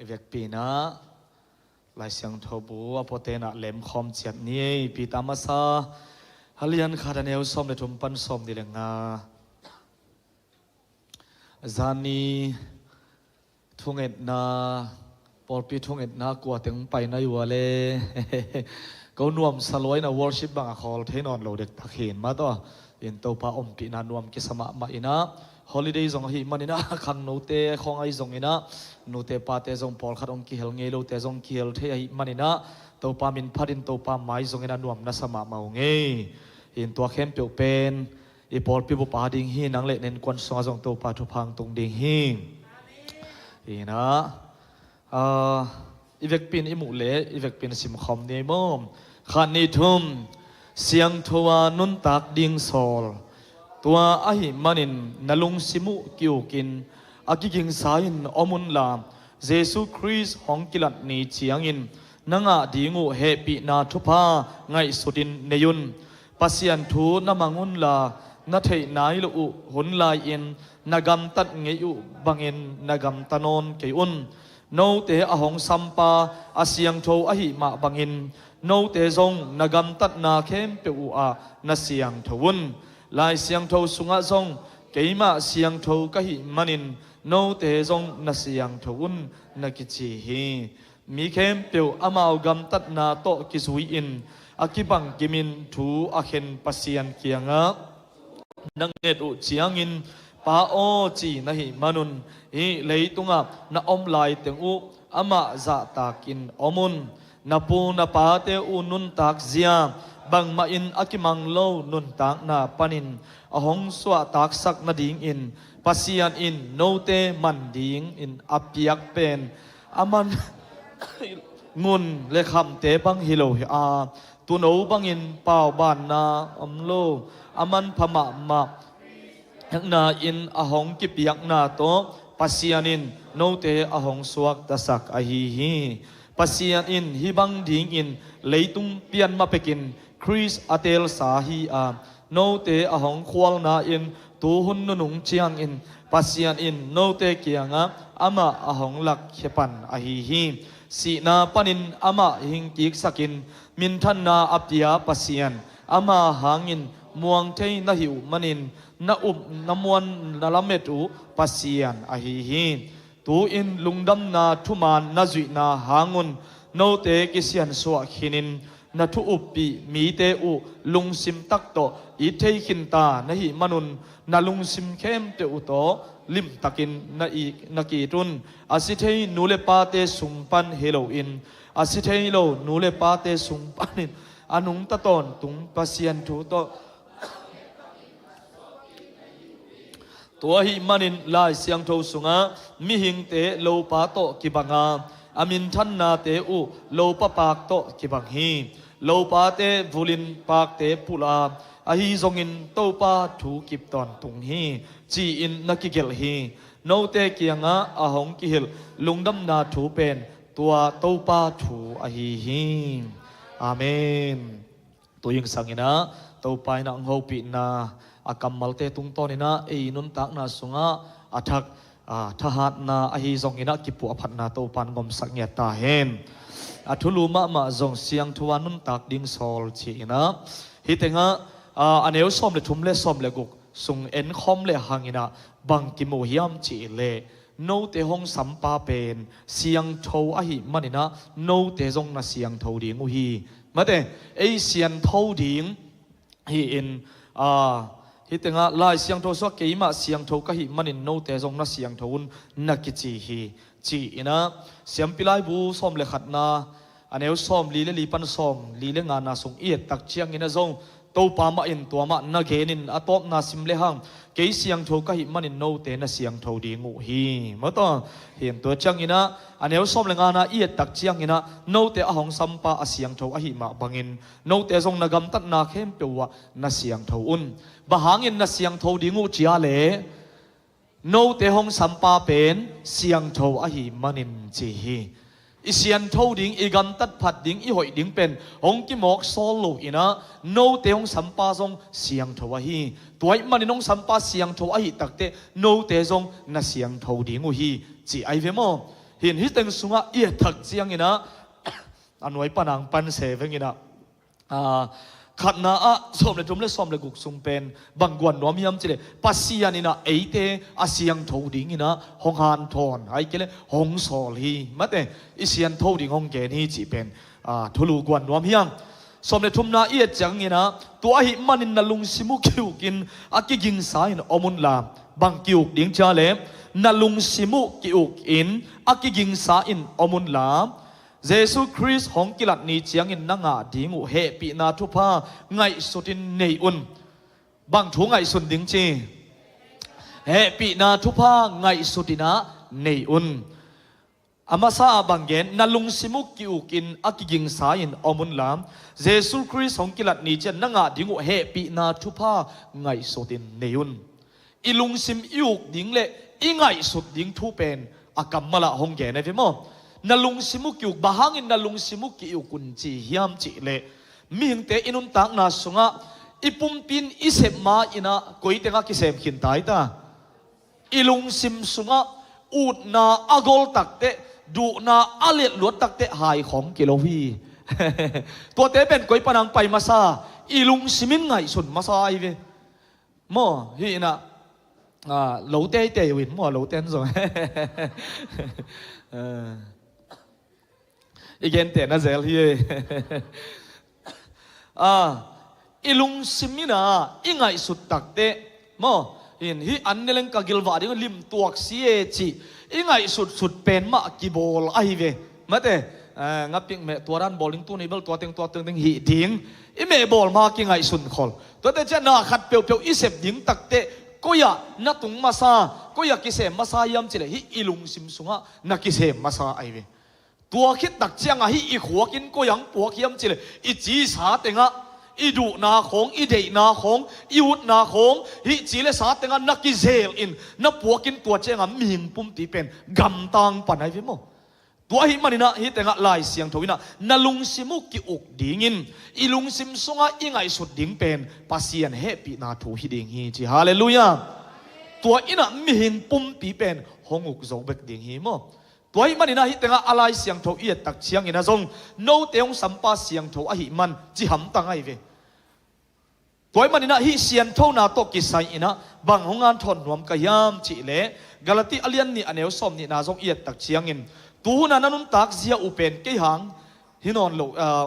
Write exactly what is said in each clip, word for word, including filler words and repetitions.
I vekpi-in ah Lai Siangtho bu a puaten ah lemkhawm ciat ni ei. Peter masa a lian khat a neu sawm le thum pan sawm nih le nga. Zani thungetna, pawlpi thungetna kua teng pai na i ua le ko nuamsa lua in a worship bang a khawl thei nawn lo dektak hi in mah tawh. In Topa ompihna nuam kisa mahmah in ah, holiday zong ahih manin ah khangnote khawng ahi zongin ah, nute pate zong pawlkhat hong kihel ngei lote zong kihel thei ahih manin ah, Topa min phat in Topa mai zongin a nuam na sa mahmah uh ngei. In tua khempeuh pen i pawlpi bup a ding hi, nang le na innkuan sungah zong Topa thupha hong tung ding hi. In ah, ah, i vekpi-in i muh le i vekpi-in simkhawm ni ei maw? Khat, nih, thum. Siangtho a nuntak ding sawl. Tua ahih manin na lungsim uh ki-ukin a kigingsa in om unla, Jesu Khrist hong kilat ni ciangin na ngah ding uh hehpihna thupha ngaihsutin nei un. Pasian thu na mang unla, na theih nai loh uh hun lai-in na gamtat ngei uh bangin na gamta nawn kei un. Note a hong sampa a siangtho ahih mah bangin, note zong na gamtatna khempeuh uh ah na siangtho un. Lai Siangtho sungah zong, keimah siangtho ka hih manin note zong na siangtho un, na kici hi. Mi khempeuh amau gamtatna tawh kizui-in a kibangkimin thu a khen Pasian kiangah na nget uh ciangin, Pa aw, ci na hih manun, hih leitungah na om laiteng uh amah zahtakin om un. Na pu na pate uh nuntak zia, bangmah in a kimang lo nuntakna panin a hong suahtaksak nadingin Pasian in note man dingin a piak pen a man ngun le khamte bang hi lo hi a, tuuno bangin paubaanna om lo, a manpha mahmah hekna in a hong kipiakna tawh Pasian in note a hong suaktasak ahi hi. Pasian in hih bang dingin leitung pian mapekin Khrist a teelsa hi a, note a hong khualna in tuhun nunung ciangin Pasian in note kiangah amah a hong lakkhia pan ahi hi. Sihna panin amah hingkiksakin minthanna a pia Pasian, ama hangin muang thei na hih uh manin na up na muan na lamet uh Pasian ahi hi. Tu-in lungdamna thuman na zuihna hangun note kisiansuah khinin na thu uppih mite uh lungsim tak tawh it thei khinta na hih manun, na lungsim khempeuh uh tawh limtakin na i-, na ki-it un. A si thei nu le pate sung pan hi loin, a si thei lo nu le pate sung panin a nungta tawntung Pasian thu tawh Tua ahih manin Lai Siangtho sungah mihingte lopa tawh kibang a, a minthannate uh lopa paak tawh kibang hi. Lopate vulin paakte pulh a, ahi zongin Topa thu kip tawntung hi, ci-in na kigelh hi. Note kiangah a hong kihilh lungdamna thu pen tua Topa thu ahi hi. Amen. Tui hing sanginah Topa inah hong hopihna a kammalte tungtawnin ah ei nuntakna sungah a thak, a thahatna ahi zonginah kipuahphatna Topa in ngomsak ngiat ta hen. A thulu mahmah zong siangtho a nuntak ding sawl ci-inah hih tengah, a, a neu sawm le thum le sawm le guk sung enkhawm le hanginah bang kimu hiam cih leh, note hong sampa pen siangtho ahih maninah note zong na siangtho ding uh hi. Mate, ei siangtho ding hi-in, a, hih tengah Lai Siangtho sungah keimah siangtho ka hih manin note zong na siangtho un na kici hi, ci-inah Siampi Laibu sawm le khatna a neu sawm li le li pan sawm li le ngana sung i ettak cianginah zong Topa mah in tua mah na genin a tawpna sim lehang, kei siangtho ka hih manin note na siangtho ding uh hi. Mawtaw, hin tua cianginah a neu sawm le ngana i ettak cianginah note a hong sampa a siangtho ahih mah bangin note zong na gamtatna khempeuh uh ah na siangtho un. Bang hangin na siangtho ding uh cia leh, note hong sampa pen siangtho ahih manin ci hi. I siangtho ding, i gamtat phat ding, i hoih ding pen hong kimawk sawl loinah note hong sampa zong siangtho ahi. Tua ahih manin hong sampa siangtho ahih takteh note zong na siangtho ding uh hi, ci ahi ve maw? Hin hih teng sungah i et thak cianginah a nuai panang pan se venginah, aa, khatna ah sawm le thum le sawm le guk sung pen bang guan nuam hiam cileh Pasian inah eite a siangtho dinginah hong hanthawn, ai kei le hong sawl hi. Mate, i siantho ding hong gen hi cih pen, aa, thulu guan nuam hiam. Sawm le thumna i et cianginah, tua ahih manin na lungsim uh ki-ukin a kigingsa in om unla. Bang ki-uk ding cia le, na lungsim uh ki-ukin a kigingsa in om unla. Jesu Khrist hong kilat ni ciangin na ngah ding uh hehpihna thupha ngaihsutin nei un. Bang thu ngaihsun ding ci? Hehpihna thupha ngaihsutinah nei un. A masa ah bang gen, na lungsim uh ki-ukin a kigingsa in om unla. Jesu Khrist hong kilat ni ciang na ngah ding uh hehpihna thupha ngaihsutin nei un. I lungsim i uk ding le i ngaihsut ding thu pen a kammal ah hong gen ahi ve maw? Na lungsim uh ki-uk, bang hangin na lungsim uh ki-uk un ci hiam cihleh, mihingte i nuntakna sungah i pumpi in i sep ma-inah koi tengah kisem khin ta hi ta? I lungsim sungah utna a gol takteh, duhna a letluat takteh hai khawng kilo hi. Tuate pen koi panang pai masa, i lungsim in ngaihsun masa ahi ve. Maw, hih inah, ah, lo teitei uh in maw, lo ten zong. Ah. I gente na zel hi. Ah, i lungsim inah i ngaihsut takteh maw, hin hih an ne leng ka gilvah ding lim tuak si e cih i ngaihsutsut pen mah kibawl ahi ve. Mate, ah, ngapik meh tua dan bawl ding, tuni bel tua teng tua teng ding hih ding i meh bawl ma kingaihsun khol. Tuate ciah na khat peuhpeuh i sep ding takteh koi ah na tung masa, koi ah kisem masa hiam cileh hih i lungsim sungah na kisem masa ahi ve. Tua khit tak ciangah hih i khuakin koi ang puak hiam cileh i ci sa tengah, i duhna khawng, i deihna khawng, i utna khawng, hih ci le sa tengah na kizel in na puakin tua ciangah mihing pumpi pen gamtang pan ahi ve maw? Tua ahih maninah hih tengah Lai Siangtho inah na lungsim uh ki-uk dingin i lungsim sungah i ngaihsut ding pen Pasian hehpihna thu hi ding hi ci. Halleluiah. Tua inah mihing pumpi pen hong uk zo bek ding hi maw? Tua ahih maninah hih tengah a Lai Siangtho i et tak cianginah zong note hong sampa siangtho ahih man ci hamtang ahi ve. Tua ahih maninah hih sianthona tawh kisai inah bang hong hanthawn nuam ka hiam cihleh, Galati a lian nih a neu sawm nihna zong i et tak ciangin, tuhuna na nuntak zia uh pen kei hang hi nawn lo, ah,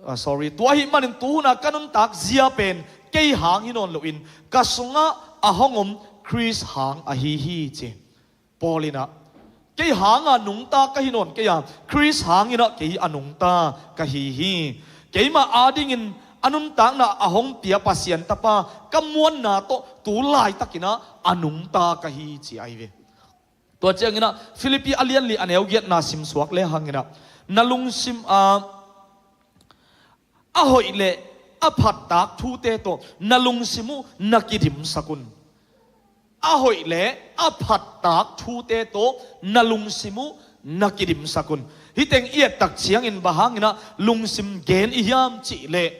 ah, sorry, tua ahih manin tuhuna ka nuntak zia pen kei hang hi nawn loin ka sungah a hong om Khrist hang ahi hi ci. Paul inah, kei hanga nungta ka hi nawn kei a, Khrist hanginah kei a nungta ka hi hi. Keimah adingin a nuntakna a hong pia Pasian Tapa ka muanna tawh tu laitakinah a nungta ka hi ci ahi ve. Tua cianginah Philippi a lian li a neu giatna simsuak le hanginah na lungsim a a hoih le a phattak thute tawh na lungsim uh na kidimsak un. A hoih le a phattak thute tawh na lungsim uh na kidimsak un. Hih teng i et tak ciangin bang hanginah lungsim gen i hiam cihleh,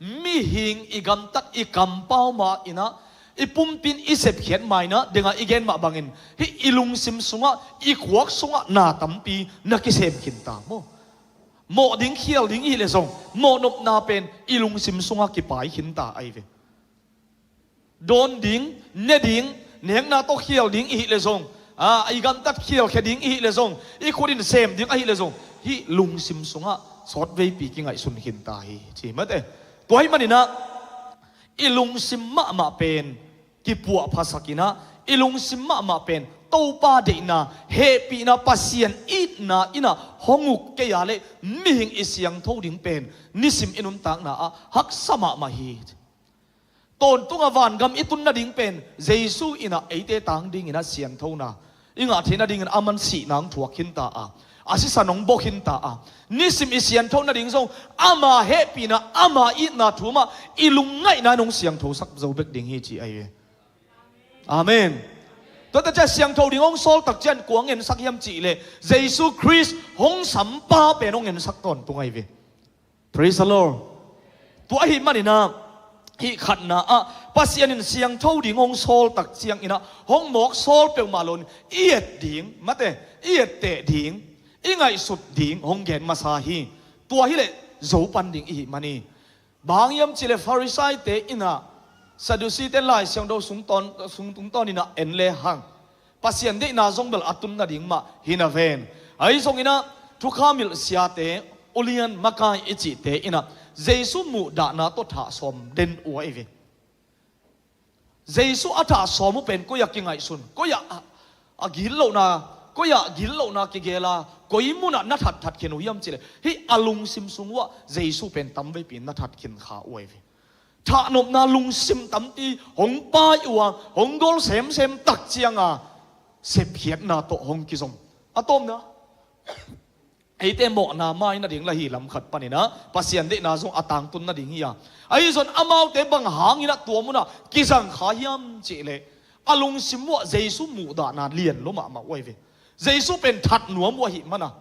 mihing i gamtat i kampau ma-inah i pumpi in i sepkhiat ma-inah dengah i gen mah bangin hih i lungsim sungah, i khuak sungah na tampi na kisem khin ta maw? Mawh ding khial ding i hih leh zong mawhnopna pen i lungsim sungah kipai khin ta ahi ve. Dawn ding, ne ding, nekna tawh khial ding i hih leh zong, a, i gamtat khialkhia ding i hih leh zong, i khut in sem ding ahih leh zong, hih lungsim sungah sawtveipi kingaihsun khin ta hi ci mate. Tua ahih maninah i lungsim mahmah pen kipuahphasakinah, i lungsim mahmah pen Topa deihna, hehpihna, Pasian itna inah hong uk kei a leh mihing i siangtho ding pen nisim i nuntakna ah haksa mahmah hi. Tawntungah vangam i tun nading pen Jesu inah eite tang dinginah sianthona i ngah theih nadingin aman sihna hong thuak khin ta a, a sisan hong bawk khin ta a, nisim i siantho nading zong ama hehpihna, ama itna thu mah i lungngaihna in hong siangthosak zo bek ding hi ci ahi ve. Amen. Tuate ciah siangtho ding hong sawl tak ciang kua hong ensak hiam cihleh Jesu Khrist hong sampa pen hong ensak tawntung ahi ve. Praise the Lord. Tua ahih maninah hih khatna ah Pasian in siangtho ding hong sawl tak ciangin ah hong mawk sawl peuhmah lo-in i et ding, mate, i etteh ding, i ngaihsut ding hong gen masa hi. Tua hileh zo pan ding i hih man hi. Bang hang hiam cihleh Farisai-te in ah Sadducee-te Lai Siangtho sung tawn, sung tungtawn in ah en lehang Pasian deihna zong bel a tun nading mah hi naven. Ahi zongin ah thukham hilh siate, ulian makai i cihte in ah Jesu muhdahna tawh thah sawm den uh ahi ve. Jesu a thah sawm uh pen koi-ah kingaihsun, koi-ah a, a gitlohna, koi-ah gitlohna kigel a, koi munah na that that khin uh hiam cihleh hih a lungsim sung uhah Jesu pen tamveipi na that khin kha uh ahi ve. Thahnopna lungsim tampi hong pai uh a, hong gol semsem tak cianga sepkhiatna tawh hong kizom. A tawpna, eite mawhna mai nading la hi lam khat panin ah Pasian deihna zong a tangtun nading hi a, ahi zong amaute bang hangin ah tua munah kizang kha hiam cihleh a lungsim uhah Jesu muhdahna lian lua mahmah uh ahi ve. Jesu pen that nuam uh ahih mana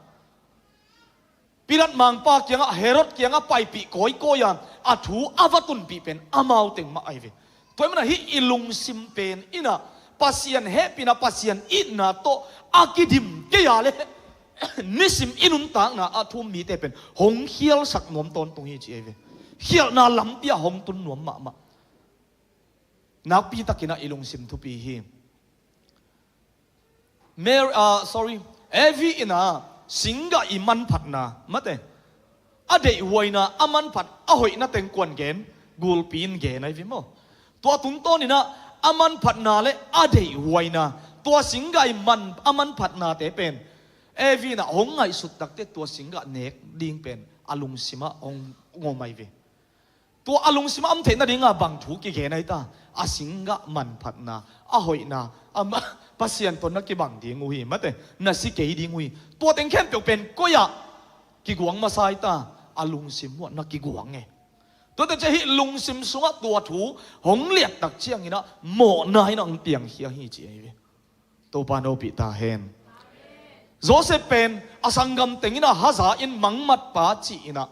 Pilat mangpa kiangah, Herod kiangah paipih kawikawi a, a thu a va tunpih pen amau teng mah ahi ve. Tua ahih mana hih i lungsim pen in ah Pasian hehpihna, Pasian itna tawh a kidim kei a leh nisim i nuntakna ah thu-um mite pen hong khialsak nuam tawntung hi ci ahi ve. Khialhna lampi ah hong tun nuam mahmah. Nakpi takin ah i lungsim thupi hi. Mary, ah, sorry, Evi in ah singgah i manphatna, mate, a deihhuaina, a manphat, a hoihna teng kua'n gen? Gulpi in gen ahi ve maw. Tua tungtawn in ah a manphatna leh a deihhuaina, tua singgah i man, a manphatnate pen Evi in ah hong ngaihsut takteh tua singgah nek ding pen a lungsim ah hong om ahi ve. Tua a lungsim ah om theih nadinga bang thu kigen ahi ta? A singgah manphatna, a hoihna, a ma-, Pasian tawh na kibang ding uh hi, mate, na si kei ding uh hi. Tua teng khempeuh pen koi-ah kiguang masa ahi ta? A lungsim uhah na kiguang e. Tua teh ciah hih lungsim sungah tua thu hong liat tak ciangin ah mawhna in ah hong piangkhia hi ci ahi ve. Topa na hopih ta hen. Joseph pen a sanggam teng in ah haza in mangmatpa ci-in ah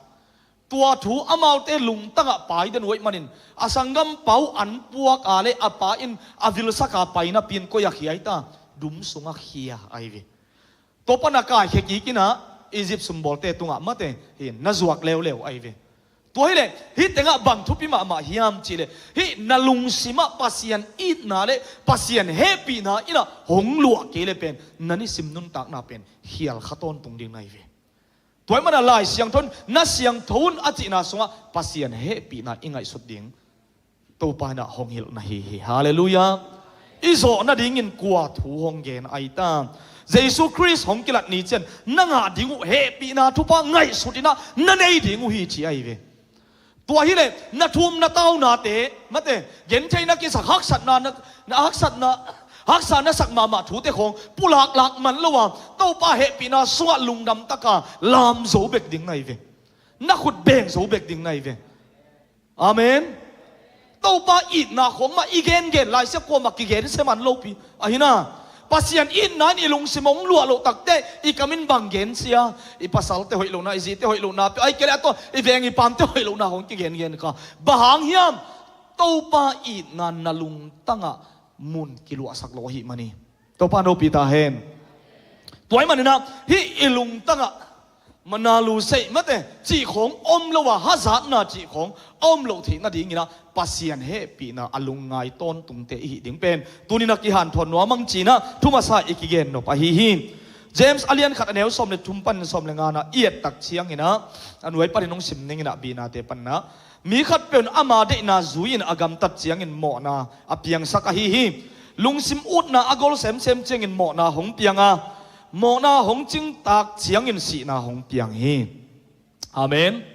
tua thu amaute lungtangah pai den uh ahih manin a sanggampa uh an puak a leh a pa in a vilsak a pai napi in koi-ah khia ahi ta? Dum sungah khia ahi ve. Tua pan a kaikhia kik in ah Egypt sumbawlte tungah, mate, hi na zuak leuleu ahi ve. Tua hileh hih tengah bang thupi mahmah hiam cihleh hih na lungsim ah Pasian itna leh Pasian hehpihna in ah hong luah kei leh pen na nisim nuntakna pen khial kha tawntung ding na hi ve. Tua ahih mana Lai Siangtho in na siangtho un a cihna sungah Pasian hehpihna i ngaihsut ding Topa in ah hong hilh na hi hi. Halleluiah. I zawh nadingin kua thu hong gen ahi ta? Jesu Khrist hong kilat ni ciang na ngah ding uh hehpihna thupha ngaihsut in ah na nei ding uh hi ci ahi ve. Tua hileh na thu-um na taunate, mate, gentheihna kisak, haksatna na, na haksatna, haksa na sak mahmah thute khawng pulaklak man lo a, Topa hehpihna sungah lungdam taka lam zo bek ding na hi ve. Na khut beng zo bek ding na hi ve. Amen. Topa itna khawng mah i gengen lai sia, kuamah kigen sia man lopi ahi na. Pasian itna in i lungsim hong luah loh takteh i kam in bang gen sia? I pasalte hoih lohna, i zite hoih lohna, peuh, ahih kei leh a tawh i veng i paamte hoih lohna hong kigengen kha. Bang hang hiam? Topa itna na lungtangah mun kiluahsak lo ahih man hi. Topa na hopih ta hen. Tua ahih manin ah hih i lungtangah mana lu sei, mate, cih khawng om lo a, hazatna cih khawng a om loh theih nadingin ah Pasian hehpihna a lungngai tawntungte i hih ding pen tuni-in ah kihanthawn nuam ing ci-in ah thu masa i kigen nop ahi hi. James a lian khat, a neu sawm le thum panin sawm le nga-na i et tak ciangin ah a nuai panin hong sim ning in ah, B-nate panin ah, mi khatpeuh in ama deihna zui-in a gamtat ciangin mawhna a piangsak ahi hi. Lungsim utna a gol semsem ciangin mawhna hong piang a, mawhna hong cingtak ciangin sihna hong piang hi. Amen.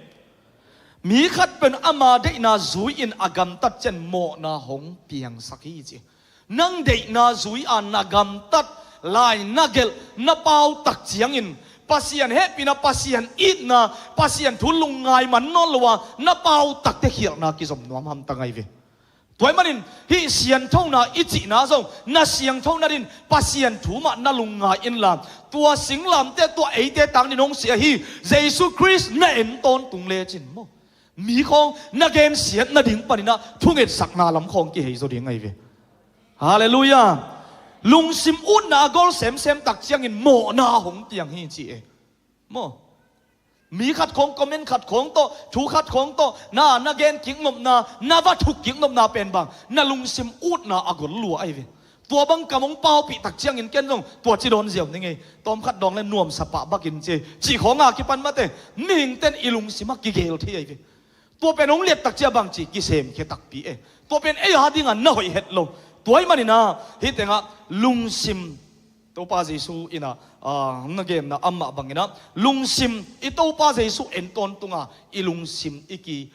Mi khatpeuh in ama deihna zui-in a gamtat ciang mawhna hong piangsak hi ci. Nang deihna zui-a na gamtat lai, na gelh, na pautak ciangin Pasian hehpihna, Pasian itna, Pasian thu lungngai man nawn lo a, na pautakte khialhna kizom nuam hamtang ahi ve. Tua ahih manin hih sianthona i cihna zong na siangtho nadingin Pasian thu mah na lungngai inla, tua singlamteh, tua eite tangin hong si ahi Jesu Khrist na en tawntung lecin maw, Mi khawng na gensiat nading paninah thungetsakna lam khawng kihei zaw ding ahi ve. Halleluiah. Lungsim utna a gol semsem tak ciangin mawhna hong piang hi ci e. Maw? Mi khat khawng, comment khat khawng tawh, thu khat khawng tawh na, na gen kiknopna, na va thuk kiknopna pen bang na lungsim utna a gol lua ahi ve. Tua bang kam hong paupih tak ciangin ken zong tua ci dawn ziau ning ei. Tawmkhat dawng le nuamsa pah bakin ci, cih khawng a kipan mate, mihingten i lungsim a kigel thei ahi ve. Tua pen hong liat tak cia bang ci kisemkhia takpi e. Tua pen ei a dinga na hoih het lo. Tua ih manina hih tengah lungsim Topa Jesu inah na genna amah banginah lungsim i Topa Jesu en tawntunga i lungsim i ki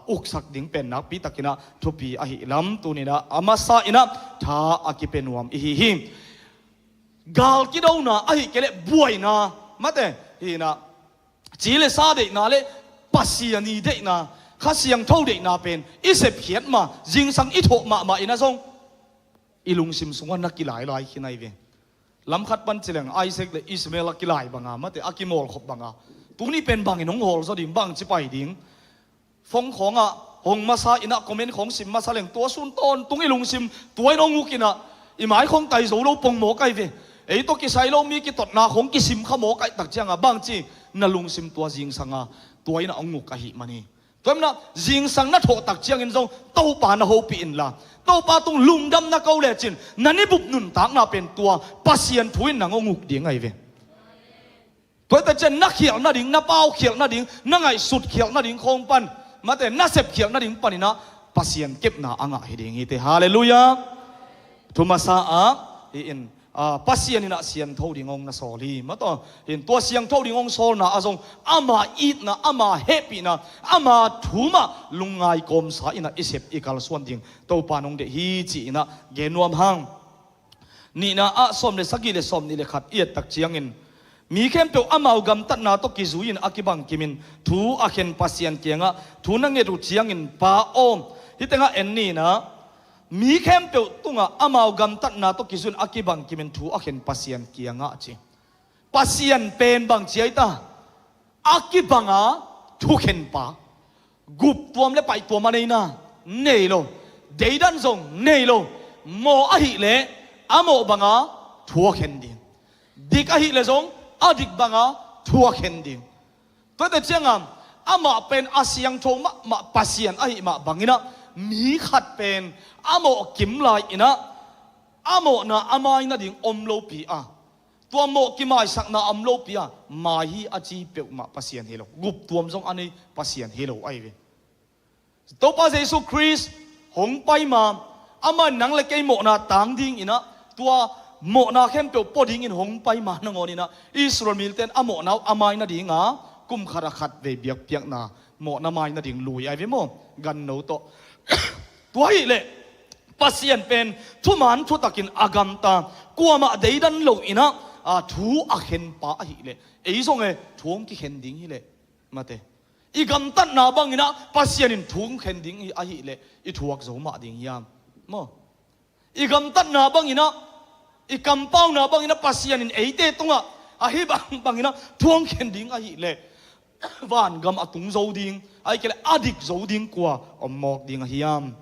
uksak ding pen nakpi takinah thupi ahi lam tuninah a masa inah tha a kipia nuam ihi hi. Gal kidona ahi kei leh buaina mate hinah ci le sa deihna le Pasian i deihna, Kha Siangtho deihna pen i sepkhiat ma, zingsang i thawh mahmah inah zong i lungsim sungah na kilailai khin ahi ve. Lamkhat pan cileng Isaac le Ishmael a kilai banga mate a kimawlkhop banga tuni pen bangin hong hawl zaw ding, bang ci pai ding. Phone khawngah hong masa inah comment khawng sim masa leng tua sun tawntung i lungsim tua in hong uk inah i mai khawng tai zo lo pong mawk ahi ve. Ei tawh kisai lo mi kitotna khawng kisim kha mawk ahi tak cianga bang ci na lungsim tua zingsanga tua inah hong uk ahi mani. Tua inah zingsang na thawh tak ciangin zong Topa na hopih inla Topa tung lungdam na ko lecin na nibup nuntakna pen tua Pasian thu in nang hong uk ding ahi ve. Tua hi tak cian na khialh nading, na paukhialh nading, na ngaihsut khialh nading khawng pan mate na sepkhialh nading paninah Pasian kepna a ngah hi ding hi te. Halleluiah. Thu masa ah hi in Pasian inah siangtho ding hong na sawl hi mataw. Hin tua siangtho ding hong sawlna a zong ama itna, ama hehpihna, ama thu mah lungngai kawmsa inah i sep i kalsuan ding Topa nong deih hi ci inah gen nuam hang. Nihna ah sawm le sagih le sawm nih le khat i et tak ciangin mi khempeuh amau gamtatna tawh kizui-in a kibang kimin thu a khen Pasian kiangah thu na nget uh ciangin Pa aw, hih tengah en nihna mi khempeuh tungah amau gamtatna tawh kizui-in a kibang kimin thu a khen Pasian kiangah ci. Pasian pen bang ci ahi ta? A kibanga thukhenpa. Guptuam le paihtuam a neina nei lo. Deidan zong nei lo. Mawh ahih leh a mawh banga thu a khen ding. Dik ahih leh zong a dik banga thu a khen ding. Tuate ciangam amah pen a siangtho mahmah Pasian ahih mah banginah mi khat pen a mawh kim lai-inah a mawhna a mai nading om lopi a, tua mawh kimaisakna om lopi a mai hi a ci peuhmah Pasian hi lo. Guptuam zong a nei Pasian hi lo ahi ve. Topa Jesu Khrist hong pai ma, amah in nang le kei mawhna tang dinginah tua mawhna khempeuh pua dingin hong pai ma nangawninah Israel mite in a mawhna uh a mai nadinga kum khat a khat vei biakpiakna mawhna mai nading lui ahi ve maw? Ganno tawh. Tua ahih leh Pasian pen thuman thutakin a gamta, kuamah deidan loinah a thu a khenpa ahih leh ei zong e thu hong kikhen ding hi leh mate. I gamtatna banginah Pasian in thu hong khen ding hi ahih leh i thuak zo mah ding hiam? Maw? I gamtatna banginah, i kampauna banginah Pasian in eite tungah ahi bang banginah thu hong khen ding ahih leh vangam a tung zo ding, ahih kei leh a dik zo ding kua om mawk ding a hiam?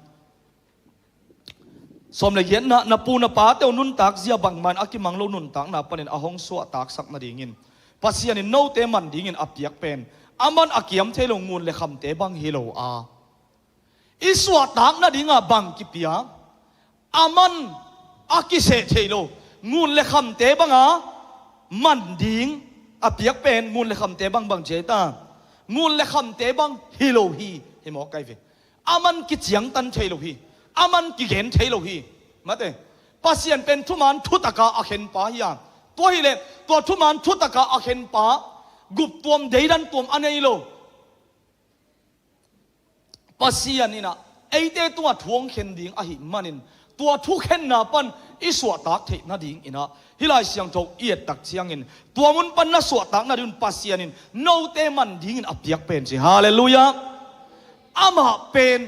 Sawm le giatna, na pu na pate uh nuntak zia bangman a kimang lo nuntakna panin a hong suahtaksak nadingin Pasian in note man dingin a piak pen a man a kiam thei lo ngun le khamte bang hi lo a, i suahtak nadinga bang kipia, a man a kiseh thei lo ngun le khamte banga man ding a piak pen ngun le khamte bang bang ci ahi ta? Ngun le khamte bang hi lo hi, hi mawk ahi ve. A man kiciangtan thei lo hi, a man kigen thei lo hi. Mate, Pasian pen thuman thutaka a khenpa hi a, tua hileh tua thuman thutaka a khenpa guptuam deidan tuam a nei lo. Pasian inah eite tungah thu hong khen ding ahih manin tua thukhenna pan i suahtak theih nadinginah hih Lai Siangtho i et tak ciangin tua mun pan na suahtak nadingun Pasian in note man dingin a piak pen ci. Halleluiah. Amah pen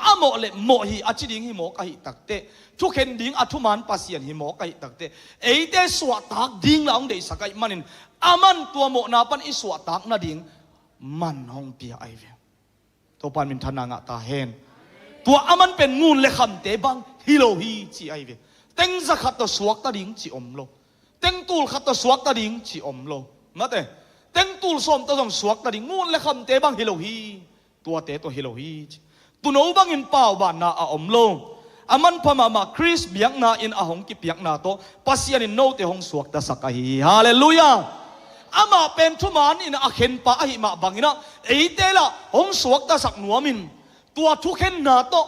a mawh le mawh hi a ci ding hi mawk ahih takteh, thukhen ding a thuman Pasian hi mawk ahih takteh, eite suahtak ding la hong deihsak ahih manin a man tua mawhna pan i suahtak nading man hong pia ahi ve. Topa in minthanna ngah ta hen. Tua a man pen ngun le khamte bang hi lo hi ci ahi ve. Teng za khat tawh suakta ding ci om lo. Teng tul khat tawh suakta ding ci om lo. Mate, teng tul sawm tawh zong suakta ding, ngun le khamte bang hi lo hi. Tuate tawh hi lo hi ci. Tuuno bangin paubanna a om lo. A manpha mahmah Khrist biakna in a hong kipiakna tawh Pasian in note hong suaktasak ahi hi. Halleluiah. Amah pen thuman in a khenpa ahi mah bangin ah eite lah hong suaktasak nuamin, tua thukhenna tawh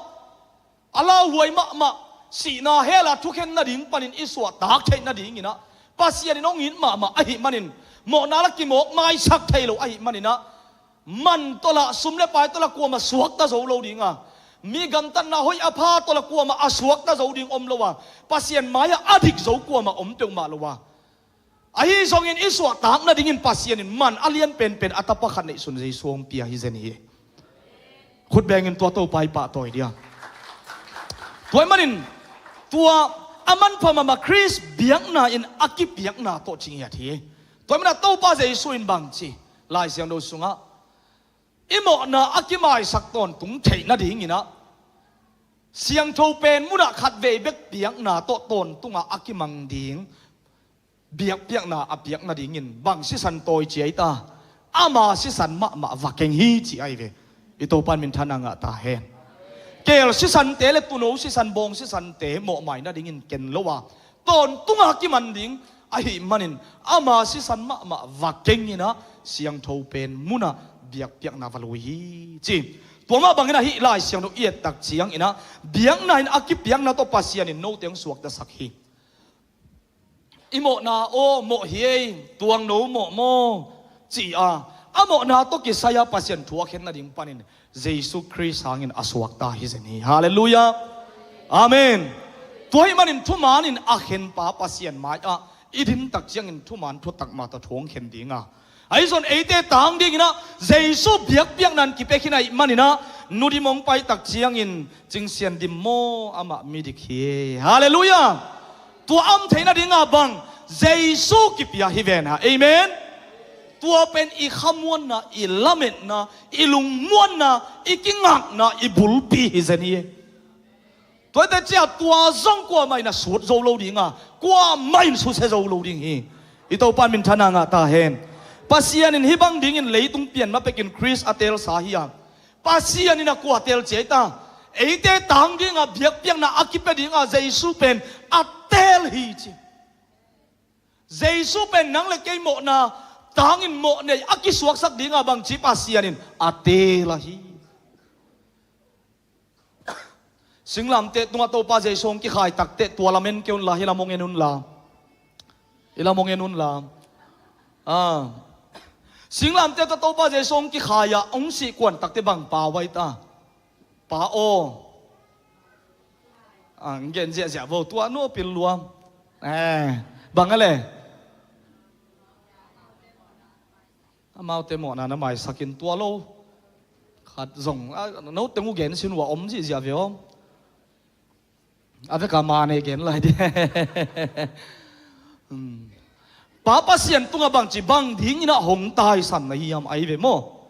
a lauhuai mahmah sihna hell a thukhen nading panin i suahtak theih nadingin ah Pasian in hong it mahmah ahi manin, mawhna lah kimawk maisak thei lo ahi manin ah, man tawh lah, sum le pai tawh lah kuamah suakta zo lo ding a, mi gamtatna hoih a pha tawh lah kuamah a suakta zo ding om lo a, Pasian mai-ah a dik zo kuamah om peuhmah lo a, ahi zongin i suahtak nadingin Pasian in man a lian penpen a tapa khat neihsun Jesu hong pia hi zen hi. Khut bengin tua Topa i pahtawi dia. Tua ahih manin tua a manpha mahmah Khrist biakna in a kipiakna tawh ci ngiat hi. Tua ahih manin ah Topa Jesu in bang ci, Lai Siangtho sungah i mawhna a kimaisak tawntung theih nadingin ah siangtho pen munah khatvei bek piakna tawh tawntungah a kimang ding biakpiakna a piak nadingin bang sisan tawi ci ahi ta? Ama sisan mahmah va keng hi ci ahi ve. I Topa in minthanna ngah ta hen. Keel sisante le tuuno sisan, bawng sisante mawhmai nadingin ken lo a, tawntunga kiman ding ahih manin ama sisan mahmah va keng in ah siangtho pen munah biakpiakna va lui hi ci. Tua mah bangin ah hih Lai Siangtho i et tak ciangin ah biakna in a kipiakna tawh Pasian in note hong suaktasak hi. I mawhna aw mawh hi ei, tuangno mawh maw, ci-a a mawhna tawh kisai-a Pasian thu a khen nading panin Jesu Khrist hangin a suakta hi zen hi. Halleluiah. Amen. Tua ahih manin thuman in a khenpa Pasian mai-ah i din tak ciangin thuman thutak mah tawh thu hong khen ding a, ahi zong eite tang dingin ah Jesu biakpiakna in kipia khin ahih manin ah, nu dim hong pai tak ciangin cingsian dim maw, amah midik hi. Halleluiah. Tua a om theih nading a bang Jesu kipia hi ven ha. Amen. Tua pen i khamuanna, i lametna, i lungmuanna, i kingakna, i bulpi hi zen hi. Tua ahih teh ciah tua zong kuamah in a sut zo lo ding a, kuamah in susia zo lo ding hi. I Topa in minthanna ngah ta hen. Pasian in hih bang dingin leitung pian ma pekin Khrist a teelsa hi a, Pasian in a kua teel ci ahi ta? Eite tang ding a, biakpiakna a kipia ding a Jesu pen a teel hi ci. Jesu pen nang le kei mawhna tangin mawhnei a kisuaksak ding a bangci Pasian in a teel ahi. Singlamteh tungah Topa Jesu hong kikhai takteh tua lam en kei unla, hih lam hong en unla. Hih lam hong en unla. Ah. Singlamteh tungah Topa Jesu hong kikhai-ah hong sih kuan takteh bang pau ahi ta? Pa aw. Ah, hong gen ziahziah vo, tua nu pil lua. Eh, bang a le? Amaute mawhna na maisakin tua lo. Khat zong, ah, no teng uh gen sin uh a om zihziah ve aw. A veka ma nei gen lai di. Hmm. Pa Pasian tungah bangci bang dingin ah hong taisan na hiam ahi ve maw?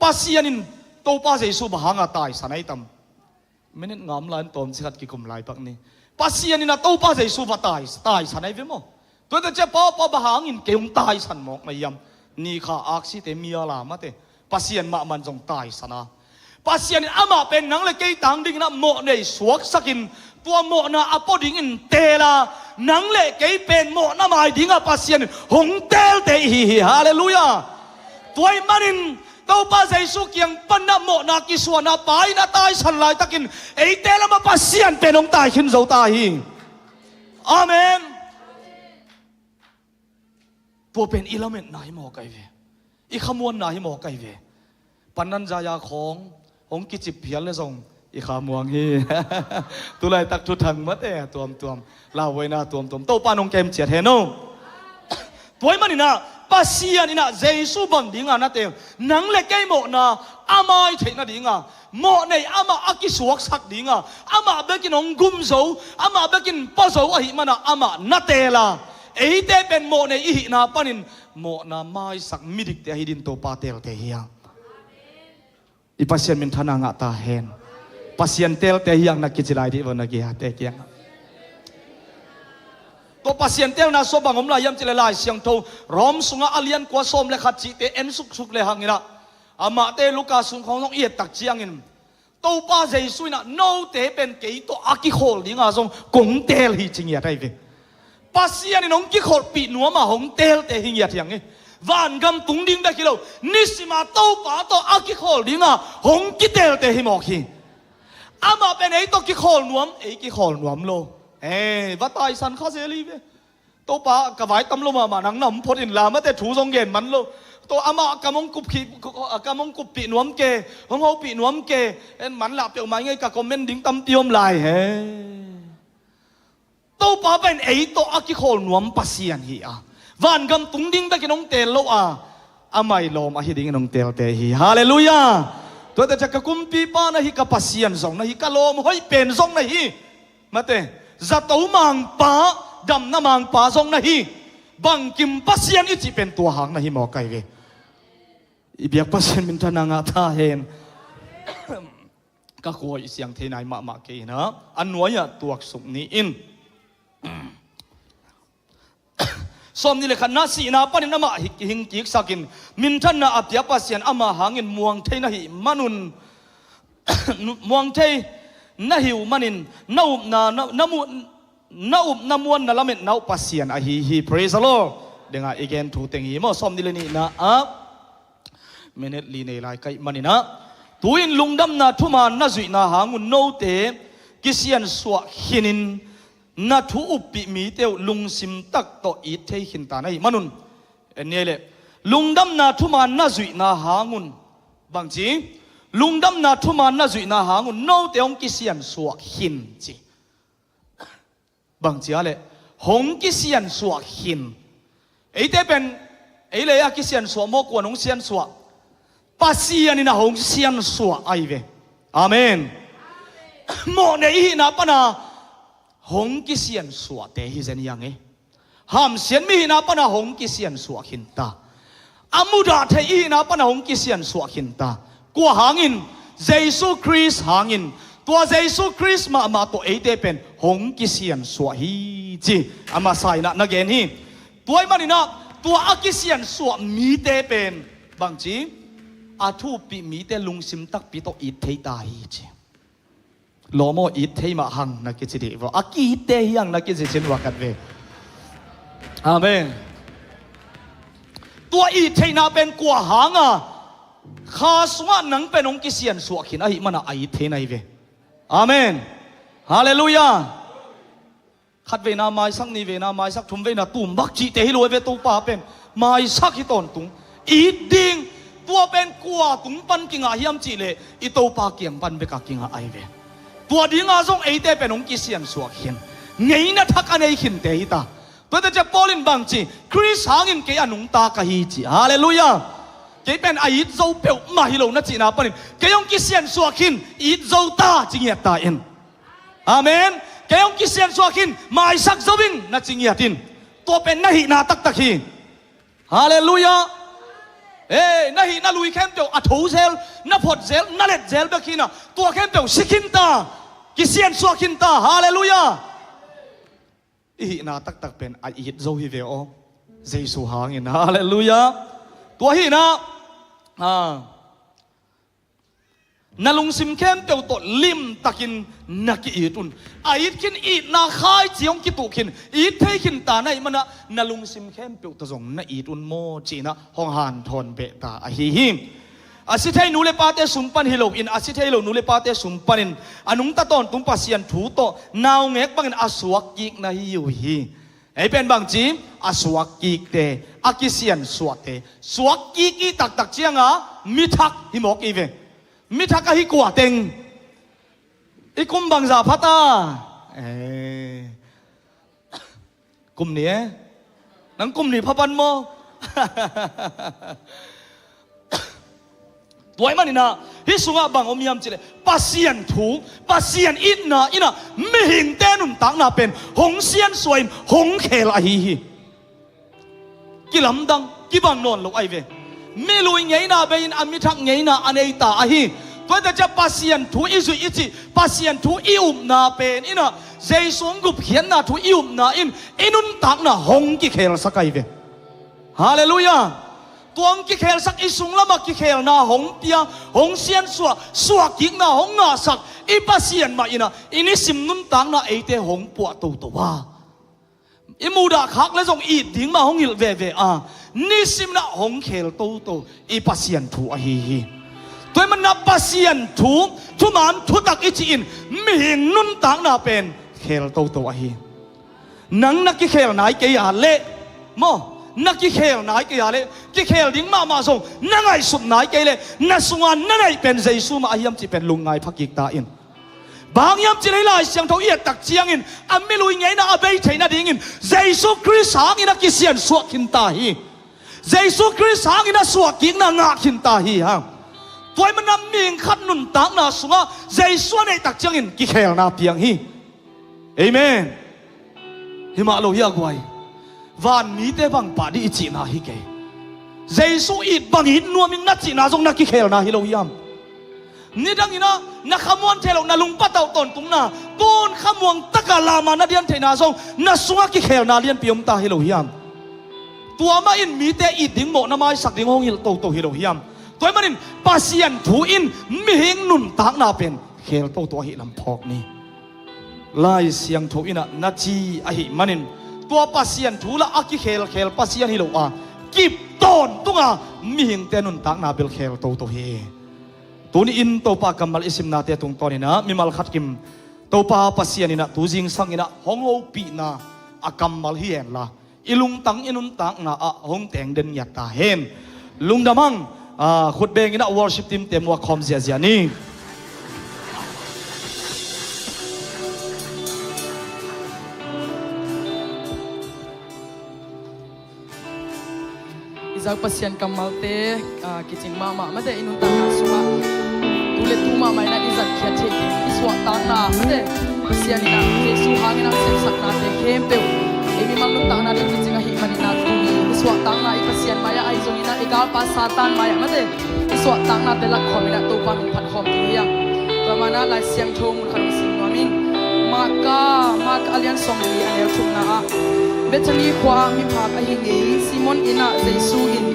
Pasian in Topa Jesu bang hanga taisan ahi tam? Minute ngam lai in tawmci khat kikum lai pak ni. Pasian in a Topa Jesu va tai, taisan ahi ve maw? Tua teh ciah Pa, Pa bang hangin kei hong taisan mawk na hiam? Ni kha aksite mi a la mate. Pasian mahmah in zong taisan a. Pasian in amah pen nang le kei tang dingin ah mawhnei suaksakin tua mawhna a pua dingin teel a, nang le kei pen mawhna mai dingah Pasian in hong teelte i hi hi. Halleluiah. Tua ahih manin Topa Jesu kiang panah mawhna kisuahna Pa in a taisan laitakin eite lamah Pasian pen hong tai khin zo ta hi. Amen. Tua pen i lametna hi mawk ahi ve. I khamuanna hi mawk ahi ve. Pananzaya khawng hong kicip phial le zong i khamuang hi. Tulaitak thuthang mate tuamtuam, lauhuaina tuamtuam Topa in hong kemciat hen aw. Tua ahih manin ah Pasian in ah Jesu bang dinga na teel, nang le kei mawhna a mai theih nadinga, mawhnei amah a kisuaksak dinga, amah bekin hong gum zo, amah bekin pua zo ahih manah amah na teel a, eite pen mawhnei i hihna panin mawhna maisak midikte ahi din Topa teelte hi a. I Pasian minthanna ngah ta hen. Pasian teelte hi hang na kici lai dih vaw na giate kiangah. Tua Pasian teelna sua bang om lai hiam cih leh Lai Siangtho Rom sungah a lian kua sawm le khat cihte en suksuk le hang inah, amahte Luka sung khawng zong i et tak ciangin, Topa Jesu inah note pen kei tawh a kikhawl dinga zong kong teel hi ci ngiat ahi ve. Pasian in hong kikholhpih nuam a hong teelte hi ngiat hi hang hi. Vangam tung ding bek hi lo, nisima Topa tawh a kikhawl dinga hong kiteelte hi mawk hi. Amah pen ei tawh kikhawl nuam, ei kikhawl nuam lo. Eh, va taisan kha zel hi ve. Topa, ka vai tam lo mahmah, nang na om phot inla, mate thu zong gen man lo. Tua amah kam hong kup khih, kam hong kuppih nuam ke, hong hopih nuam ke, en man lah peuhmah i ngei, ka comment ding tampi om lai he. Topa pen ei tawh a kikhawl nuam Pasian hi a, vangam tung ding bekin hong teel lo a, amah i lawm ahi dingin hong teelte hi. Halleluiah. Tuate ciah ka kumpipa na hi, ka Pasian zong na hi, ka lawm hoih pen zong na hi. Mate, zato mangpa, damna mangpa zong na hi. Bangkim Pasian i cih pen tua hang na hi mawk ahi ve. I biak Pasian minthanna ngah ta hen. Ka khuai siang thei nai mahmah kei inah, a nuai-ah tuaksuk ni in. Sawm nih le khatna, sihna panin amah hi-, hing kiksakin, minthanna a pia Pasian ama hangin muang thei na hih manun, muang thei na hi uh manin, na upna, na, na mu-, na upna muanna lametna uh Pasian ahi hi. Praise the Lord. Dengah i gen thu teng hi maw, sawm nih le nihna ah. Minute li nei lai ka hih maninah, tu-in lungdamna thuman na zuihna hangun note kisiansuah khinin na thu uppih mite uh lungsim tak tawh it thei khinta na hih manun. En ni ei leh, lungdamna thuman na zuihna hangun, bangci, lungdamna thuman na zuihna hangun note hong kisiansuah khin ci. Bangci a leh, hong kisiansuah khin. Eite pen, ei le a kisiansuah maw, kuan hong siansuah? Pasian in a hong siansuah ahi ve. Amen. Mawhnei i hihna pana hong kisiansuahte hi zen hi hang e. Hamsiat mi hihna pana hong kisiansuah khinta. A mudah theih i hihna pana hong kisiansuah khinta. Kua hangin? Jesu Khrist hangin. Tua Jesu Khrist mahmah tawh eite pen hong kisiansuah hi ci a masa inah na gen hi. Tua hih maninah tua a kisiansuah mite pen bangci, a thu uppih mite lungsim takpi tawh it thei ta hi ci. Lawm aw, it thei mah hang na kici dih vaw. A ki-itte hi hang na kici cin vua khat ve. Amen. Tua it theihna pen kua hanga? Kha sungah nang pen hong kisiansuah khin ahih mana a it thei na hi ve. Amen. Halleluiah. Khat veina maisak, nih veina maisak, thum veina tum bak cihte hi lo e ve. Topa pen maisak hi tawntung. It ding. Tua pen kua tung pan kingah hiam cihleh i Topa kiang pan beka kingah ahi ve. Tua dinga zong eite pen hong kisiansuah khin. Ngeina thak a nei khinte hi ta. Tuate ciah Paul in bangci, Khrist hangin kei a nungta ka hi ci. Halleluiah. Kei pen a it zo peuhmah hi lo na cihna panin kei hong kisiansuah khin, it zo ta ci ngiat ta in. Amen. Kei hong kisiansuah khin, maisak zo in na ci ngiat in. Tua pen na hihna taktak hi. Halleluiah. Ei, na hih na lui khempeuh a tho zel, na phot zel, na let zel bek hi na, tua khempeuh si khin ta, kisiansuah khin ta. Halleluiah. I hihna taktak pen a it zo hi ve aw. Jesu hangin. Halleluiah. Tua hi na, a, na lungsim khempeuh tawh limtakin na ki-it un. A it khin, itna khaici hong kituh khin, it thei khin ta na hih mana na lungsim khempeuh tawh zong na it un maw cihna hong hanthawn beh ta ahi hi. A si thei nu le pate sung pan hi loin a si thei lo nu le pate sung panin a nungta tawntung Pasian thu tawh naungek bangin a suak kik na hi uh hi. Ei pen bangci, a suak kikte, a kisiansuahte. Suak kik i taktak cianga mi thak hi mawk i ve. Mi thak ahi kua teng? I kum bangzah pha ta? Eh. Kum nih e? Nang kum nih pha pan maw? Tua hih maninah hih sungah bang om hiam cihleh Pasian thu, Pasian itna inah mihingte nuntakna pen hong siansuah in hong khel ahi hi. Kilamdang, kibang nawn lo ahi ve. Mi lui ngeina bei-in a mi thak ngeina a nei ta ahi. Tua hi ta ciang Pasian thu i zuih i cih, Pasian thu i upna pen in ah, Jesu hong gupkhiatna thu i upna in i nuntakna hong kikhelsak ahi ve. Halleluiah. Tua hong kikhelsak, i sunglamah kikhelna hong pia, hong siansuah, suahkikna hong ngahsak i Pasian mah in ah i nisim nuntakna eite hong puah toto a, i mudah khak le zong it ding mah hong hilh veve a, nisim in ah hong khel toto i Pasian thu ahi hi. Tua ahih manin ah Pasian thu, thuman thutak i cih in mihing nuntakna pen khel toto ahi. Nang na kikhel nai kei a leh, maw, na kikhel nai kei a leh, kikhel ding mahmah zong na ngaihsut nai kei leh, na sunga na neih pen Jesu mah ahi hiam cih pen lungngai phakik ta in. Bang hang hiam cih leh Lai Siangtho i et tak ciangin a milui ngeina a bei theih nadingin Jesu Khrist hangin a kisiansuah khin ta hi. Jesu Khrist hangin a suahkikna ngah khin ta hi hang. Tua ahih manin ah mihing khat nuntakna sungah Jesu a neih tak ciangin kikhelna piang hi. Amen. Hi mah lo hi a guai. Van mite bang pah dih i cihna hi kei. Jesu it bang it nuam ing na cihna zong na kikhelna hi lo hiam? Nidangin ah na khamuan thei loh, na lungpatauh tawntungna, tun khamuang takah lamah na dian theihna zong na sungah kikhelna lianpi om ta hi lo hiam? Tua mah in mite it ding, mawhna maisak ding hong hilh toto hi lo hiam? Tua ahih manin Pasian thu in mihing nuntakna pen khel toto ahih lam phawk ni. Lai Siangtho in ah na ci ahih manin tua Pasian thu lah a kikhelkhel Pasian hi lo a, kip tawntung a mihingte nuntakna bel khel toto hi. Tuni-in Topa kammal i simnate tungtawn in ah mimal khat kim Topa Pasian in ah tu zingsang in ah hong hopihna a kammal hi hen la, i lungtang i nuntakna ah hong teng den ngiat ta hen. Lungdam hang. Ah, khut beng in ah worship team te muak khawm ziahziah ni. I zak Pasian kammalte, ah, kicing mahmah mate, i nuntakna sungah tu le tu mahmah in ah i zatkhiat theih ding i suahtakna mate, Pasian in ah Jesu hangin ah sepsaknate khempeuh ei mimal nuntakna ding kicing ahih manin ah tuni i suahtakna i Pasian mai-ah ahi zongin ah i galpa Satan mai-ah mate, i suahtaknate lakkhawm in ah Topa min phat khawm ding hi hang. Tua manin ah Lai Siangtho mun khat hong sim nuam ing. Marka, Marka a lian sawmli a neu thumna ah, Bethani khua-ah miphak ahi ngei Simon inn ah Jesu in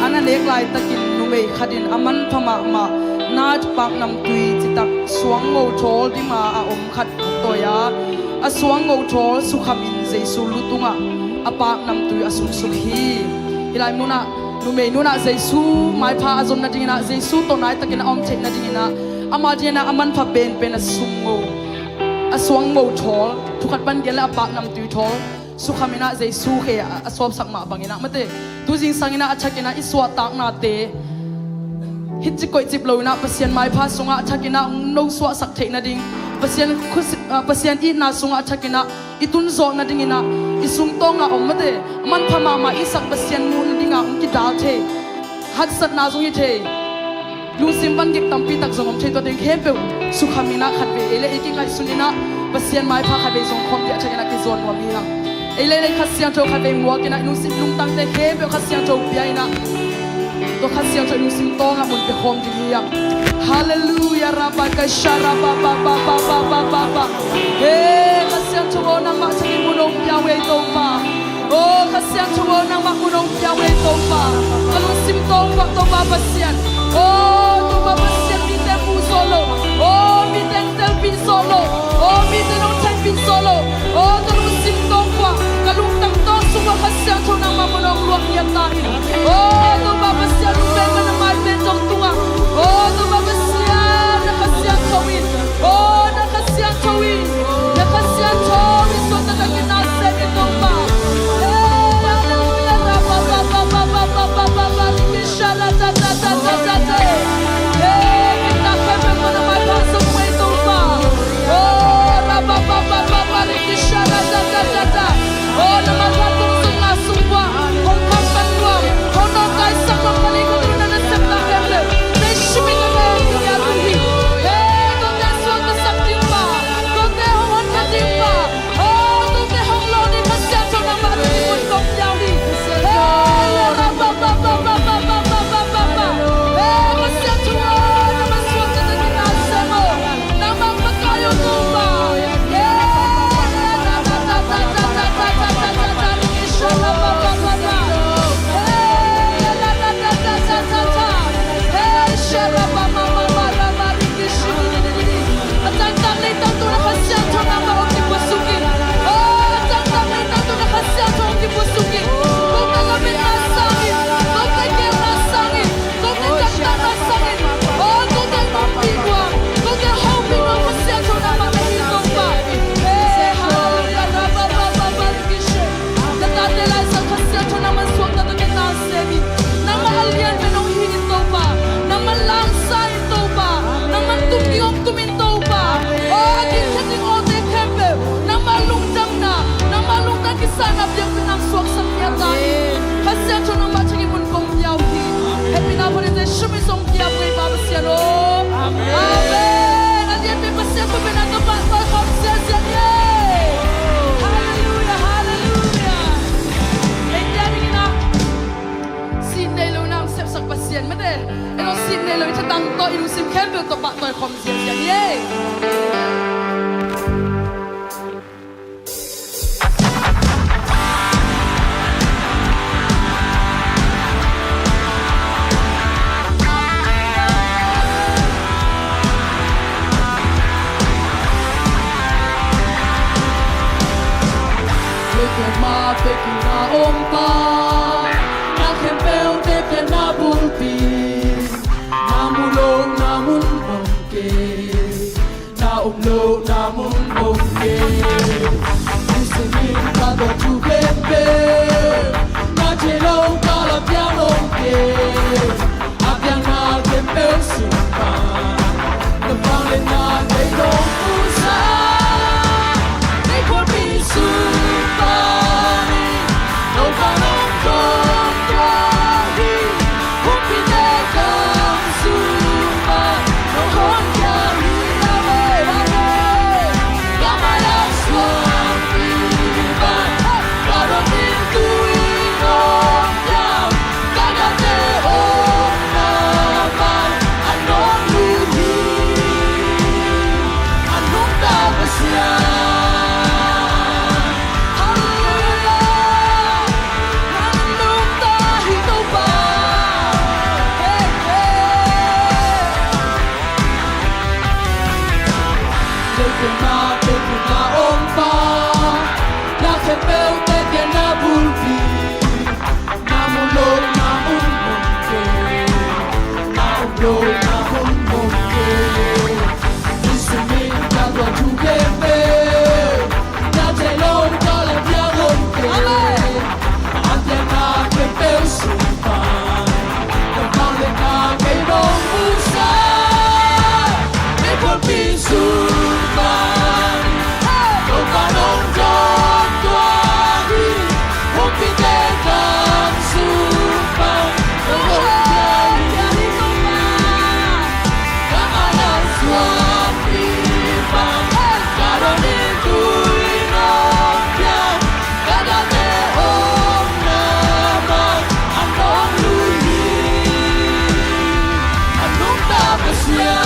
a na nek laitakin numei khat in a manpha mahmah nard paknamtui citak suangngo thawl dima a om khat tawi a, a suangngo thawl sukhamin Jesu lu tungah a paknamtui a sumsuk hi. Hih lai munah numei nunah Jesu maipha a zon nadingin ah, Jesu tawh naitakin a om theih nadingin ah, ama dingin ah a manpha penpen a sumngo, a suangngo thawl, thukhat pan gen le a paknamtui thawl sukhamin ah Jesu khe a, a sawpsak mah bangin ah mate, tu zingsangin ah a thakin ah i suahtaknate hih ci koih cip loin ah Pasian maipha sungah a thakin ah hong nosuahsak theih nading, Pasian khut, ah, Pasian itna sungah a thakin ah i tunzawh nadingin ah, i sungtawngah om mate, a manpha mahmah i sak Pasian muh nadingah hong kidal thei, haksatna zong hi thei, lungsim van gik tampi tak zong om thei, tua teng khempeuh sukhamin ah khatvei ei le ei kingaihsun in ah Pasian maipha khatvei zong khawm dih a thakin ah kizuan nuam hi hang. Ei le ei Kha Siangtho khatvei muak in ah i lungsim lungtangte khempeuh Kha Siangtho pia in ah, tua Kha Siangtho i lungsim tawngah mun pia khawm ding hi hang. Halleluiah, rabba ka sha rabba ba ba ba ba ba ba ba. He Kha Siangtho aw, nangmah thakin mun hong pia uh ei Topa. Aw Kha Siangtho aw, nangmah mun hong pia uh ei Topa. Ka lungsim tawng uah Topa Pasian, aw Topa Pasian, mite mu zawh lo, aw mite telpih zawh lo, aw mite nong thaipih zawh lo. Aw ka lungsim tawng uah, ka lungtang tawng sung uah Kha Siangtho nangmah mun hong luah ngiat ta in. Aw Topa Pasian, lungpen man a mai pen tawng tungah, aw Topa Pasian, na Kha Siangtho in, aw na Kha Siangtho in, na Kha Siangtho in suahtaktak in na sem in Topa. Hey, halleluiah, rabba ba ba ba ba ba ba ba ba, rikisha la ta ta ta ta ta ta. Hey, na khempeuh man a mai pha sung uh ei Topa. Oh, rabba ba ba ba ba, rikisha la ta Bek mah bek in na om pa, na khempeuh te pianna bulpi, na mu loh na mun om kei, na om loh na mun om kei. Nisim in ka tuah thu khempeuh, na theih loh ka la piak om kei. A piakna khempeuh sung pan, na vangliatna kei nong pusuah. Nei khualpi sung pan, Topa nong dawntuah hi. Humpite gam sung pan, nong honkhia hi. Amen, amen. Ka mai-ah suangpi pan, ka dong in tui nong piak. Na mu loh na mun om kei, na om loh na mun om kei. Nisim in ka tuah thu khempeuh, na theih loh ka la piak om kei. Amen. A piakna khempeuh sung pan, na vangliatna kei nong pusuah. Nei khualpi sung pan, Topa nong dawntuah hi. Humpite gam sung pan, nong honkhia hi. Ka mai-ah suangpi pan, ka dong in tui nong piak. Ka date omna pan, a nong lui hi. A nungta Pasian.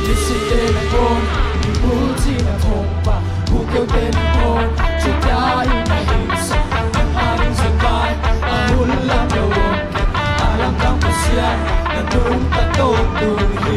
Nisite na ngawn, i muci na thongpa, pukeu te na ngawn, thupiak in na hingsa, nang a ding Zekai, a hun lam lo om kei, a lamdang Pasian, na nungta tawntung hi.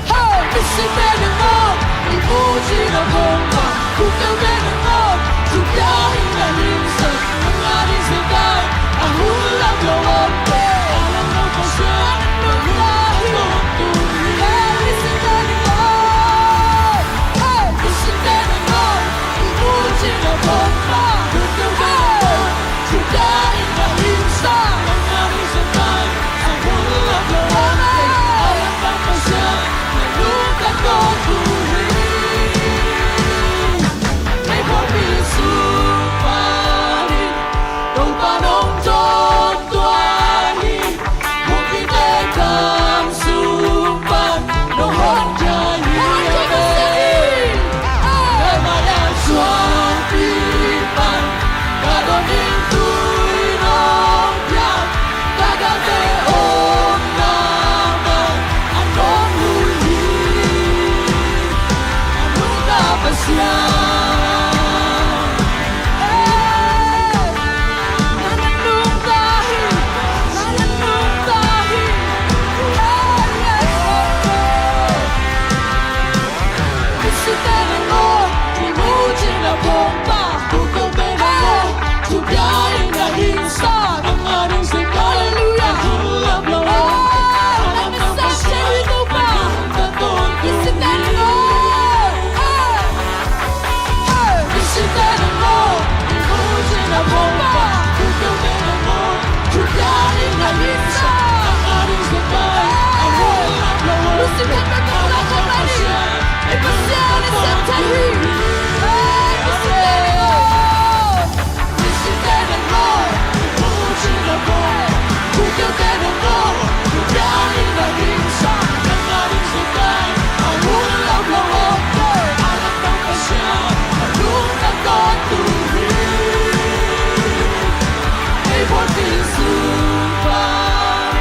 Hey, nisite na ngawn, i muci na thongpa, pukeu te na ngawn, thupiak in na hingsa, nang a ding Zekai, a hun lam lo om kei, a lamdang Pasian, na nungta tawntung hi. Hey, nisite na ngawn, hey, nisite na ngawn, i muci na thongpa, pukeu te na ngawn, thupiak in na hingsa, nang a ding Zekai, a hun lam lo om kei, a lamdang Pasian, na nungta tawntung hi. Nei khualpi sung pan, Topa nong dawntuah hi. Humpite gam sung pan, nong honkhia hi. Amen. Ka mai-ah suangpi pan, ka dong in tui nong piak. Ka date omna pan, a nong lui hi. A nungta Pasian. Hey! Na nungta hi. Na nungta hi. Hey, hey, hey. Nisite na ngawn, i muci na thongpa, pukeu te na ngawn, thupiak in na hingsa, nang a ding Zekai, a hun lam lo om kei, a lamdang Pasian, na nungta tawntung hi. Nisite na ngawn, hey, hey, nisite na ngawn, i muci na thongpa, pukeu te na ngawn, thupiak in na hingsa, nang a ding Zekai, a hun lam lo om kei, a lamdang Pasian, na nungta tawntung hi. Hey, nisite na ngawn, nisite na ngawn, i muci na thongpa, pukeu te na ngawn, thupiak in na hingsa, nang a ding Zekai, a hun lam lo om kei, a lamdang Pasian, na nungta tawntung hi. Nei khualpi sung pan,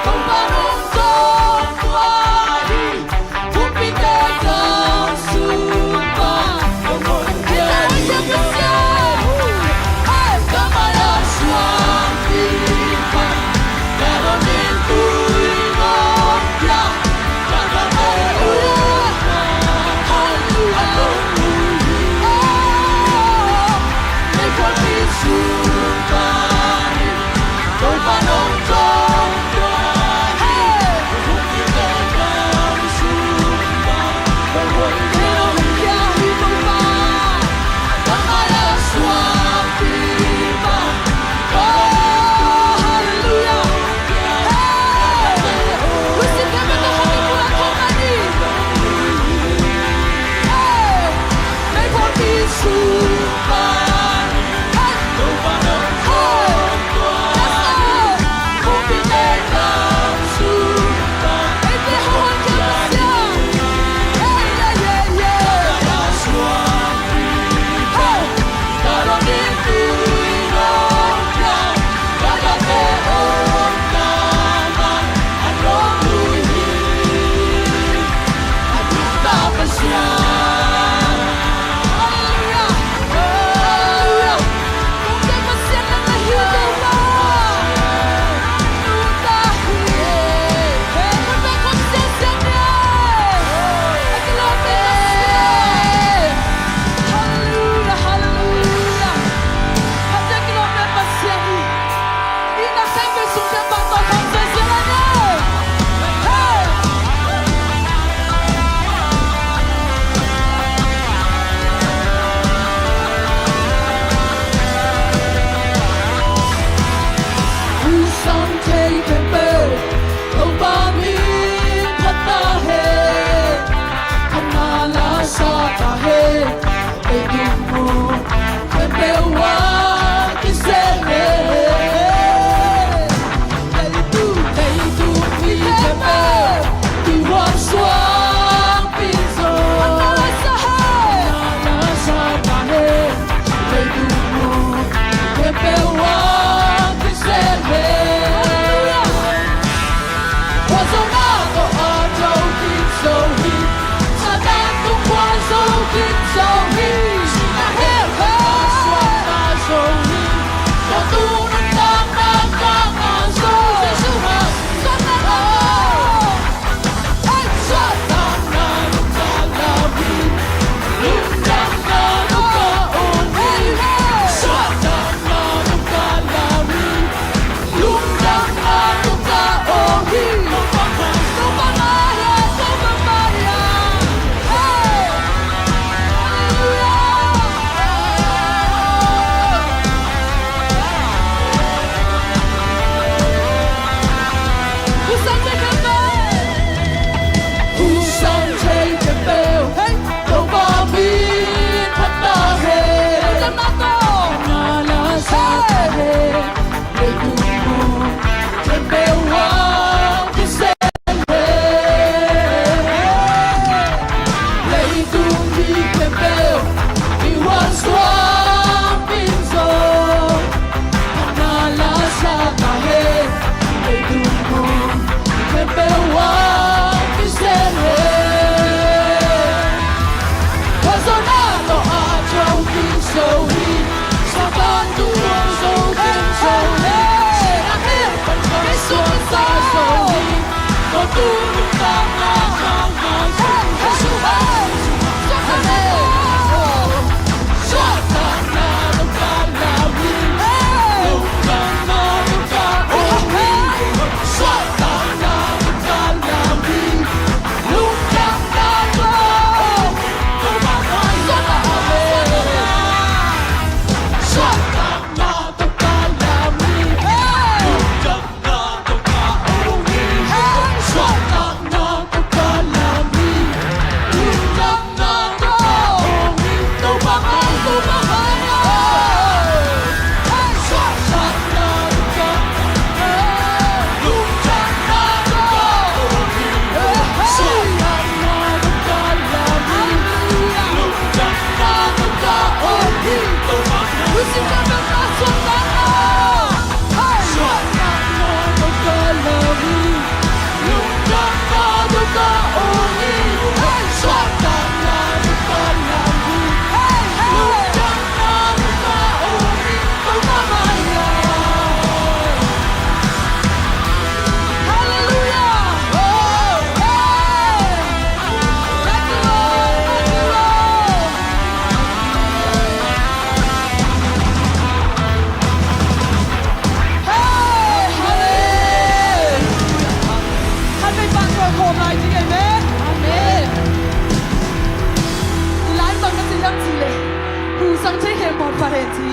Topa nong dawntuah hi. Humpite gam sung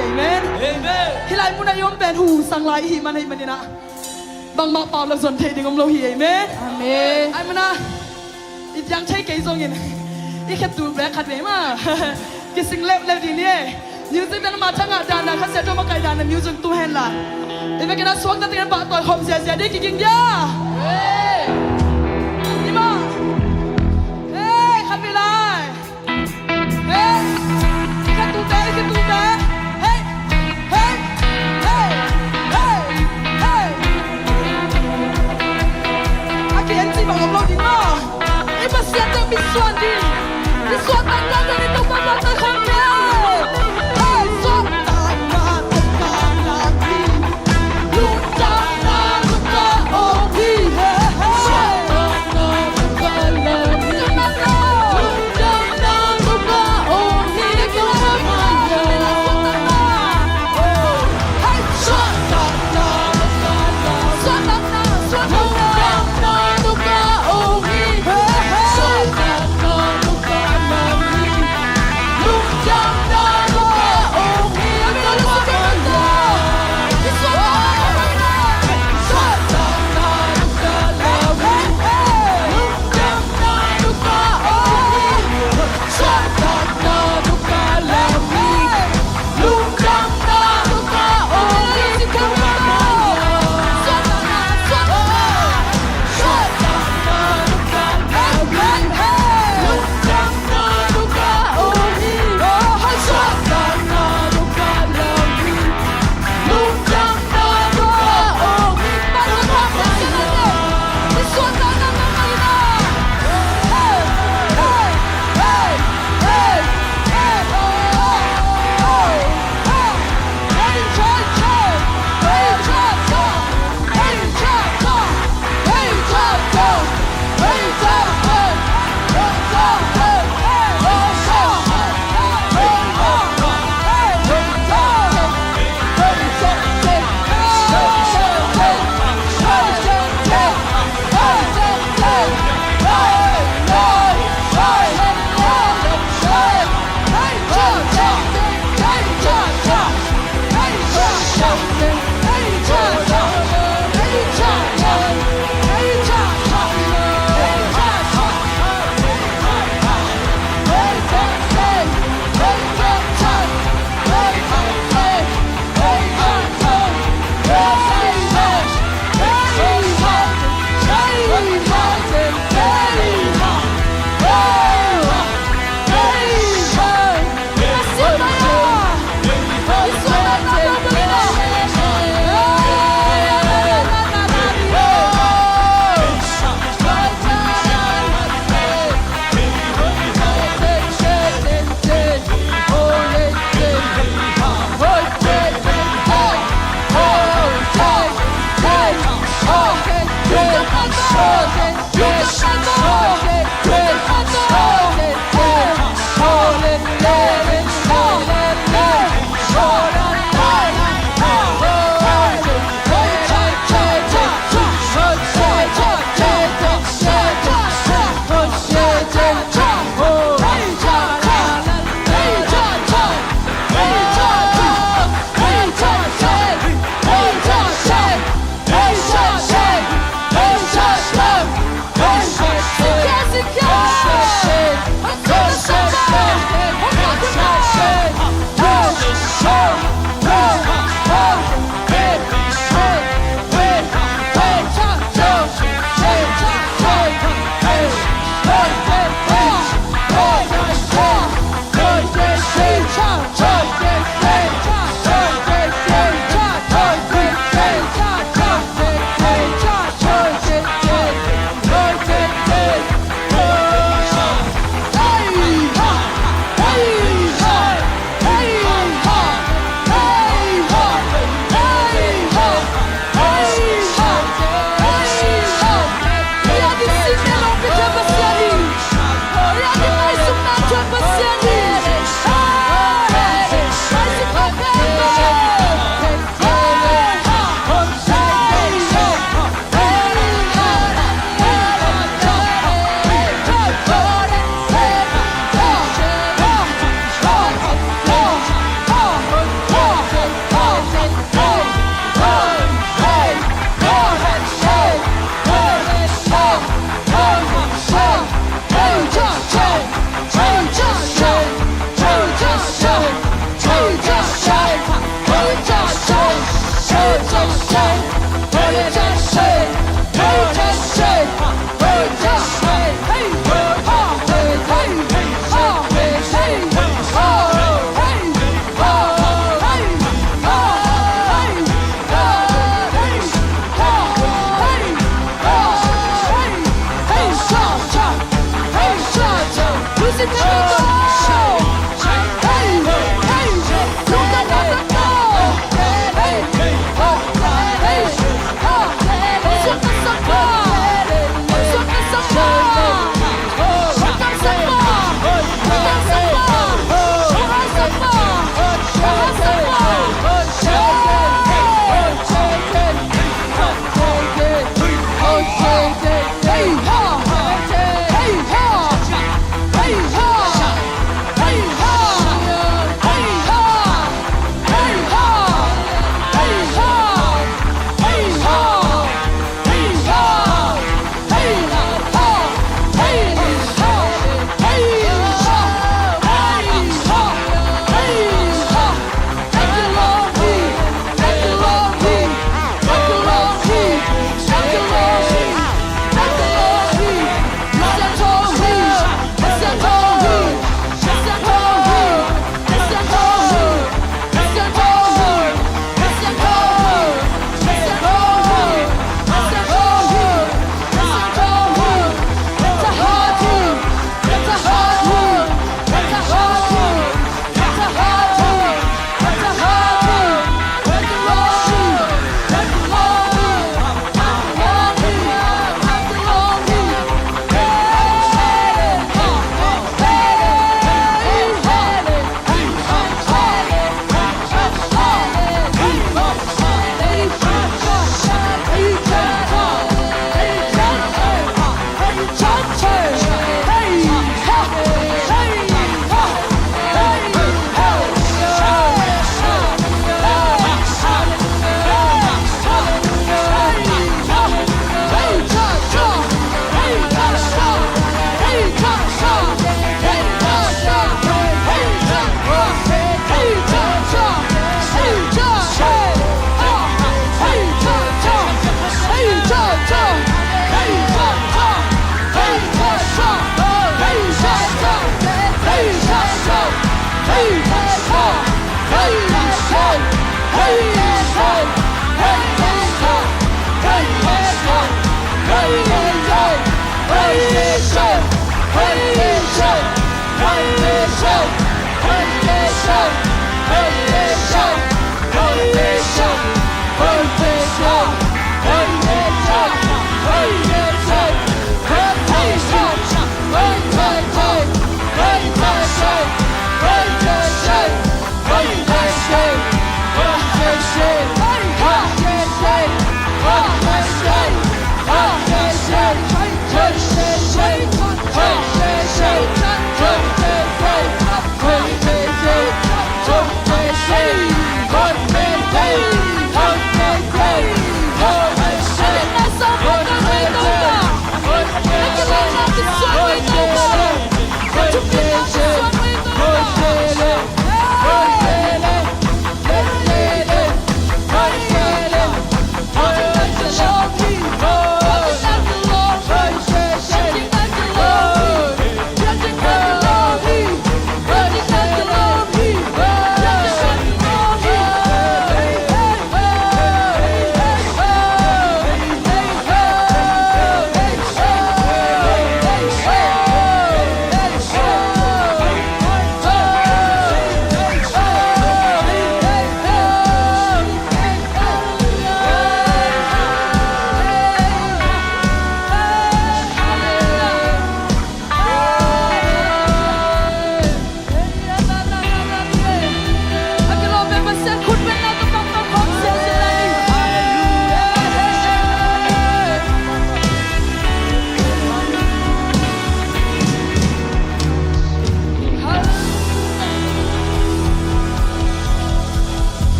Amen. Amen. Hih lai mun a i om pen hu sang lai i hih man ahih manin ah bangmah pau lo zon thei ding om lo hi. Amen. Amen. Ahih manin ah i piang thei kei zongin i khetul bek khat vei mah kising leuleu ding ni e. Music bek mah thangah dan a khat sia tua makaih dan a music tung hen la. I vekin a suakta tengin pahtawi khawm ziazia ding kiging dia. Amen. I mah. Hey, khat vei lai. Hey! Khetulte, khetulte. Hey! Hey! Hey! Hey! Hey! A ki-en cih bang om lo ding maw. I Pasian teng mitsuan ding. I suahtakna teng i Topa suahtak khawm ding. Hey! Suahtakna tawh ka lam hi.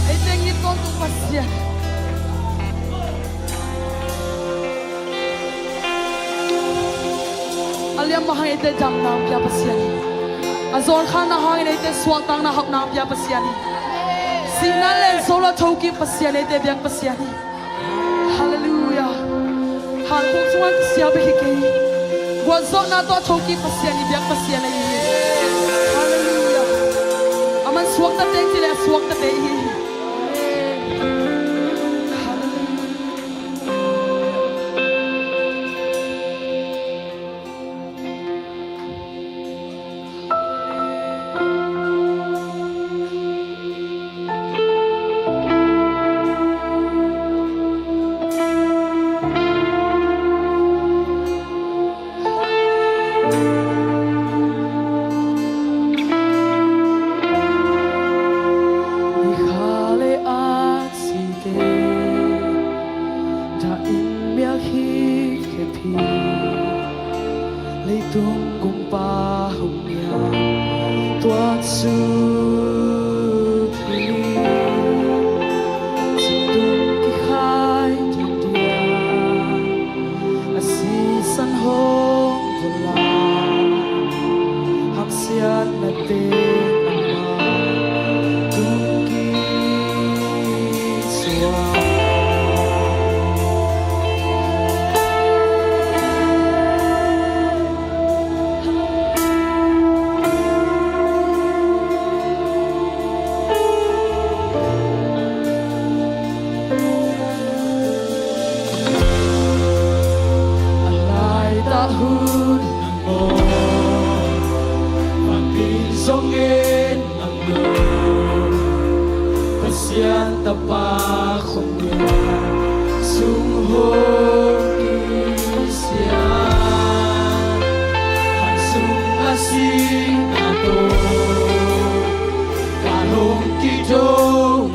Ei teng it kong tung Pasian. A liamma hang eite damna pia Pasian hi. A zawnkhanna hangin eite suahtakna hauhna pia Pasian hi. Sihna len zo lo thokip Pasian, eite biak Pasian hi. Halleluiah. Hankhuk sungah kisia bek hi kei. Gualzawhna tawh thokip Pasian hi, biak Pasian ahi hi. Halleluiah. A man suakta teng ci le a suakta te hi. Halleluiah. Kha le a cite dah in miak hi khep hi. Leitung kumpa hong nial tuak suk hi. Cingtung kikhai diakdiak a sisan hong vua lai. Haksiatna te amah tung kisuak. A laitak hun maw, vanpi zongin a maw, Pasian Tapa khong sung hong kisia. Hang sung a sihna tawh ka hong kidong.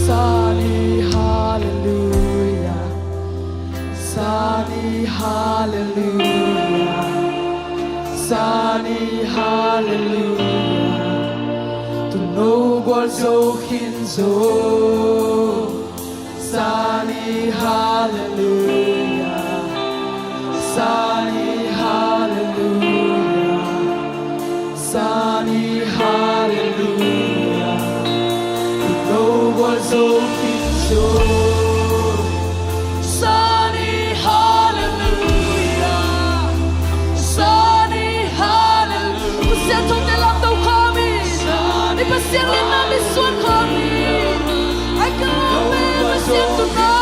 Sani, hallelujah. Sani, hallelujah. Sani, hallelujah. Tuuno gualzo khin zo. Sani, hallelujah. Sani, hallelujah. Sani, hallelujah. Tuuno gualzo khin zo. Sani, hallelujah. Sani, hallelujah. Pasian thongte lamto khawm in. I Pasian lianna mitsuan khawm in. Ai ka, Pasian tuuno.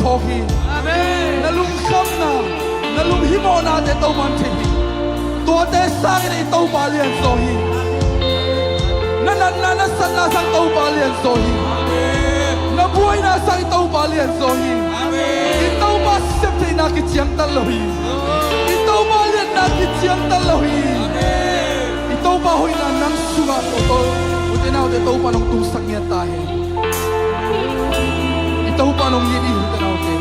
phawk hi. Amen. Na lungkhamna, na lunghimawhnate Topa'n thei hi. Tuate sangin i Topa lianzaw hi. Na natna, na satna sang Topa lianzaw hi. Amen. Na buaina sang i Topa lianzaw hi. Amen. I Topa septheihna kiciangtan lo hi. I Topa liatna kiciangtan lo hi. Amen. I Topa hoihna nang sungah tawh tawh. Ute naute, Topa'n hong tungsak ngiat ta hen. I Topa'n hong it hi, ute naute.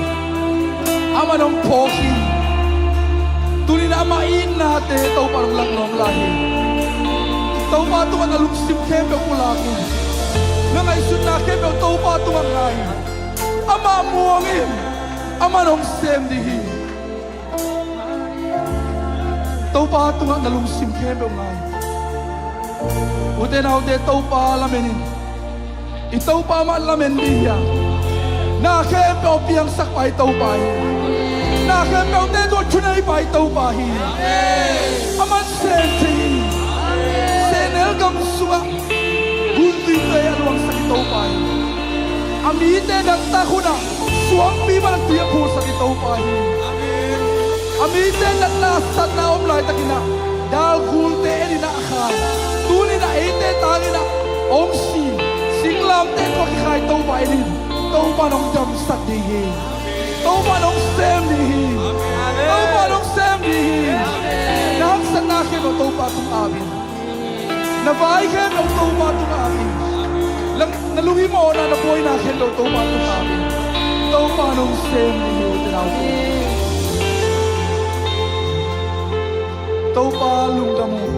Amah'n hong phawk hi. Tuni-in amah itnate Topa'n hong lak nuam lai hi. Topa tungah na lungsim khempeuh pulak in. Na ngaihsutna khempeuh Topa tungah ngai in. Amah muang in. Amah'n hong sem ding hi. Topa tungah na lungsim khempeuh ngai in. Ute naute, Topa lamen in. I Topa mah lamen ding hi a. Na khempeuh piangsak pa i Topa hi. Na khempeuhte tungah thunei pa i Topa hi. Amah'n sem thei hi. Sehnel gam sungah guntuite a luangsak i Topa hi. A mite dattak hunah suangpi bang tui a phulsak i Topa hi. A mite natna satna om laitakin ah dalgulte en in ah a khai. Tuni-in ah eite tangin ah hong si, singlamteh tawh kikhai Topa en in. Topa'n hong damsak ding hi. Topa'n hong sem ding hi. Topa'n hong sem ding hi. Na haksatna khempeuh Topa tungah ap in. Na vai khempeuh Topa tungah ap in. Na, na lunghimawhna, na buaina khempeuh Topa tungah ap in. Topa'n hong sem ding hi, ute naute. Topa lungdam uh.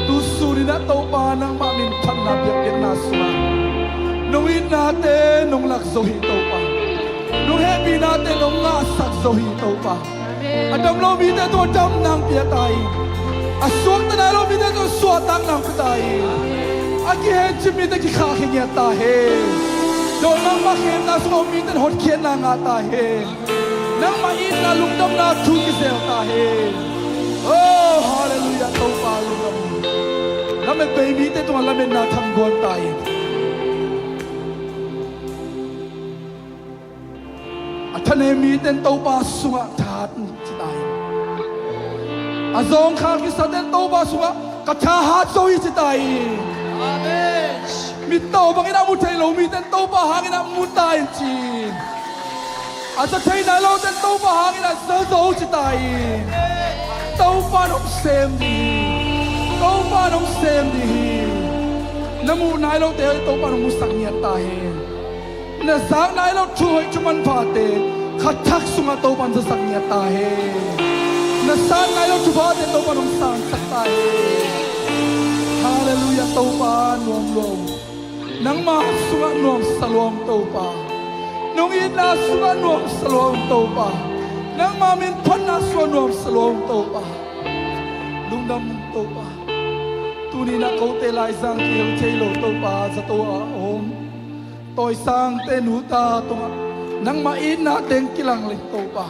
Tu sun in ah Topa nangmah min phatna biakpiakna sungah nong itnate nong lak zo hi Topa. Nong hehpihnate nong ngahsak zo hi Topa. A dam lo mite tungah damna hong pia ta in. A suakta nai lo mite tungah suahtakna hong pia ta in. A kihencip mite kikhahkhia ngiat ta hen. Dawlngak mahkhemna sungah om mite in hotkhiatna ngah ta hen. Nangmah itna lungdamna thu kizel ta hen. Oh, halleluiah, Topa lungdam. Lamet bei mite tungah lametna thamguan ta in. A thanem mite in Topa sungah thahat ci ta in. A zawngkhal kisate in Topa sungah ka thahat zo hi ci ta in. Amen. Mittaw bangin a mu thei lo mite in Topa hangin a mu ta in ci in. A za thei nai lote in Topa hangin a za zo ci ta in. Topa'n hong sem ding hi. Topa'n hong sem ding hi. Na muh nai lote Topa'n hong musak ngiat ta hen. Na zak nai lo thu hoih thu manphate kha thak sungah Topa'n zasak ngiat ta hen. Na san nai lo thuphate Topa'n hong sansak ta hen. Halleluiah, Topa nuam lua. Nangma sungah nuamsa lua ung Topa. Nong itna sungah nuamsa lua ung Topa. Nangma min phatna sungah nuamsa lua ung Topa. Lungdam ung Topa. Tuni-in ah kote Laizang kihel thei lo Topa, zato a om tawisangte nuta tungah nangmah itna teng kilang leng Topa.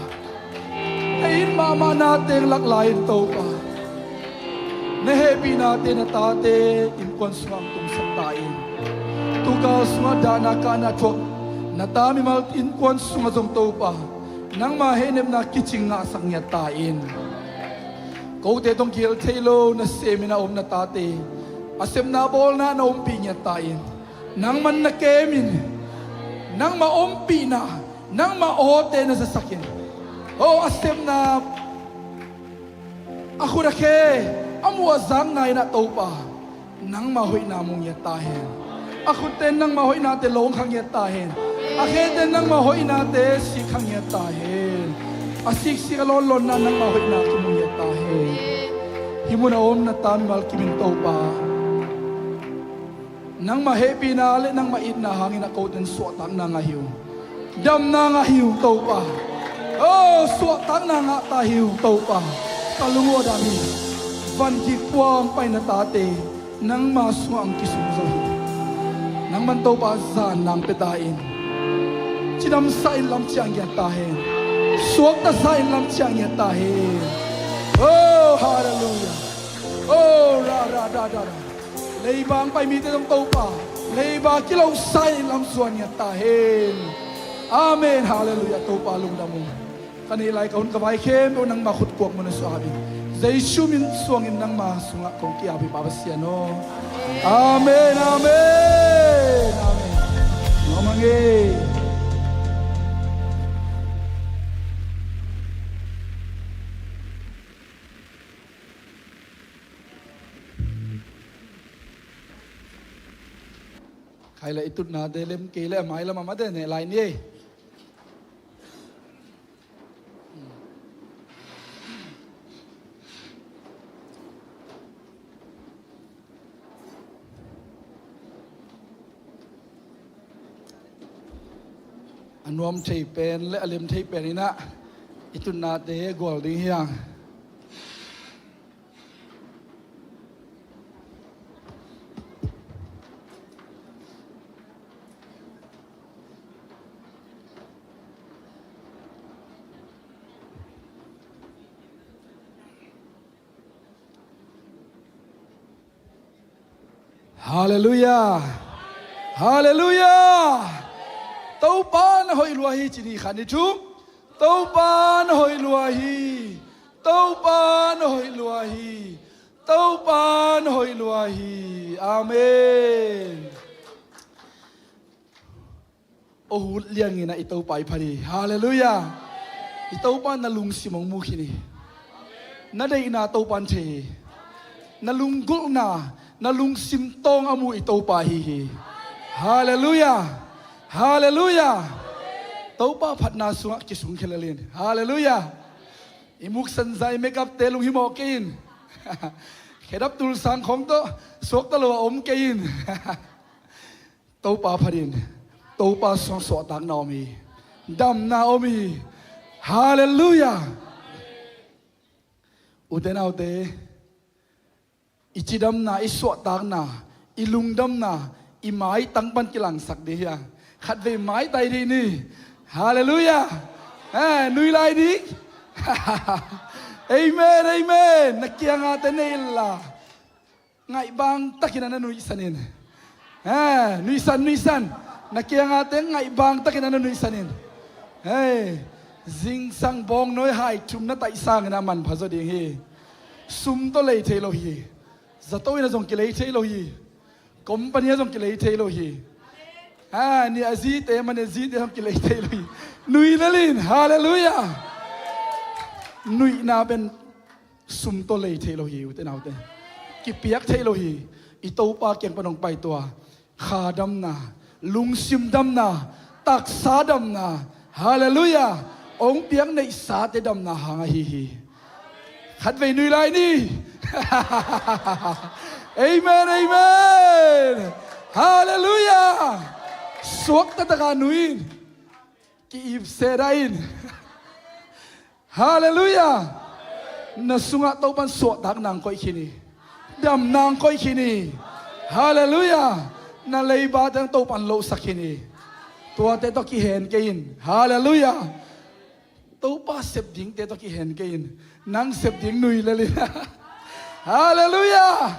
Na it mahmahna teng lak lai in Topa. Na hehpihna teng na tate innkuan sungah hong tungsak ta in. Tukal sungah dahna kahna thuak na ta mimal innkuan sungah zong Topa, nangma hehnepna kicing ngahsak ngiat ta in. Kote tawh kihel thei lo nasem in a om na tate a sepna bawlna na ompih ngiat ta in. Nangman na kem in. Nangma ompihna, nangma awte na zasak in. Oh, a sepna, a khut a khe, a muh a zakna in ah Topa, nangma hoihna mu ngiat ta hen. A khutte in nangma hoihnate lawng kha ngiat ta hen. A khete in nangma hoihnate sik kha ngiat ta hen. A siksik a lawnlawnna nangma hoihna kimu ngiat ta hen. Hih mun a om na ta mimal kim in Topa, nangma hehpihna le nangma itna hangin a kote in suahtakna ngah hi ung. Damna ngah hi ung Topa. Oh, suahtakna ngah ta hi ung Topa. Ka lung uh a dam hi. Van kik puang pai na tate nangma sungah hong kisung zo hi. Nangman Topa zanna hong pia ta in. Cidamsa in lam ciah ngiat ta hen. Suakta sa in lam ciah ngiat ta hen. Oh, halleluiah. Oh, ra ra da da da. Leiba hong pai mite zong Topa, leiba kilohsa in lam zuan ngiat ta hen. Amen. Halleluiah. Topa lungdam ung. Ka neih lai ka hun ka vai khempeuh nangma khut kuak mun a suah in, Jesu min suangin nangma sungah kong ki-ap hi, Pa Pasian aw. Amen, amen, amen. Nuam ing ei. Khai le i tutnate lem kei le a mailam ah mate ne lai ni ei. A nuam thei pen le a lem thei pen in ah i tutnate gual ding hi hang. Halleluiah. Halleluiah. Topa na hoih lua hi ci ni, khat, nih, thum. Topa na hoih lua hi. Topa na hoih lua hi. Topa na hoih lua hi. Amen. Aw, hut liangin ah i Topa i phat hi. Halleluiah. I Topa na lungsim hong mu khin hi. Na deihna Topa in thei hi. Na lunggulhna, na lungsim tawng a mu i Topa ahi hi. Halleluiah. Halleluiah. Topa phatna sungah kisung khia lel in. Halleluiah. I muk sanzai, makeup te lunghimawh kei in. Khedap tulsang khawng tawh suakta lo a om kei in. Topa phat in. Topa sungah suahtakna om hi. Damna om hi. Halleluiah. Ute naute, i cidamna, i suahtakna, i lungdamna i maitang pan kilangsak ding hi hang. Khatvei maitai dih ni. Halleluiah. Eh, nui lai dih. Amen, amen. Na kiangate nei inla, ngaihbang takin a na nuihsan in. Eh, nuihsan, nuihsan. Na kiangate ngaihbang takin a na nuihsan in. Hei, zingsang bawngnawi hai thum na taih sangin a manpha zaw ding hi. Sum tawh lei thei lo hi. Zato in a zong kilei thei lo hi. Company a zong kilei thei lo hi. Ah, ni a zite, man a zite zong kilei thei lo hi. Nui lel in. Halleluiah. Nuihna pen sum tawh lei thei lo hi, ute naute. Kipiak thei lo hi. I Topa kiang pan hong pai tua kha damna, lungsim damna, taksa damna. Halleluiah. Hong piak neihsate damna hang ahi hi. Khatvei nui lai ni. Amen, amen. Halleluiah. Suakta takin nui in. Ki-ip se dah in. Halleluiah. Na sungah Topan suahtakna hong koih khin hi. Damna hong koih khin hi. Halleluiah. Na leibate hong Topan lohsak khin hi. Tuate tawh kihen kei in. Halleluiah. Topa sep dingte tawh kihen kei in. Nang sep ding nui lel in. Halleluiah.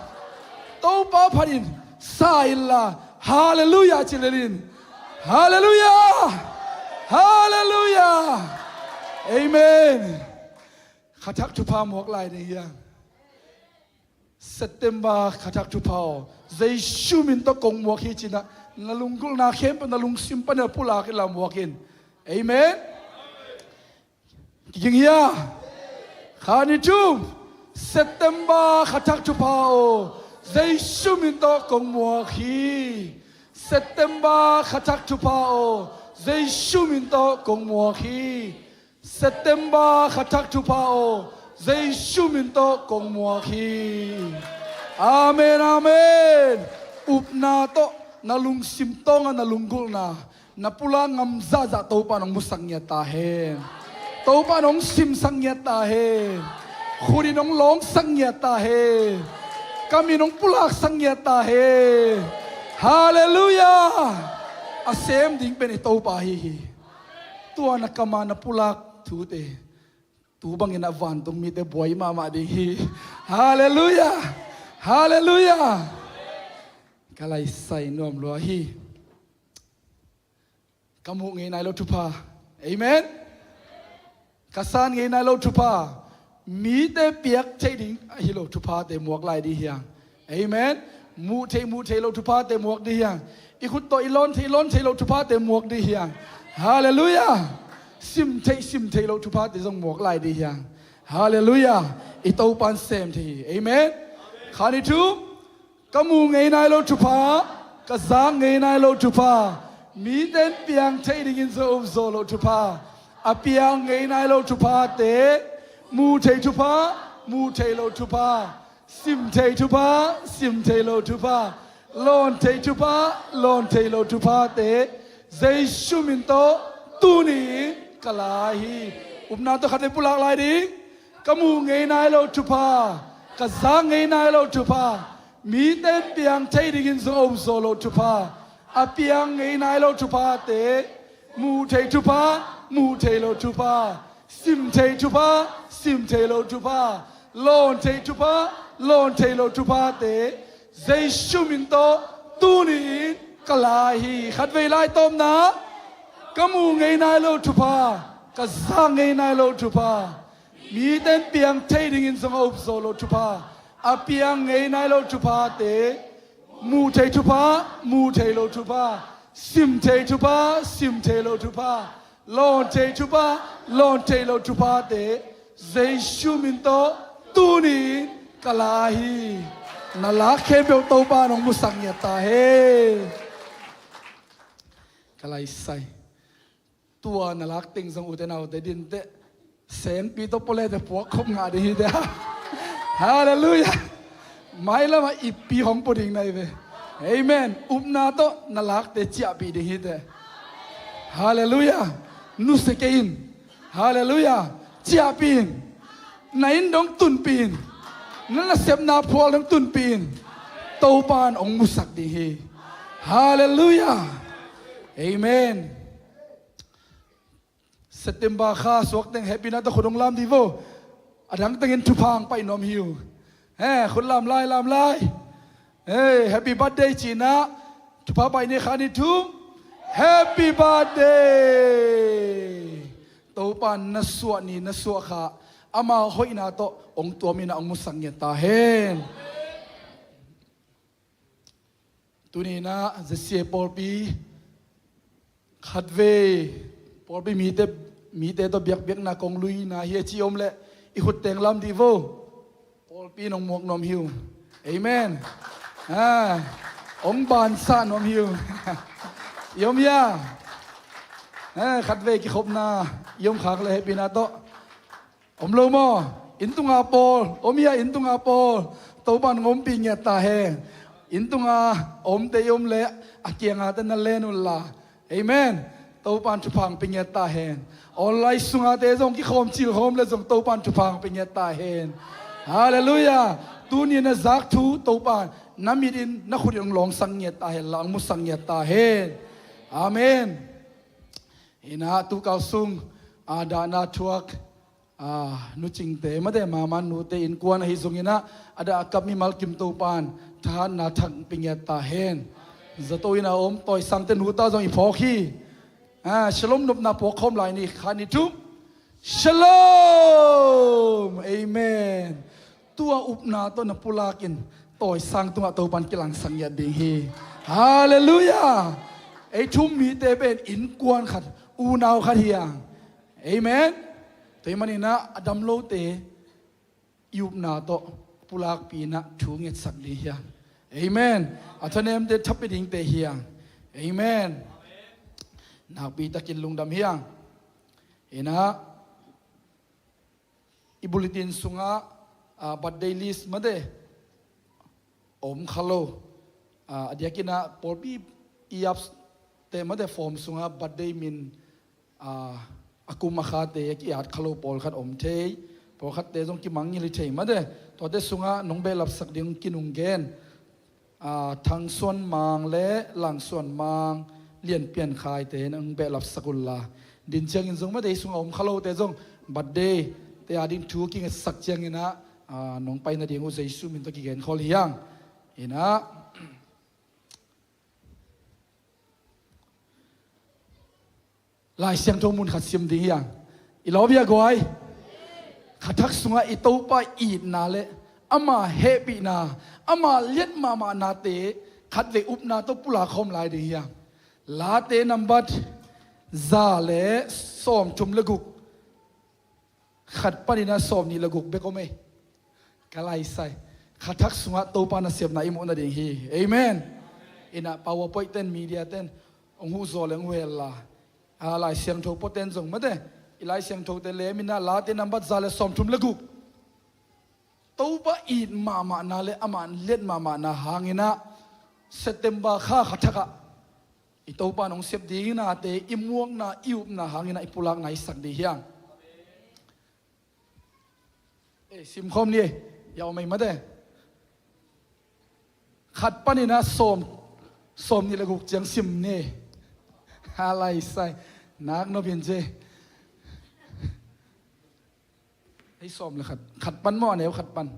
Topa phat in. Sa inla, halleluiah ci lel in. Halleluiah. Halleluiah. Amen. Kha thak thupha muak lai ding hi hang. September kha thak thupha aw, Jesu min tawh kong muak hi ci-in ah, na lunggulhna khempeuh na lungsim pan na pulak inla muak in. Amen. Kiging hia? Khat, nih, thum. September kha thak thupha aw, Jesu min tawh kong muak hi. September kha thak thupha aw, Jesu min tawh kong muak hi. September kha thak thupha aw, Jesu min tawh kong muak hi. Amen, amen. Upna tawh na lungsim tawng a na lunggulhna na pulak ngam zahzah Topa in hong musak ngiat ta hen. Topa in hong simsak ngiat ta hen. Khut in hong lawngsak ngiat ta hen. Kam in hong pulaksak ngiat ta hen. Halleluiah. A sem ding pen i Topa ahi hi. Tua na kam a na pulak thute, tu bangin a vantung mite buai mahmah ding hi. Halleluiah. Halleluiah. Ka laisai nuam lua hi. Ka muh ngei nai lo thupha. Amen. Ka san ngei nai lo thupha. Mite piak theih ding ahi lo thuphate muak lai ding hi hang. Amen. Muh theih, muh theih lo thuphate muak ding hi hang. I khut tawh i lawn theih, lawn theih lo thuphate muak ding hi hang. Halleluiah. Sim theih, sim theih lo thuphate zong muak lai ding hi hang. Halleluiah. I Topan sem thei hi. Amen. Khan i thu. Ka muh ngei nai lo thupha, ka zak ngei nai lo thupha, mite in piang theih dingin zong um zo lo thupha, a piang ngei nai lo thuphate, muh theih thupha, muh theih lo thupha, sim theih thupha, sim theih lo thupha, lawn theih thupha, lawn theih lo thuphate, Jesu min tawh tuni-in ka la hi. Upna tawh khat vei pulak lai ding. Ka muh ngei nai lo thupha, ka zak ngei nai lo thupha, mite in piang theih dingin zong a um zo lo thupha, a piang ngei nai lo thuphate, muh theih thupha, muh theih lo thupha, sim theih thupha, sim theih lo thupha, lawn theih thupha, lawn theih lo thuphate, Jesu min tawh tuni-in ka la hi. Khat vei lai tawpna, ka muh ngei nai lo thupha, ka zak ngei nai lo thupha, mite in piang theih dingin zong a um zo lo thupha, a piang ngei nai lo thuphate, muh theih thupha, muh theih lo thupha, sim theih thupha, sim theih lo thupha, lawn theih thupha, lawn theih lo thuphate, Jesu min tawh tuni-in ka la hi. Na lak khempeuh Topa in hong musak ngiat ta hen. Ka lai sai. Tua na lak teng zong ute naute dinteh, sengpi tawh pawlete puak khop ngah ding hi teh. Halleluiah. Mailamah ippi hong pua ding na hi ve. Amen. Upna tawh na lakte ciahpih ding hi teh. Halleluiah. Nusia kei in. Halleluiah. Ciahpih in. Na inn dong tunpih in. Na nasepna phual dong tunpih in. Topa in hong musak ding hi. Halleluiah. Amen. September kha suak teng happy na tawh khut hong lam dih vo. A dang tengin thupha hong pai nuam hi uh. He, khut lam lai, lam lai. He, happy birthday ci-in ah thupha pai ni. Kha ni thum. Happy birthday. Topa in na suah ni, na suah kha, ama hoihna tawh hong tuam in ah hong musak ngiat ta hen. Tuni-in ah Z C A pawlpi khatvei, pawlpi mite, mite tawh biakbiakna kong luina hi a ci om leh i khut teng lam dih vo. Pawlpi in hong muak nuam hi uh. Amen. Ah, hong bansah nuam hi uh. I om hia? Ah, khatvei kikhopna i om khak leh happy na tawh. Om lo maw? Inn tunga pawl, om hia inn tunga pawl? Topa in hong ompih ngiat ta hen. Inn tunga omte i om leh a kiangah te na len un la. Amen. Topa in thupha hong pia ngiat ta hen. Online sunga te zong kikhawm cilkhawm leh zong Topa in thupha hong pia ngiat ta hen. Halleluiah. Tuni na zak thu Topa in na mit in na khut in hong lawngsak ngiat ta hen la, hong musak ngiat ta hen. Amen. Hi-in ah tukal sung a dahna thuak, a, nu Cingte mate, mama nute innkuan ahi zongin ah, a dah a kap mimal kim Topa in thahatna thak pia ngiat ta hen. Zato inn a om tawisangte nuta zong i phawk hi. A, Shalom nopna puak khawm lai ni. Kha ni thum. Shalom. Amen. Tua upna tawh na pulak in tawisang tungah Topa in kilangsak ngiat ding hi. Halleluiah. Ei thu-um mite pen innkuan khat, unau khat hi hang. Amen. Tua ahih manin ah a dam lote i upna tawh pulakpih in ah thu ngetsak ding hi hang. Amen. A thanemte thapia dingte hi hang. Amen. Nakpi takin lungdam hi hang. Hi-in ah i bulletin sungah, ah, birthday list mate om kha lo. Ah, a diakin ah pawlpi i apps te mate form sungah birthday min, ah, a kum a khate a ki-at kha lo pawlkhat om thei. Pawlkhatte zong kimangngilh hi thei mate. Tuate sungah nong behlapsak ding kinung gen. Ah, Thang Suan Mang le Lang Suan Mang, Lian Pian Khai te nong behlapsak un la. Din ciangin zong mate, ei sungah om kha lote zong birthday te a ding thu kingetsak ciangin ah, ah, nong pai nading uh Jesu min tawh kigen khol hi hang. Hi-in ah, Lai Siangtho mun khat sim ding hi hang. I lawm hia guai? Kha thak sungah i Topa itna le ama hehpihna, ama liat mahmahnate khatvei upna tawh pulak khawm lai ding hi hang. Late nambat za le sawmthum le guk. Khat panin ah sawmnih le guk bek om ei. Ka laisai. Kha thak sungah Topa nasepna i muh nading hi. Amen. Inah PowerPoint ten, media ten hong huh zaw leng uh hel la. A, Lai Siangtho pua ten zong mate. I Lai Siangthote lem inah Late nambat za le sawmthum le guk. Topa it mahmahna le amah liat mahmahna hang inah September kha kha thakah i Topa in hong sep ding nate i muakna, i upna hang inah i pulakna i sak ding hi hang. Eh, sim khawm ni ei. Ya om ei mate. Khat panin ah sawm, sawmnih le guk ciang sim ni ei. A laisai. Nak nop in ci. Hei sawm le khat. Khat pan maw, a neu khat pan.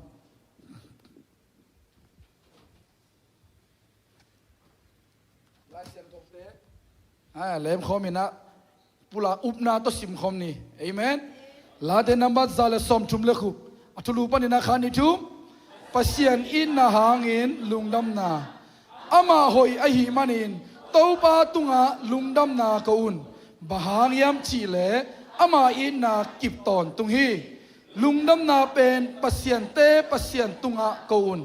Lai Siangthote. A, lem khawm inah pulak upna tawh sim khawm ni. Amen. Late nambat za le sawmthum le guk. A thulu panin ah khat, nih, thum. Pasian itna hangin lungdamna. Amah hoih ahih manin Topa tungah lungdamna ko un. Bang hang hiam cihleh ama itna kip tawntung hi. Lungdamna pen pasiante Pasian tungah ko un.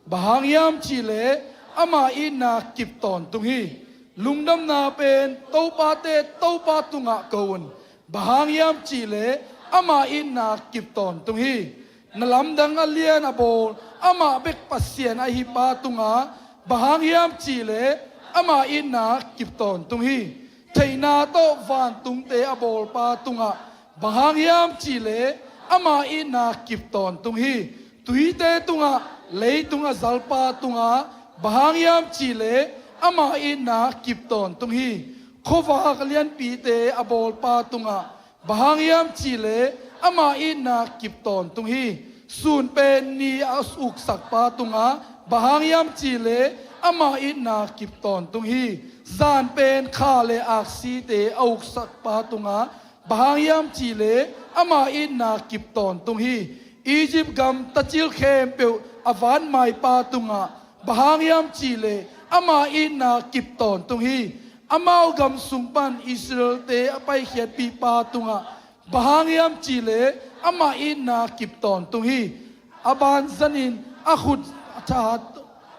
Bang hang hiam cihleh ama itna kip tawntung hi. Lungdamna pen topate Topa tungah ko un. Bang hang hiam cihleh ama itna kip tawntung hi. Na lamdang a lian a bawl amah bek Pasian ahi pa tungah bang hang hiam cihleh ama itna kip tawntung hi. Theihna tawh vantungte a bawlpa tungah bang hang hiam cihleh ama itna kip tawntung hi. Tuite tungah, leitung a zalpa tungah bang hang hiam cihleh ama itna kip tawntung hi. Khuavak lianpite a bawlpa tungah bang hang hiam cihleh ama itna kip tawntung hi. Sun pen ni a uksakpa tungah bang hang hiam cihleh ama itna kip tawntung hi. Zan pen kha le aksite a uksakpa tungah bang hang hiam cihleh ama itna kip tawntung hi. Egypt gam tacil khempeuh a vanmaipa tungah bang hang hiam cihleh ama itna kip tawntung hi. Amau gam sung pan Israelte a paikhiatpihpa tungah bang hang hiam cihleh ama itna kip tawntung hi. A banzanin a khut a thahat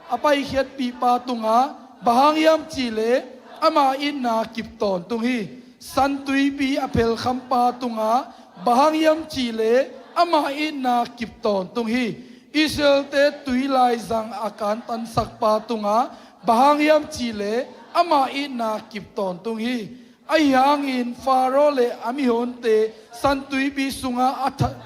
a paikhiatpihpa tungah bang hang hiam cihleh ama itna kip tawntung hi. San Tuipi a phelkhampa tungah bang hang hiam cihleh ama itna kip tawntung hi. Israelte tui laizang a kantansakpa tungah bang hang hiam cihleh ama itna kip tawntung hi. Ahi hangin Faro le a mihonte San Tuipi sungah a tha-,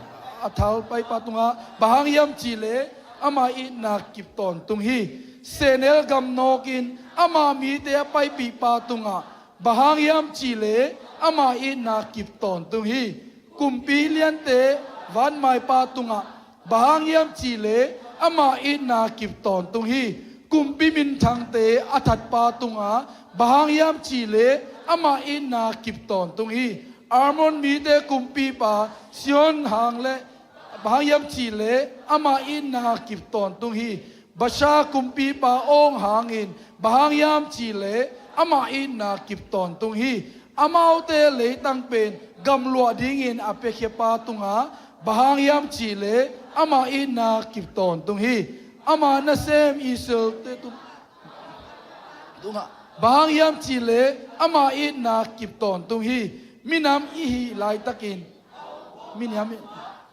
a thalpaipa tungah bang hang hiam cihleh ama itna kip tawntung hi. Sehnel gam nawkin ama mite a paipihpa tungah bang hang hiam cihleh ama itna kip tawntung hi. Kumpi liante vanmaipa tungah bang hang hiam cihleh ama itna kip tawntung hi. Kumpi minthangte a thatpa tungah bang hang hiam cihleh ama itna kip tawntung hi. Amor mite kumpipa Sihon hang le bang hang hiam cihleh ama itna kip tawntung hi. Bashan kumpipa Og hangin bang hang hiam cihleh ama itna kip tawntung hi. Amaute leitang pen gamluah dingin a piakhiapa tungah bang hang hiam cihleh ama itna kip tawntung hi. Ama nasem Israelte tung-, tungah bang hang hiam cihleh ama itna kip tawntung hi. Minam i hih laitakin minam i,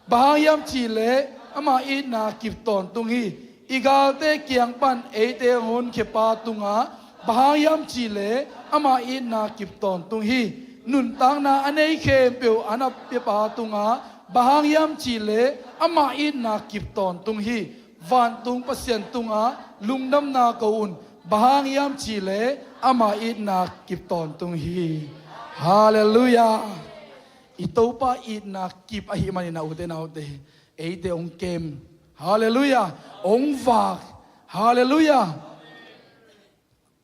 bang hang hiam cihleh ama itna kip tawntung hi. I galte kiang pan eite hong honkhiapa tungah bang hang hiam cihleh ama itna kip tawntung hi. Nuntakna a nei khempeuh a na piapa tungah bang hang hiam cihleh ama itna kip tawntung hi. Vantung Pasian tungah lungdamna ko un. Bang hang hiam cihleh ama itna kip tawntung hi. Halleluiah. I Topa itna kip ahih manin a ute naute, eite hong kem. Halleluiah. Hong vak. Halleluiah.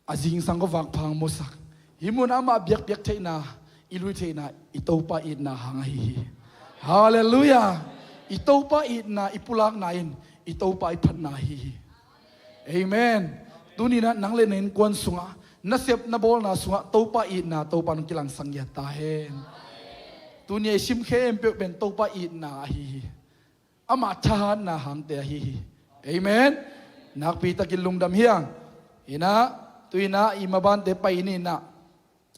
A zingsang khuavak pha hong musak. Hih mun amah biakpiak theihna i luih theihna i Topa itna hang ahi hi. Halleluiah. I Topa itna i pulakna in i Topa i phatna ahi hi. Amen. Tuni-in ah nang le na innkuan sungah, na sep na bawlna sungah Topa itna Topa in hong kilangsak ngiat ta hen. Tuni-a i sim khempeuh pen Topa itna ahi hi. Amah thahatna hangte ahi hi. Amen. Nakpi takin lungdam hi hang. In ah, tu-in ah i mabante pai ni in ah,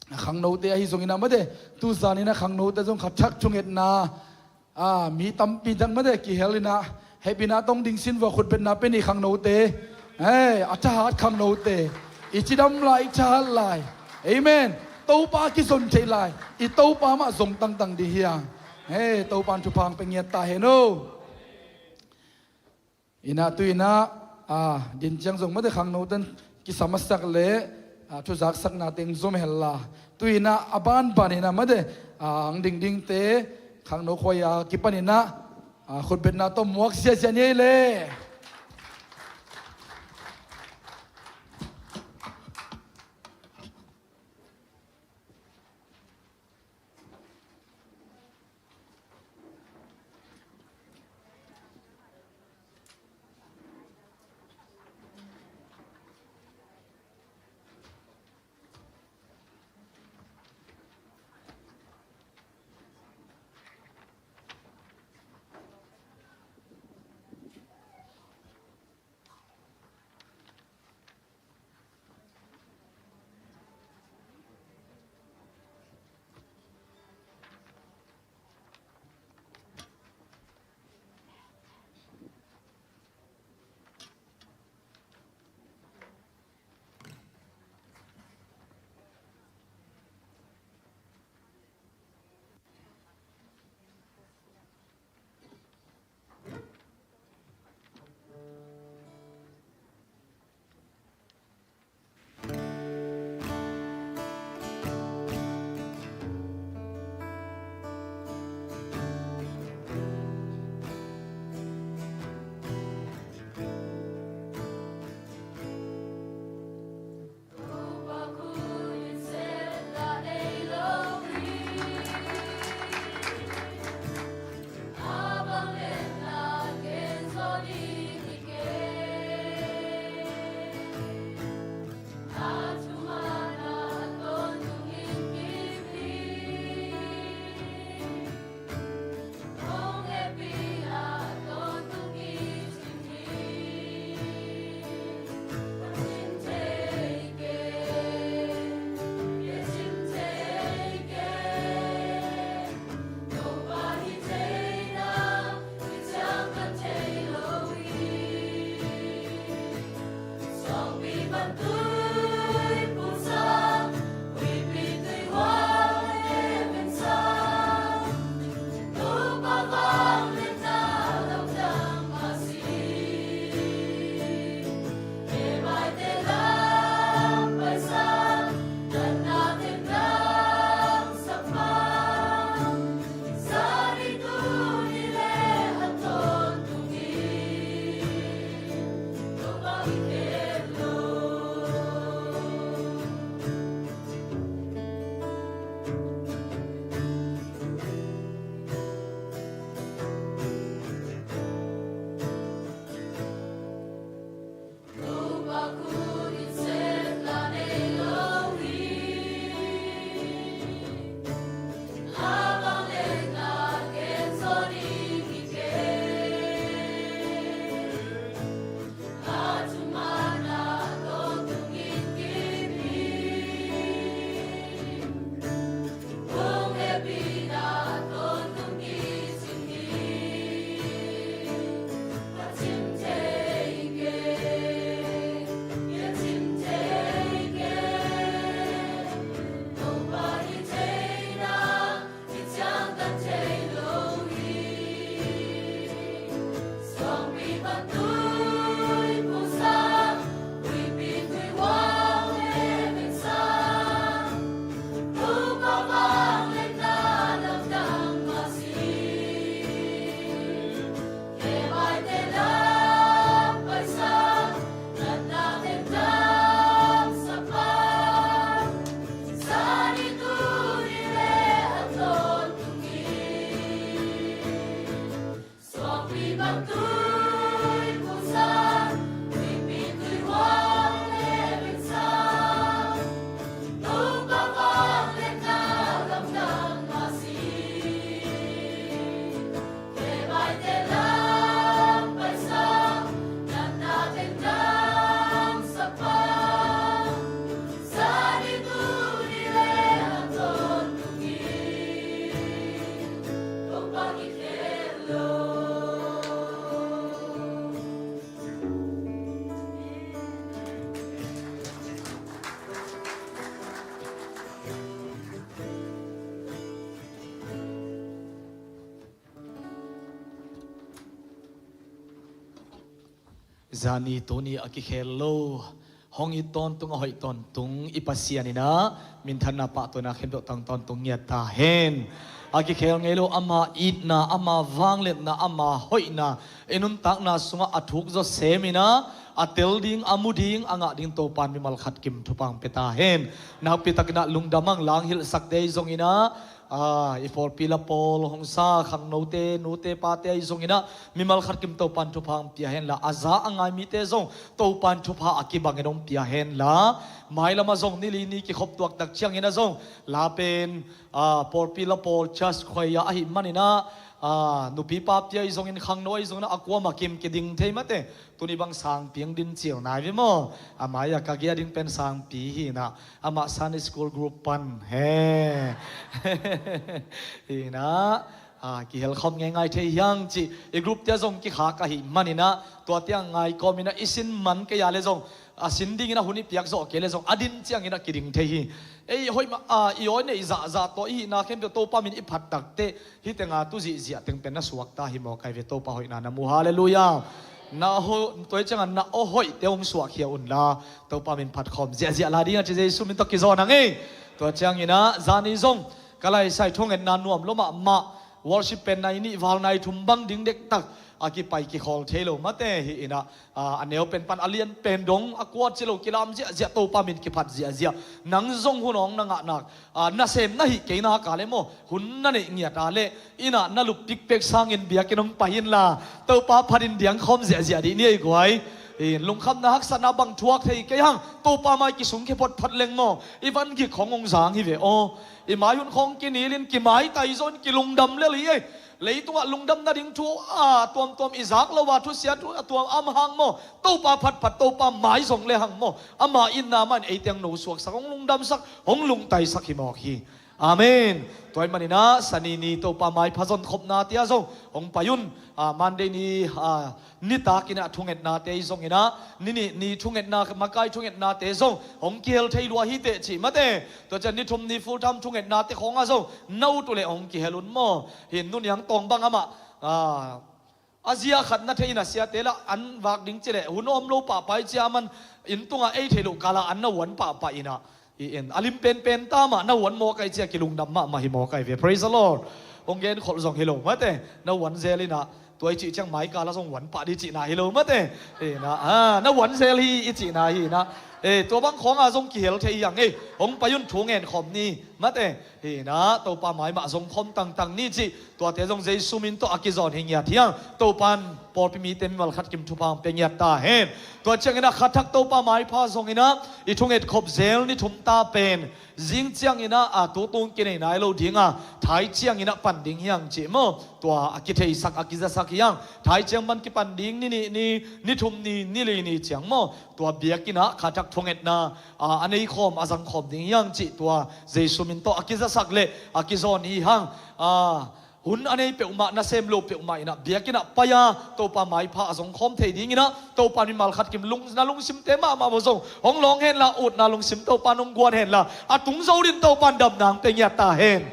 a khangnote ahi zongin ah mate, tuzan in ah khangnote zong khat thak thungetna, a, mi tampi tak mate kihel in ah, hehpihna tawh ding sin vua, khutbetna pia ni khangnote. Hei, a thahat khangnote. I cidam lai, i thahat lai. Amen. Topa kizon theih lai. I Topa mah zong tangtang ding hi hang. Hei, Topa in thupha hong pia ngiat ta hen aw. In ah tu-in ah, a, din ciang zong mate khangnote'n kisa masak le, a, thuzaksakna teng zom hen la. Tu-in ah a banban in ah mate, a, ang dingdingte khangno khuai-a kipan in ah, a, khutbetna tawh muak ziahziah ni ei le. Zani tuni a kikhel lo hong it tawntung, a hoih tawntung i Pasian in ah minthanna, pahtawina khempeuh tang tawntung ngiat ta hen. A kikhel ngei lo ama itna, ama vangliatna, ama hoihna i nuntakna sungah a thuk zawsem in ah a tel ding, a mu ding, a ngah ding Topa'n mimal khat kim thupha hong pia ta hen. Nakpi takin ah lungdam hang, lang hilhsakte ahi zongin ah, aa, i pawlpi la pawl hong sa khangnote, nute pate ahi zongin ah mimal khat kim Topa'n thupha hong pia hen la, a za a ngai mite zong Topa'n thupha a kibangin hong pia hen la, mailam ah zong ni li ni kikhop tuak tak ciangin ah zong la pen, aa, pawlpi la pawl church choir ahih manin ah, aa, nupi papi ahi zongin, khangno ahi zongin ah a kuamah kim kiding thei mate. Tuni bang sangpi hong din cil nai ve maw? A mai-ah ka gia ding pen sangpi hi in ah, amah Sunday school group pan he hi in ah, a, kihel khawm ngeingai thei hi hang cih, i group te ah zong kikhak ahih manin ah, tua te ah ngai kawmin ah i sin man kei a leh zong, a, sin dingin a hun i piak zawh kei leh zong a din ciangin ah kiding thei hi. Ei, hoih mah, a, i awi neih zahzah tawh i hihna khempeuh Topa min i phat tak teh, hih teng a tu zihziah teng pen na suakta hi mawk ai ve, Topa hoihna na mu. Halleluiah. Na aw, tua hi ciangin na aw hoihte hong suahkhia un la, Topa min phat khawm ziahziah lai ding a ci, Jesu min tawh kizawn hang ei. Tua ciangin ah zani zong ka laisai thungetna nuam lua mahmah, worship pen nai nih val nai thum bang ding dektak a kipai kikhawl thei lo mate hi in ah, a, a neu pen pan a lian pen dong a kua ci lo kilam ziahziah, Topa min kiphat ziahziah. Nang zong hun hong na ngah nak, a, nasem na hih kei nak a leh maw, hun na neih ngiat a leh inn ah na lup pikpek sangin biakinn hong pai in la, Topa phatin diang khawm ziahziah dih ni ei guai. In lungkhamna haksatna bang thuak thei kei hang, Topa mai kisungkhia photphot leng maw, i van gik khawng hong zang hi ve aw. I mai hun khawng kinilin kimaitai zaw in kilungdam lel hi ei. Leitungah lungdam nading thu a tuamtuam i zak lo a, thusia thu a tuam om hang maw, Topa phatphat, Topa mai zong le hang maw, ama itna mah in eite hong nosuaksak, hong lungdamsak, hong lungtaisak hi mawk hi. Amen. Tua ahih manin ah Sani ni Topa maipha zonkhopna te ah zong hong pai un. A, Monday ni, a, nitakin ah thungetnate ahi zongin ah, ni nih ni thungetna, makai thungetnate zong hong kihel thei lua hi teh cih mate. Tua ciang ni thum ni full time thungetnate khawngah zong na ut uh leh hong kihel un maw. Hin Nu Niang Tawng bang amah, a, a zia khat na thei in ah siate lah an vak ding ci leh hun a om lo pahpah hi ci a, aman inn tungah ei theih loh kal ah an na uan pahpah in ah, i en a lim penpen ta mah, na uan mawk ai ci a kilungdam mahmah hi mawk ai ve. Praise the Lord. Hong genkholh zong hi lo mate, na uan zel in ah, tua i cih ciang mai kal ah zong uan pah ding cihna hi lo mate. Hi in ah, a, na uan zel hi i cihna hi in ah. E, tua bang khawngah zong kihel thei hi hang ei. Hong pai un, thu ngen khawm ni mate. Hi in ah, Topa mai mah zong khawm tangtang ni cih, tuate zong Jesu min tawh a kizawn hi ngiat hi hang. Topa'n pawlpi mite mimal khat kim thupha hong pia ngiat ta hen. Tua ciangin ah khathak Topa maipha zongin ah i thunget khop zel ni thum ta pen zing ciangin ah, a, tu tung kinei nai lo ding a, thai ciangin ah pan ding hi hang cih maw. Tua a kitheisak, a kizasak hi hang. Thai ciang pan kipan ding ni nih ni, ni thum ni, ni li ni ciang maw, tua biakinn ah khathak thungetna, a, a nei khawm, a zang khawm ding hi hang cih, tua Jesu min tawh a kizasak leh a kizawn hi hang. A, hun a nei peuhmah, nasem lo peuhmah in ah biakinn ah pai a, Topa maipha a zong khawm thei dingin ah, Topa mimal khat kim lung, na lungsimte mahmah uh zong hong lawng hen la, utna lungsim Topa'n hong guan hen la, a tung zo dingin Topa'n damna hong pia ngiat ta hen.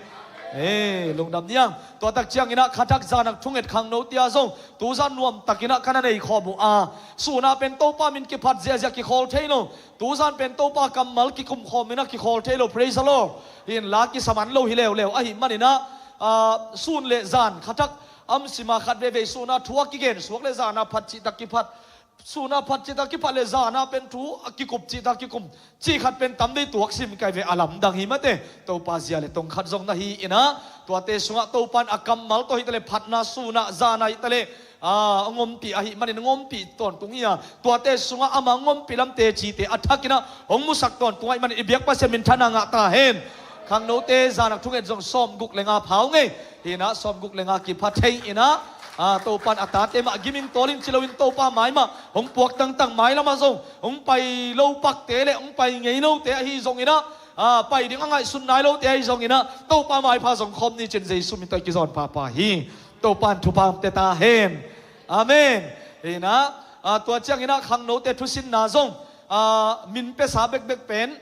E, lungdam ni hang. Tua tak ciangin ah khathak zan ah thunget khangnote ah zong tu zan nuam takin ah ka na nei khawm uh a, sun ah pen Topa min kiphat ziahziah kikhawl thei lo. Tu zan pen Topa kammal kikum khawm in ah kikhawl thei lo. Praise the Lord. Hi in la, kisa man lo hi leuleu ahih manin ah, a, sun leh zan khathak a om sim a, khat veivei sun ah thu a kigen suak leh zan ah phat cih tak kiphat, sun ah phat cih tak kiphat leh zan ah pen thu a kikup cih tak kikum cih khat pen tam dei tuak sim kei ve, a lamdang hi mate. Topa zia leh tong khat zong na hi in ah, tuate sungah Topa'n a kammal tawh hi ta leh, phatna sun ah, zan ah hi ta leh, a, hong ompih ahih manin hong ompih tawntung hi a, tuate sungah ama hong ompih lamte cite a thakin ah hong musak tawntung ahih manin i biak Pasian minthanna ngah ta hen. Khangnote zan ah thunget zong sawmguk le nga pha uh ngei. Hi in ah sawmguk le nga kipha thei in ah, a, Topa'n a tate mah giming tawlin ci loin Topa mai mah hong puak tangtang, mai lamah zong hong pai lo pakte le hong pai ngei lote ahi zongin ah, a, pai ding a ngaihsun nai lote ahi zongin ah Topa maipha zong khawm ni cin Jesu min tawh i kizawn phapha hi. Topa'n thupha hong pia ta hen. Amen. Hi in ah, a, tua ciangin ah khangnote thusinna zong, a, min piasa bekbek pen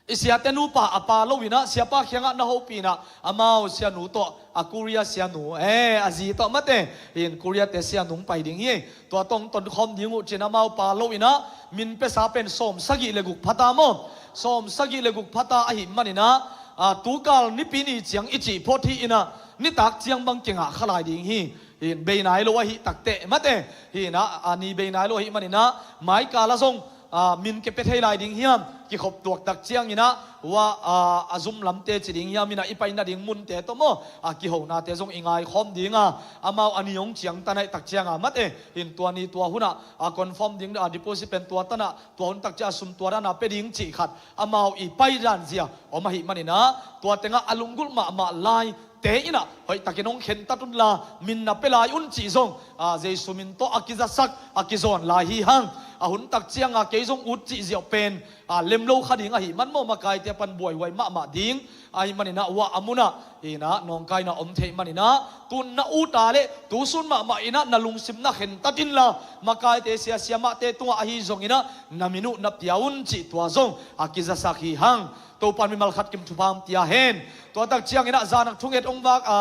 i siate nupa a pa lo in ah siapa kiangah na hopih in ah amau sianu tawh, a, Korea sianu, e, a zi tawh mate, hi in Korea-te sianu hong pai ding hi. Tua tawh hong tonkhawm ding uh cin amau pa lo in ah min piasa pen sawmsagih le guk pha ta maw. Sawmsagih le guk pha ta ahih manin ah, a, tukal Nipi ni ciang i cih phot hi in ah nitak ciang bang kingah kha lai ding hi. Hi in bei nai lo ahih takteh mate, hi in ah, a, ni bei nai lo ahih manin ah maikal ah zong, a, min kipia thei lai ding hiam, kikhop tuak tak ciangin ah, ua, a, a zum lamte ci ding hiam, in ah i paina ding munte tawh maw, a, kihonate zong i ngaikhawm ding a, amau a ni hong ciangtan ahih tak ciang a mate, hi in tua ni tua hun ah, a, confirm ding, a, deposit pen tua tan ah, tua hun tak ciang a sum tua dan a pia ding cih khat amau i paidan zia om ahih manin ah, tua tengah a lunggulh mahmah lai te in ah hoihtakin hong khentat unla, min na pia lai un cih zong, a, Jesu min tawh a kizasak, a kizawn lai hi hang. A hun tak ciang a kei zong ut cih ziau pen, a, lem lo kha ding ahih man maw, makaite pan buaihuai mahmah ding ahih manin ah, ua a mun ah, hi in ah nawngkaina om thei manin ah, tu-in na ut a leh tusun mahmah in ah na lungsim na khentat inla, makaite siasia mahte tungah ahi zongin ah na min uh na pia un cih tua zong a kizasak hi hang. Topa'n mimal khat kim thupha hong pia hen. Tua tak ciangin ah zan ah thunget hong vak, a,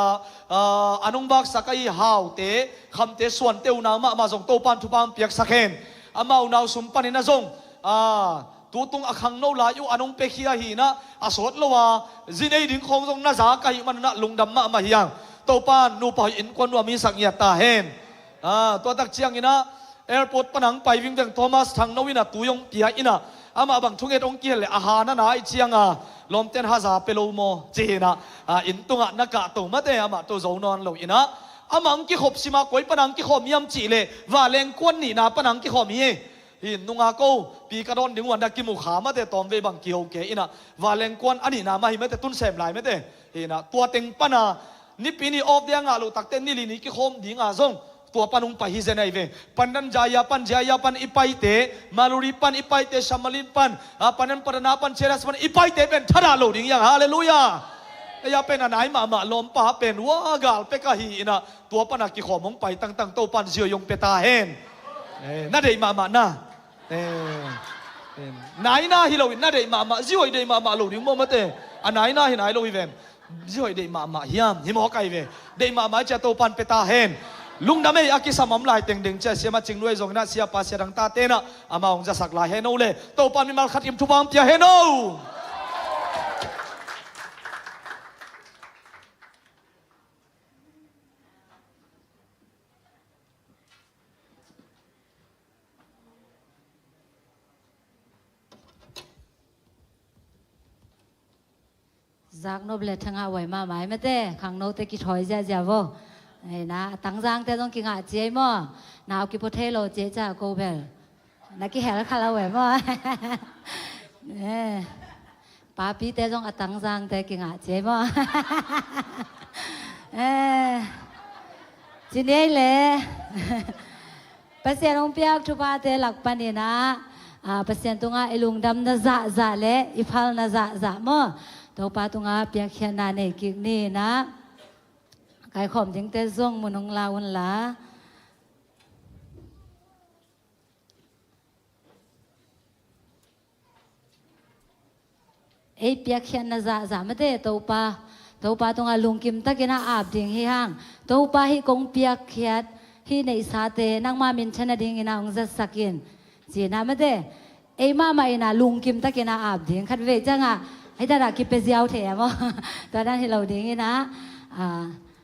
a, an hong vaksak ahi Haute, Khamte, Suante unau mahmah zong Topa'n thupha hong piaksak hen. Amau unau sum panin ah zong, a, tutung a khangno lai uh an hong piakhia hi in ah, a sawt lo a zi nei ding khawng zong na za ka hih man un ah lungdam mahmah hi hang. Topa'n nupa hoih innkuan nuam hong sak ngiat ta hen. A, tua tak ciangin ah airport pan hong pai vingveng Thomas Thangno in ah tui hong pia in ah, amah bang thunget hong kihel leh a ha na na ahih ciang a, lawmte'n haza pia lo maw ci hi in ah, a, inn tungah na kahto mate, amah tawh zo nawn lo in ah, amah hong kikhop sim a, koi pan hong kikhawm hiam cih leh vanleng kuan nihna pan hong kikhawm hi. Hi in nungak o, pi ka dawn ding uh a na kimu kha mate, tawmvei bang kiho kei in ah, vanleng kuan a nihna mah hi mate, tun sem lai mate. Hi in ah tua teng pan a Nipi ni off day a ngah loh takteh nili ni kikhawm ding a zong tua pan hong pai hi zen ahi ve. Pandan Jaya pan, Jaya pan i paite, Maluri pan i paite, Shamalin pan, a, Pandan Padana pan, Cheras pan i paite pen thadah lo ding hi hang. Halleluiah. Ei a pen a nai mahmah, lawmpa pen ua gal pek ahi in ah, tua pan a kikhawm hong pai tangtang, Topa'n zi hoih hong pia ta hen. Eh, na deih mahmah na. Eh, eh, naina hi lo in na deih mahmah, zi hoih deih mahmah lo ding maw mate. A naina hi nai lo hi ven. Zi hoih deih mahmah hiam, hi mawk ahi ve. Deih mahmah hi ci a, Topa'n pia ta hen. Lungdam ei, a kisam om lai teng ding ci a, siamah Cing Luai zong in ah, siapa sia dang tate in ah amau hong zasak lai hen o le. Topa'n mimal khat kim thupha hong pia hen o. Zaknop le thangah huai mahmah ei mate, khangnote kithawi ziahziah vo. Ei na, a tangzangte zong kingah ciai maw. Nau kipua thei lo ciai ca ko bel. Na kihel kha lo ei maw. Eh, papite zong a tangzangte kingah ciai maw. Eh, ci ni ei le. Pasian hong piak thuphate lak panin ah, a, Pasian tungah i lungdamna zahzah le i phalna zahzah maw, Topa tungah piakkhiatna nei kik ni in ah, kaikhawm dingte zong mun hong la unla. Ei piakkhiatna zahzah mate, Topa, Topa tungah lungkim takin a ap ding hi hang. Topa hih kong piakkhiat, hih neihsate nangma minthanna dingin a hong zatsak in, ci-in a mate, ei mahmah in a lungkim takin a ap ding. Khatvei ciangah hih dan a kipia ziau thei a maw. Tua dan hi lo dingin a, a,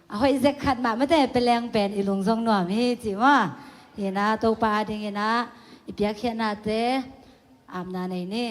a hoih zek khat mah mate, pia leng pen i lung zong nuam hi ci maw. Hi in a, Topa a dingin a i piakkhiatnate apna nei ni.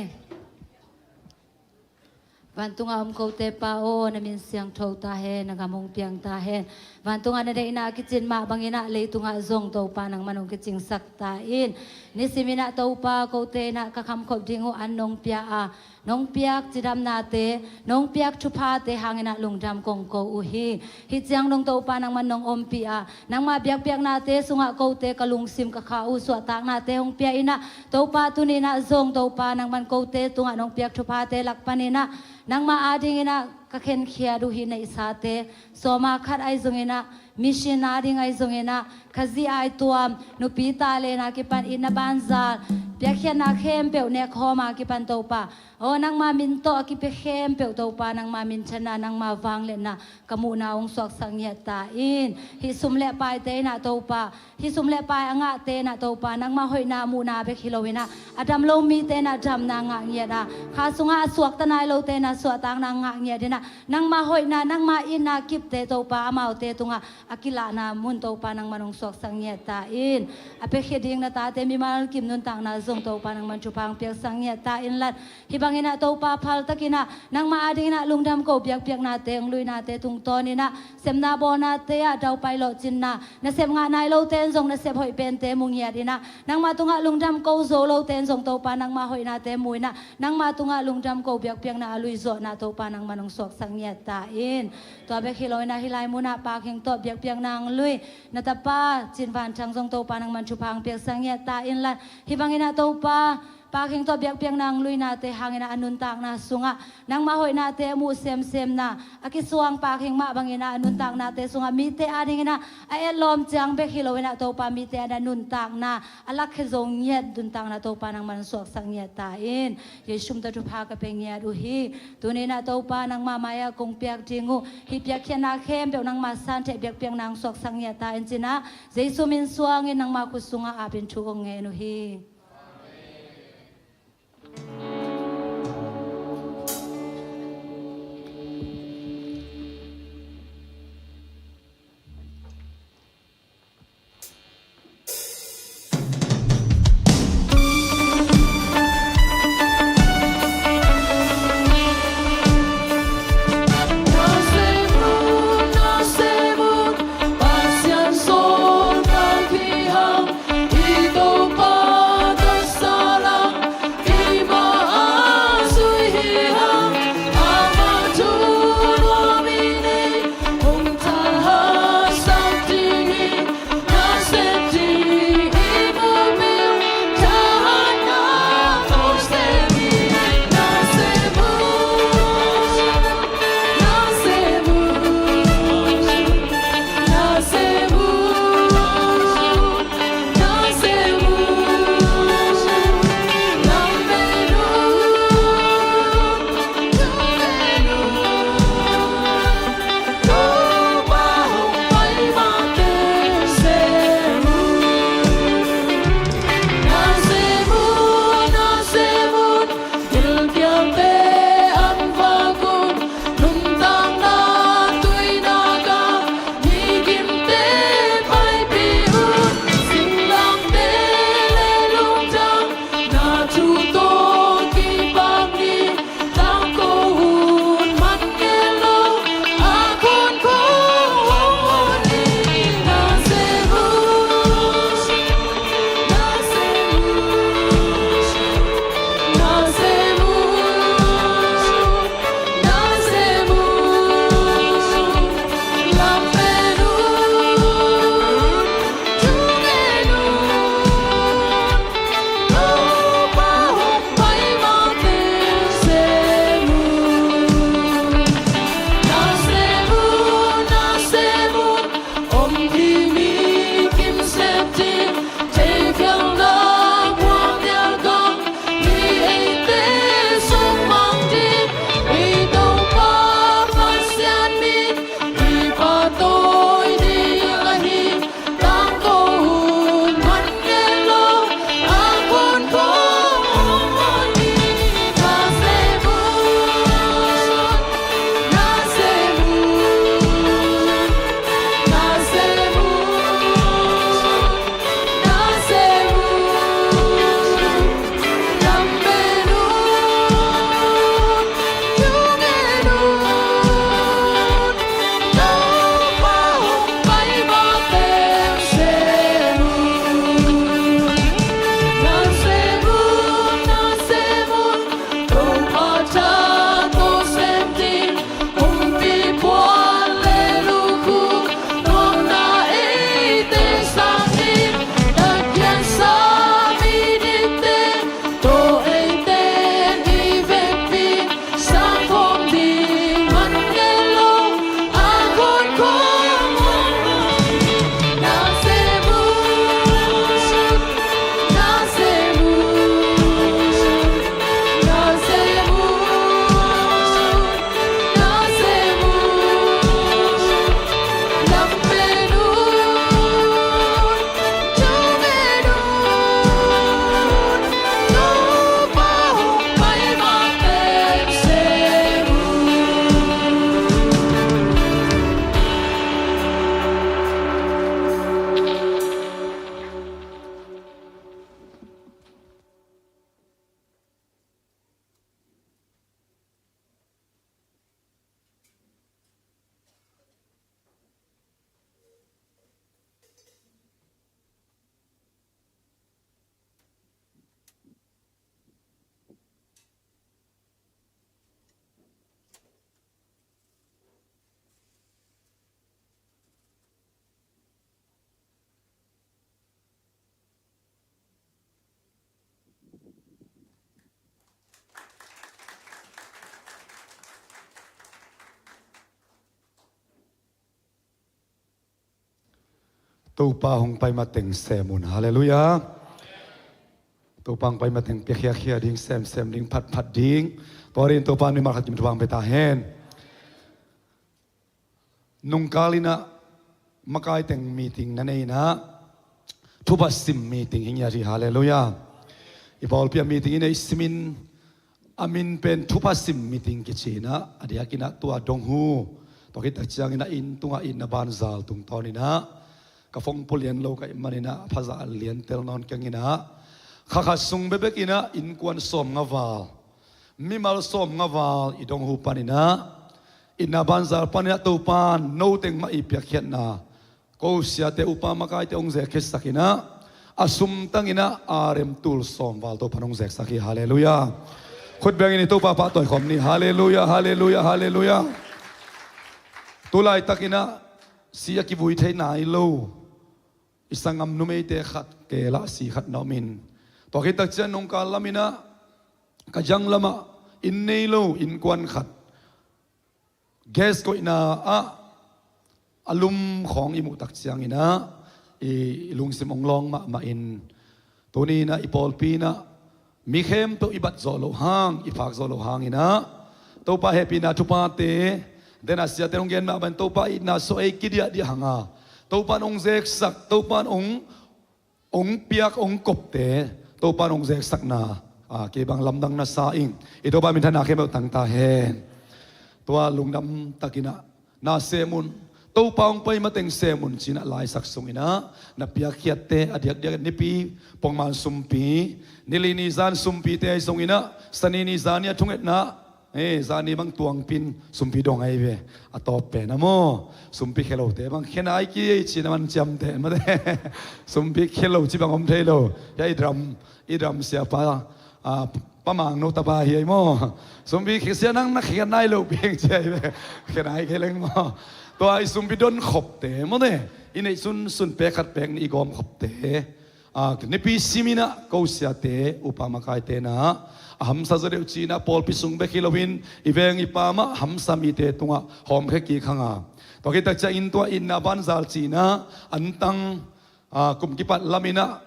Vantungah om kote Pa aw, na min siangtho ta hen, na gam hong piang ta hen. Vantungah na deihna a kicin mah bangin ah leitungah zong Topa nangman hong kicingsak ta in. Nisimin ah Topa kote in ah ka khamkhop ding uh an nong pia a, nong piak cidamnate, nong piak thuphate hangin ah lungdam kong ko uh hi. Hih ciang dong Topa nangman nong ompih a, nangma biakpiaknate sungah kote ka lungsim ka kha uh suahtaknate hong pia in ah, Topa tuni in ah zong Topa nangman kote tungah nong piak thuphate lak panin ah, nangma adingin ah ka khenkhiat uh hih neihsate, sawma khat ahi zongin ah, mission ading ahi zongin ah, Khazih aituam, nupi talent a kipan itna banzal, piakkhiatna khempeuh nekhawm a kipan Topa, aw nangma min tawh a kipia khempeuh Topa, nangma minthanna, nangma vangliatna ka muhna hong suaksak ngiat ta in. Hih sum le paite in ah Topa, hih sum le pai a ngahte in ah Topa, nangma hoihna muhna bek hi lo in ah, a dam lo mite in ah damna ngah ngiat a, kha sungah a suakta nai lote in ah suahtakna ngah ngiat in ah, nangma hoihna, nangma itna kipte Topa, amaute tungah a kilahna mun Topa nangman hong suaksak ngiat ta in. A piakhia ding na tate mimal kim nuntakna zong Topa nangman thupha hong piaksak ngiat ta in lan. Hih bangin ah Topa phaltakin ah nangma adingin ah lungdam ko biakpiaknate, hong luinate tungtawnin ah, sepna bawlnate ah daupai lawhcinna, nasep ngah nai lote in zong nasep hoih pente mu ngiat in ah, nangma tungah lungdam ko zo lote in zong Topa nangma hoihnate mu in ah, nangma tungah lungdam ko biakpiakna a luizawhna Topa nangman hong suaksak ngiat ta in. Tua bek hi lo in ah hih lai munah Pa Kheng tawh biakpiakna hong lui na tapa Cin Van Thang zong Topa nangman thupha hong piaksak ngiat ta in lan. Hih bangin ah Topa, Pa Kheng tawh biakpiakna hong luinate hangin ah a nuntakna sungah nangma hoihnate a muh semsemna, a kisuang Pa Kheng mah bangin ah a nuntaknate sungah mite adingin ah a etlawm ciang bek hi lo in ah Topa, mite adingin ah nuntakna a lakkhia zo ngiat nuntakna Topa nangman suaksak ngiat ta in. Jesu min tawh thupha ka pia ngiat uh hi. Tuni in ah Topa nangma mai-ah kong piak ding uh hih piakkhiatna khempeuh nangma santheh biakpiakna hong suaksak ngiat ta in ci-in ah, Jesu min suangin nangma khut sungah apin thu kong ngen uh hi. Topa hong pai mateng sem un. Halleluiah. Topa hong pai mateng piakhia khia ding, semsem ding, phatphat ding. Tua dingin Topa in mimal khat kim thupha hong pia ta hen. Nungkal in ah makai teng meeting na nei in ah, thupha sim meeting hi ngiat hi. Halleluiah. I pawlpi ah meeting i neih simin, a min pen thupha sim meeting kici in ah, a diakin ah tua dong hu. Tua khit tak ciangin ah inn tungah itna banzal tungtawn in ah, ka phone pua lian lo ka hih manin ah, a phazah lian tel nawn keng in ah, kha khat sung bekbek in ah innkuan sawmnga val, mimal sawmnga val i dong hu panin ah, itna banzal panin ah Topa in no teng mah i piakkhiatna, ko siate, upa makaite hong zekkhiatsak in ah, a sum tang in ah arem tul sawm val Topa in hong zeksak hi. Halleluiah. Khut bengin i Topa pahtawi khawm ni. Halleluiah, halleluiah, halleluiah. Tu laitak in ah si a kivui thei nai lo i sanggam numeite khat keel ah si khat na om in, tua khit tak ciang nungkal lam in ah ka zang lamah inn nei lo innkuan khat gas koihna ah a lum khawng i muh tak ciangin ah i lungsim hong lawng mahmah in, tuni in ah i pawlpi in ah mi khempeuh i bat zawh loh hang, i phak zawh loh hangin ah, Topa hehpihna thuphate, den a siate hong gen mah bangin Topa itna sawh ei kidiahdiah hang a, Topa in hong zeksak, Topa in hong, hong piak, hong kopte Topa in hong zeksakna, a, kei bang lamdang na sa ing. I Topa minthanna khempeuh tang ta hen. Tua lungdam takin ah na sem un. Topa hong pai mateng sem un ci-in ah laisak sungin ah na piakkhiatte, a diakdiak nipi pongman sumpi, nili ni zan sumpite ahi zongin ah, sani ni zan ni a thungetna, eh, zan ni bang tuangpi in sumpi dong ahi ve. A tawp pen a maw, sumpi khe lote bang khe nai kei ci-in a man ciamteh mate. Sumpi khe lo ci bang om thei lo. Hia i dram, i dram siapa, a, Pa Mang no tapa hi ei maw. Sumpi khe sia nang na khe nai lo piang ci ei ve. Khe nai kei leng maw. Tua i sumpi don khopte maw ne, i neih sunsun pek khat pek nih i gawm khopte, a, nipi simin ah ko siate, upa makaite in ah a hamsa zaw deuh ci-in ah pawlpi sung bek hi loin i veng i pam ah hamsa mite tungah hawmkhia kik hang a, tua khit tak ciangin tua itna banzal ci-in ah antang, a, kum kipat lam in ah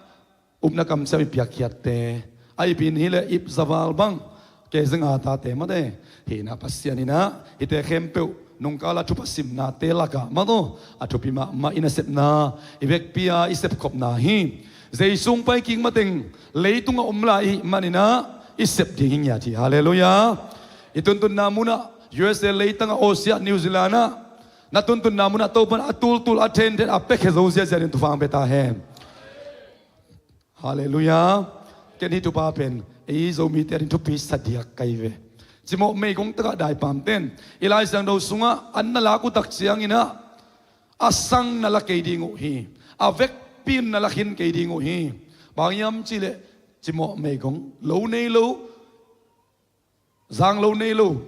upna kamciam i piakkhiatte, a ip in hileh ip za val bang, kei zenga tate mate, hi in ah Pasian in ah hihte khempeuh nungkal a thupha simnate lakah mate, a thupi mahmah i nasepna, i vekpi a i sepkhopna hi. Jesu hong pai kik mateng leitungah om lai i hih manin ah i sep ding hi ngiat hi. Halleluiah. I tuntunna munah, U S A leitangah, Australia, New Zealand ah, na tuntunna munah Topa in a tultul, a thenthen, a piakhia zo ziazia dingin thupha hong pia ta hen. Halleluiah. Ken hih thupha pen ei Zomite ading thupi sa diak ka hi ve. Cimawh meigong takah daipamte in i Lai Siangtho sungah an na lak uh tak ciangin ah, a sang na la kei ding uh hi, a vekpi in na la khin kei ding uh hi. Bang hiam cihleh cimawh meigong, lo nei lo, zang lo nei lo,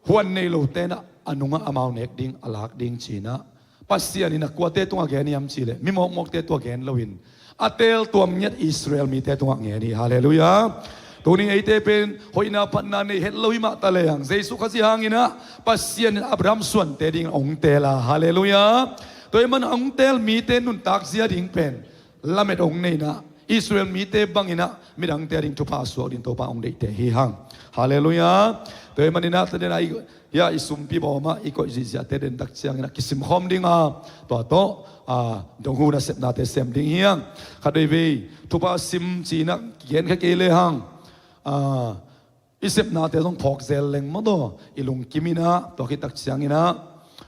huan nei lote in ah a nungah amau nek ding, a lak ding ci-in ah Pasian in ah kuate tungah gen hiam cihleh mi mawkmawkte tungah gen loin, a teel tuam ngiat Israel mite tungah gen hi. Halleluiah. Tuni eite pen hoihna phatna nei het lo hi mah ta leng, Jesu Khazih hangin ah Pasian in Abraham suante dingin hong teel a. Halleluiah. Tua ahih manin hong teel mite nuntak zia ding pen lamet hong nei in ah, Israel mite bangin ah midangte ading thupha suak ding Topa hong deihte hi hang. Halleluiah. Tua ahih manin ah, tua den ah i, hia i sumpi bawm ah i koih zihziahte den tak ciangin ah kisim khawm ding a, tua tawh, a, dong hu nasepnate sem ding hi hang. Khat veivei thupha sim ci-in ah kigen kha kei lehang, a, i sepnate zong phawk zel leng maw taw, i lungkim in ah, tua khit tak ciangin ah,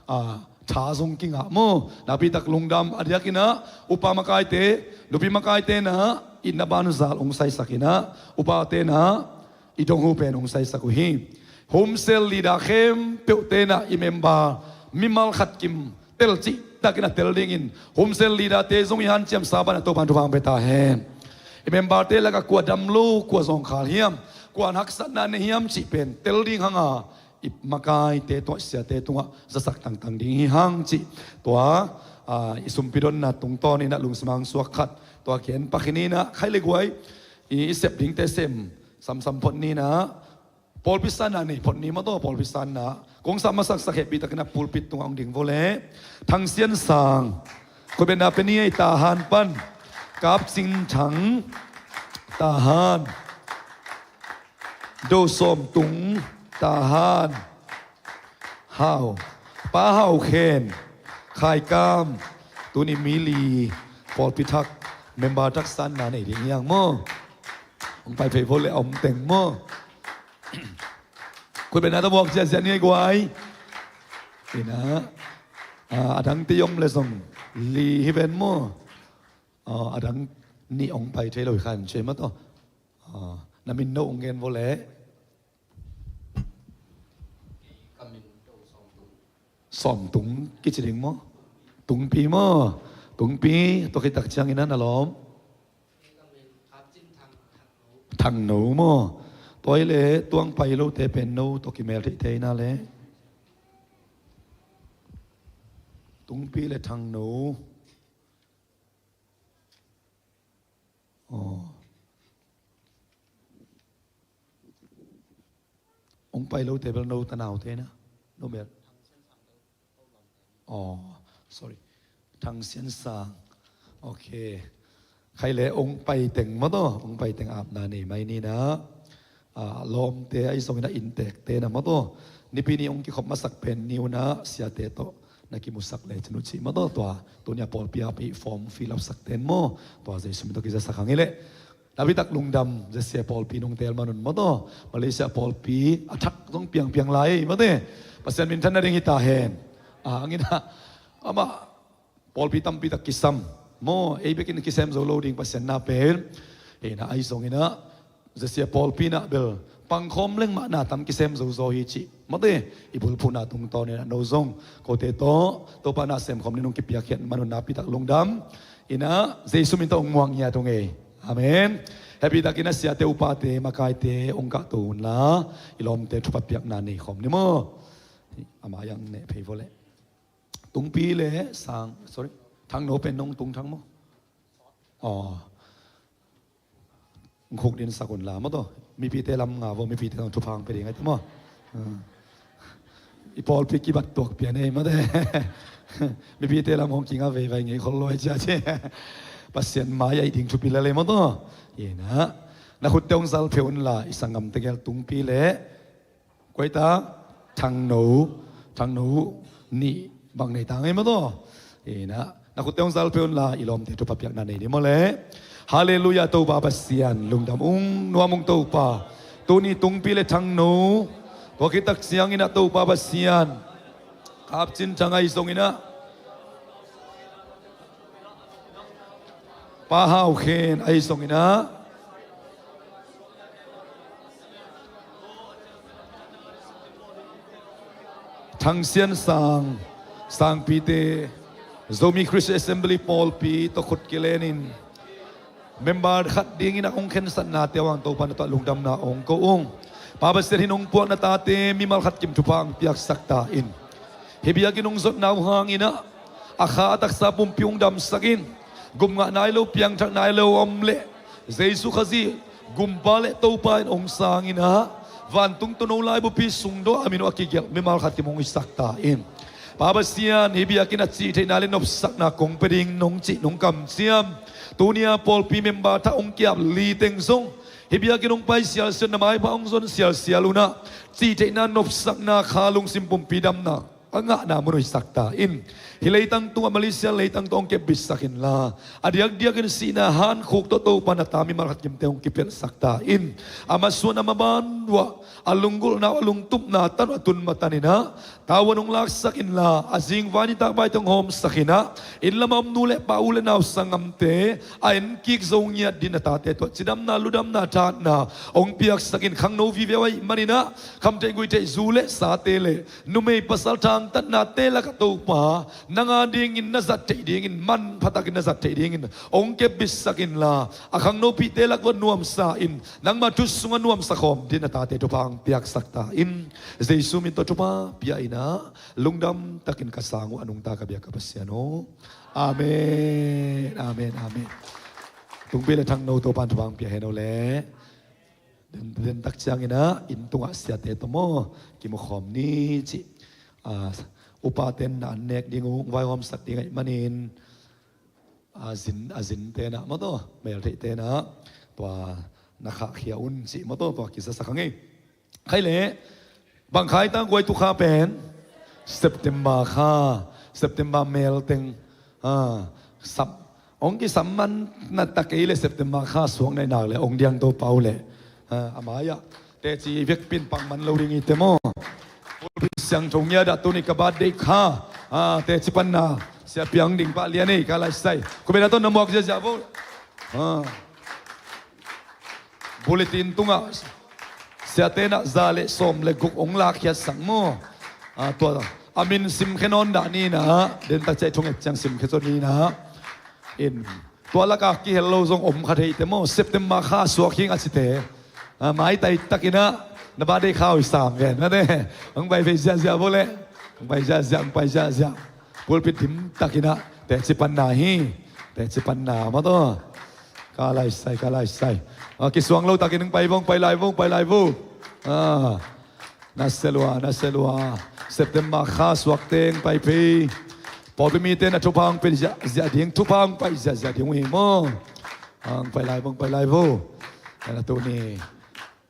a, tha zong kingah maw. Nakpi tak lungdam, a diakin ah upa makaite, nupi makaite in ah itna banzal hong saisak in ah, upate in ah i dong hu pen hong saisak uh hi. Home cell leader khempeuhte in ah i member mimal khat kim tel cihtakin a tel dingin, home cell leaderte zong i hanciamsa banah Topa in thupha hong pia ta hen. I memberte lakah kua dam lo, kua zawngkhal hiam, kua haksatna nei hiam cih pen tel ding hang a, i makaite tungah, siate tungah zasak tangtang ding hi hang cih. Tua, a, i sumpi donna tungtawn in ah lungsim hong suak khat, tua kigen pak hi ni in ah, khai le guai, i, i sep dingte sem samsam phot ni in ah, pawlpi sanna nei phot ni maw taw, pawlpi sanna. Kong sa masaksak hehpihtakin ah pulpit tungah hong ding vo leh. Thang Sian Sang. Khutbetna pia ni ei. Tahan pan Kap Cin Thang, Tahan. Do Sawm Tung, Tahan. Hau, Pa Hau Khen, Khaikam. Tuni mi li pawlpi thak, member thak sanna nei ding hiang maw? Hong pai phei vo le a om teng maw? Khutbetna tawh muak ziahziah ni ei guai. Ina, a, a dang te i om le zong li hi ven maw? A, a dang nih hong pai thei lo hi khan ciai maw tawh. A, na min no hong gen vo le. Sawm Tung kici ding maw? Tungpi maw? Tungpi, tua khit tak ciangin a na lawm. Thangno maw? Tua hi le tuang pai lote pen no tawh kimel theih thei na le. Tungpi le Thangno. Aw. Hong pai lote bel no tanaute na. No bel. Aw, sorry. Thang Sian Sang. Ok. Khai le hong pai teng maw tawh, hong pai teng apna nei mai ni na. A, lawmte ahi zongin a inntekte na maw tawh. Nipi ni hong kikhop masak pen ni un a siate tawh na kimusak le cin uh cih maw tawh. Tua tuni a pawlpi a pi form fill up sak ten maw. Tua Jesu min tawh kizasak hang hi leh. Napitak lungdam, J C A pawlpi nong tel man un maw tawh. Malaysia pawlpi a thak zong piangpiang lai maw te. Pasian minthan nading hi ta hen. A, hangin a, amah pawlpi tampi tak kisam maw, ei bekin kisem zo lo ding Pasian na pen. Hei na ahi zongin a, J C A pawlpi na bel pangkhawm leng mah na tam kisem zo zaw hi cih maw te. I bulphuhna tungtawn in a no zong kote tawh Topa na semkhawm ni nong kipiakkhiat man un napitak lungdam. Ina, Jesu min tawh hong muak ngiat ung ei. Amen. Happy takin a siate upate makaite hong kahto unla, i lawmte thupha piakna nei khawm ni maw? Amah yang neh phei vo leh. Tungpi le Sang, sorry. Thangno pen nong tung thang maw? Aw. Khuk din sak unla maw tawh. Mipite lam nga vo, mipite lam thupha hong pia ding ai tawh maw? I pawlpi kibat tuak pian ei maw te. Mipite lam hong kinga veivai ngei khol lo ai cia ci. Pasian mai ai ding thupi lel ei maw tawh. Ina, na khutte hong zal phei unla, i sanggam tegel Tungpi le Kuaita, Thangno, Thangno nih bang nei ta ngei maw tawh. Ina, na khutte hong zal phei unla, i lawmte thupha piakna nei ni maw le. Halleluia, Topa Pasian lungdam ung, nuam ung Topa. Tuni Tungpi le Thangno tua khit tak ciangin a Topa Pasian, Kap Cin Thang ahi zongin a, Pa Hau Khen ahi zongin a, Thang Sian Sang, Sangpite, Zomi Christian Assembly pawlpi tawh khut kilenin member khat dingin a hong khensatnate uh hang Topa na tawh lungdamna hong ko ung. Pa Pasian, hih nong puakna tate mimal khat kim thupha hong piaksak ta in. Hih biakinn hong zotna uh hangin a, a kha a taksa pumpi hong damsak in. Gum ngah nai lo, piangthak nai lo om leh Jesu Khazih Gumpa le Topa in hong sangin a, vantung tawh no laibupi sungdaw a min uh a kigelh mimal khat kim hong hisak ta in. Pa Pasian, hih biakinn a cihtheihna le nopsakna kong pia ding nong cih nong kamciam, tuni a pawlpi member thak hong ki-ap li teng zong, hih biakinn hong pai sialsial, na maipha hong zon sialsial un a, cihtheihna, nopsakna, kha lungsim pumpi damna a ngahna mun uh hisak ta in. Hih leitang tungah, Malaysia leitang tawh hong kepbitsak inla, a diakdiakin sihna hankhuk tawh Topa na ta mimal khat kimte hong kipelhsak ta in. A masuan a maban uh ah, a lunggulhna uh, a lungtupna tan uh a tun matanin a, tavuan hong laksak inla, a zingvai nitak vaite hong hawmsak in a, inn lamah om nu le pa, u le nau, sanggamte a enkik zo ngiat dingin a tate tawh cidamna, ludamna, thahatna hong piaksak in. Khangno vive uh ahih manin a, khamtheih guihtheih zu le sate le numei pasal thangtatnate lakah Topa, nang a dingin na zat theih dingin, manpha takin na zat theih dingin hong kepbitsak inla, a khangnopihte lak uh ah nuamsa in, nangma thu sungah nuamsa khawm dingin a tate thupha hong piaksak ta in. Jesu min tawh thupha pia in a, lungdam takin ka sang uh a nungta ka biak ka Pasian aw. Amen, amen, amen. Tungpi le Thangno Topa'n thupha hong pia hen aw le. Den, den tak ciangin a, inn tungah siate tawh maw kimukhawm ni cih, a, upate'n na an nek ding uh, vaihawmsak ding ahih manin, a zin, a zin tenah maw taw, mel theih tenah tua na khahkhia un cih maw taw, tua kizasak a ngei. Khai leh bang khai tang guai tu kha pen September kha, September mel teng, ah, sam, ong kisam man na ta kei leh September kha suak nai nak leh ong diang to pau leh, ah, a mai-ah teci vekpin pang man lo ding i te maw. Pulpit siangtho ngia dah tuni ka birthday kha, ah, teci panna sia piang ding pah lian ei ka laisai. Ku bena ton na muak ziazia vo. Ah. Bulletin tungah sia tenah za le sawm le guk ong lakkhiatsak maw. Ah, tua a min simkhia nawn dah ni nah, den tak ciah thunget ciang simkhia zaw ni nah. In tua lakah kihel lo zong om kha thei te maw, September kha suak hing a cite. Ah, maitai takinah na birthday kha uh i sam ven mate. Ong pai vei ziahziah vo leh. Ong pai ziahziah, ong pai ziahziah. Pulpit dim takinah teci panna hi. Teci panna maw taw. Ka laisai, ka laisai. Ah, kisuang lo takin ong pai vo, ong pai lai vo, ong pai lai vo. Ah. Na selua, na selua. September kha suak teng pai phei. Pawlpi mite na thupha hong pai ziahziah ding, thupha hong pai ziahziah ding uh hi maw. Hong pai lai vo, hong pai lai vo. Na tuni.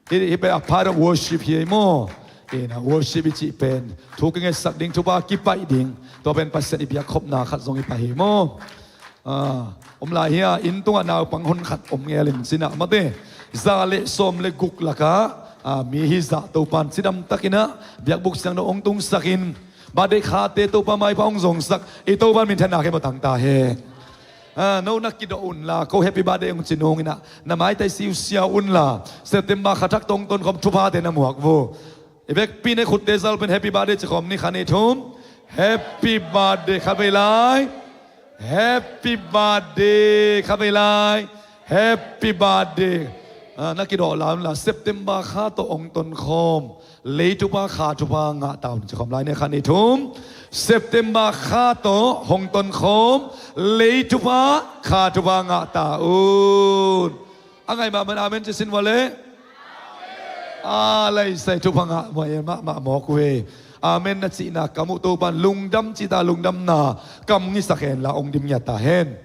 Hih, hih pen a part of worship hi ei maw. Ina worship i cih pen thu kingetsak ding, thupha kipaih ding. Tua pen Pasian i biakkhopna khat zong hi pah hi maw. Ah, om lai hi a, inn tungah naupang hon khat om ngel in cinah mate. Za le sawm le guk lakah, ah, mi hi zah Topan cidam takinah biakbuk siangtho ong tungsakin birthday khate Topa maipha ong zongsak i Topan minthanna khempeuh tang ta hen. Ah, no na kidawh unla, ko happy birthday ong ci nunginah na maitai siusiau unla, September kha thak tong tonkhawm thuphate na muak vo. I vekpi na khutte zal pen happy birthday ci khawm ni, kha ni thum. Happy birthday kha vei lai. Happy birthday kha vei lai. Happy birthday. Ah, na kidawh lai unla, September kha tawh ong tonkhawm lei thupha kha thupha ngah ta un ci khawm lai ni, kha ni thum. September kha tawh hong tonkhawm lei thupha kha thupha ngah ta un. A ngai mahmah in amen ci sin vua leh. A laisai, thupha ngah muai mahmah mawk uh ei. Amen na cihna kam uh Topan lungdam cita lungdamna kam ngisak henla ong dim ngiat ta hen.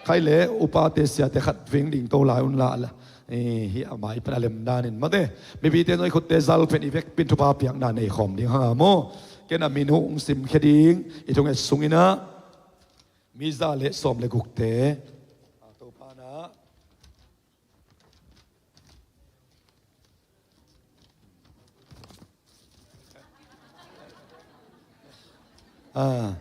Khai leh upate siate khat veng ding to lai unla. Hih a mai pan a lem danin mate, mipite zong i khutte zal pen i vekpin thupha piakna nei khawm ding hang a maw. Ken a min uh ong simkhia ding, i thunget sunginah mi za le sawm le gukte. A Topa na. Ah.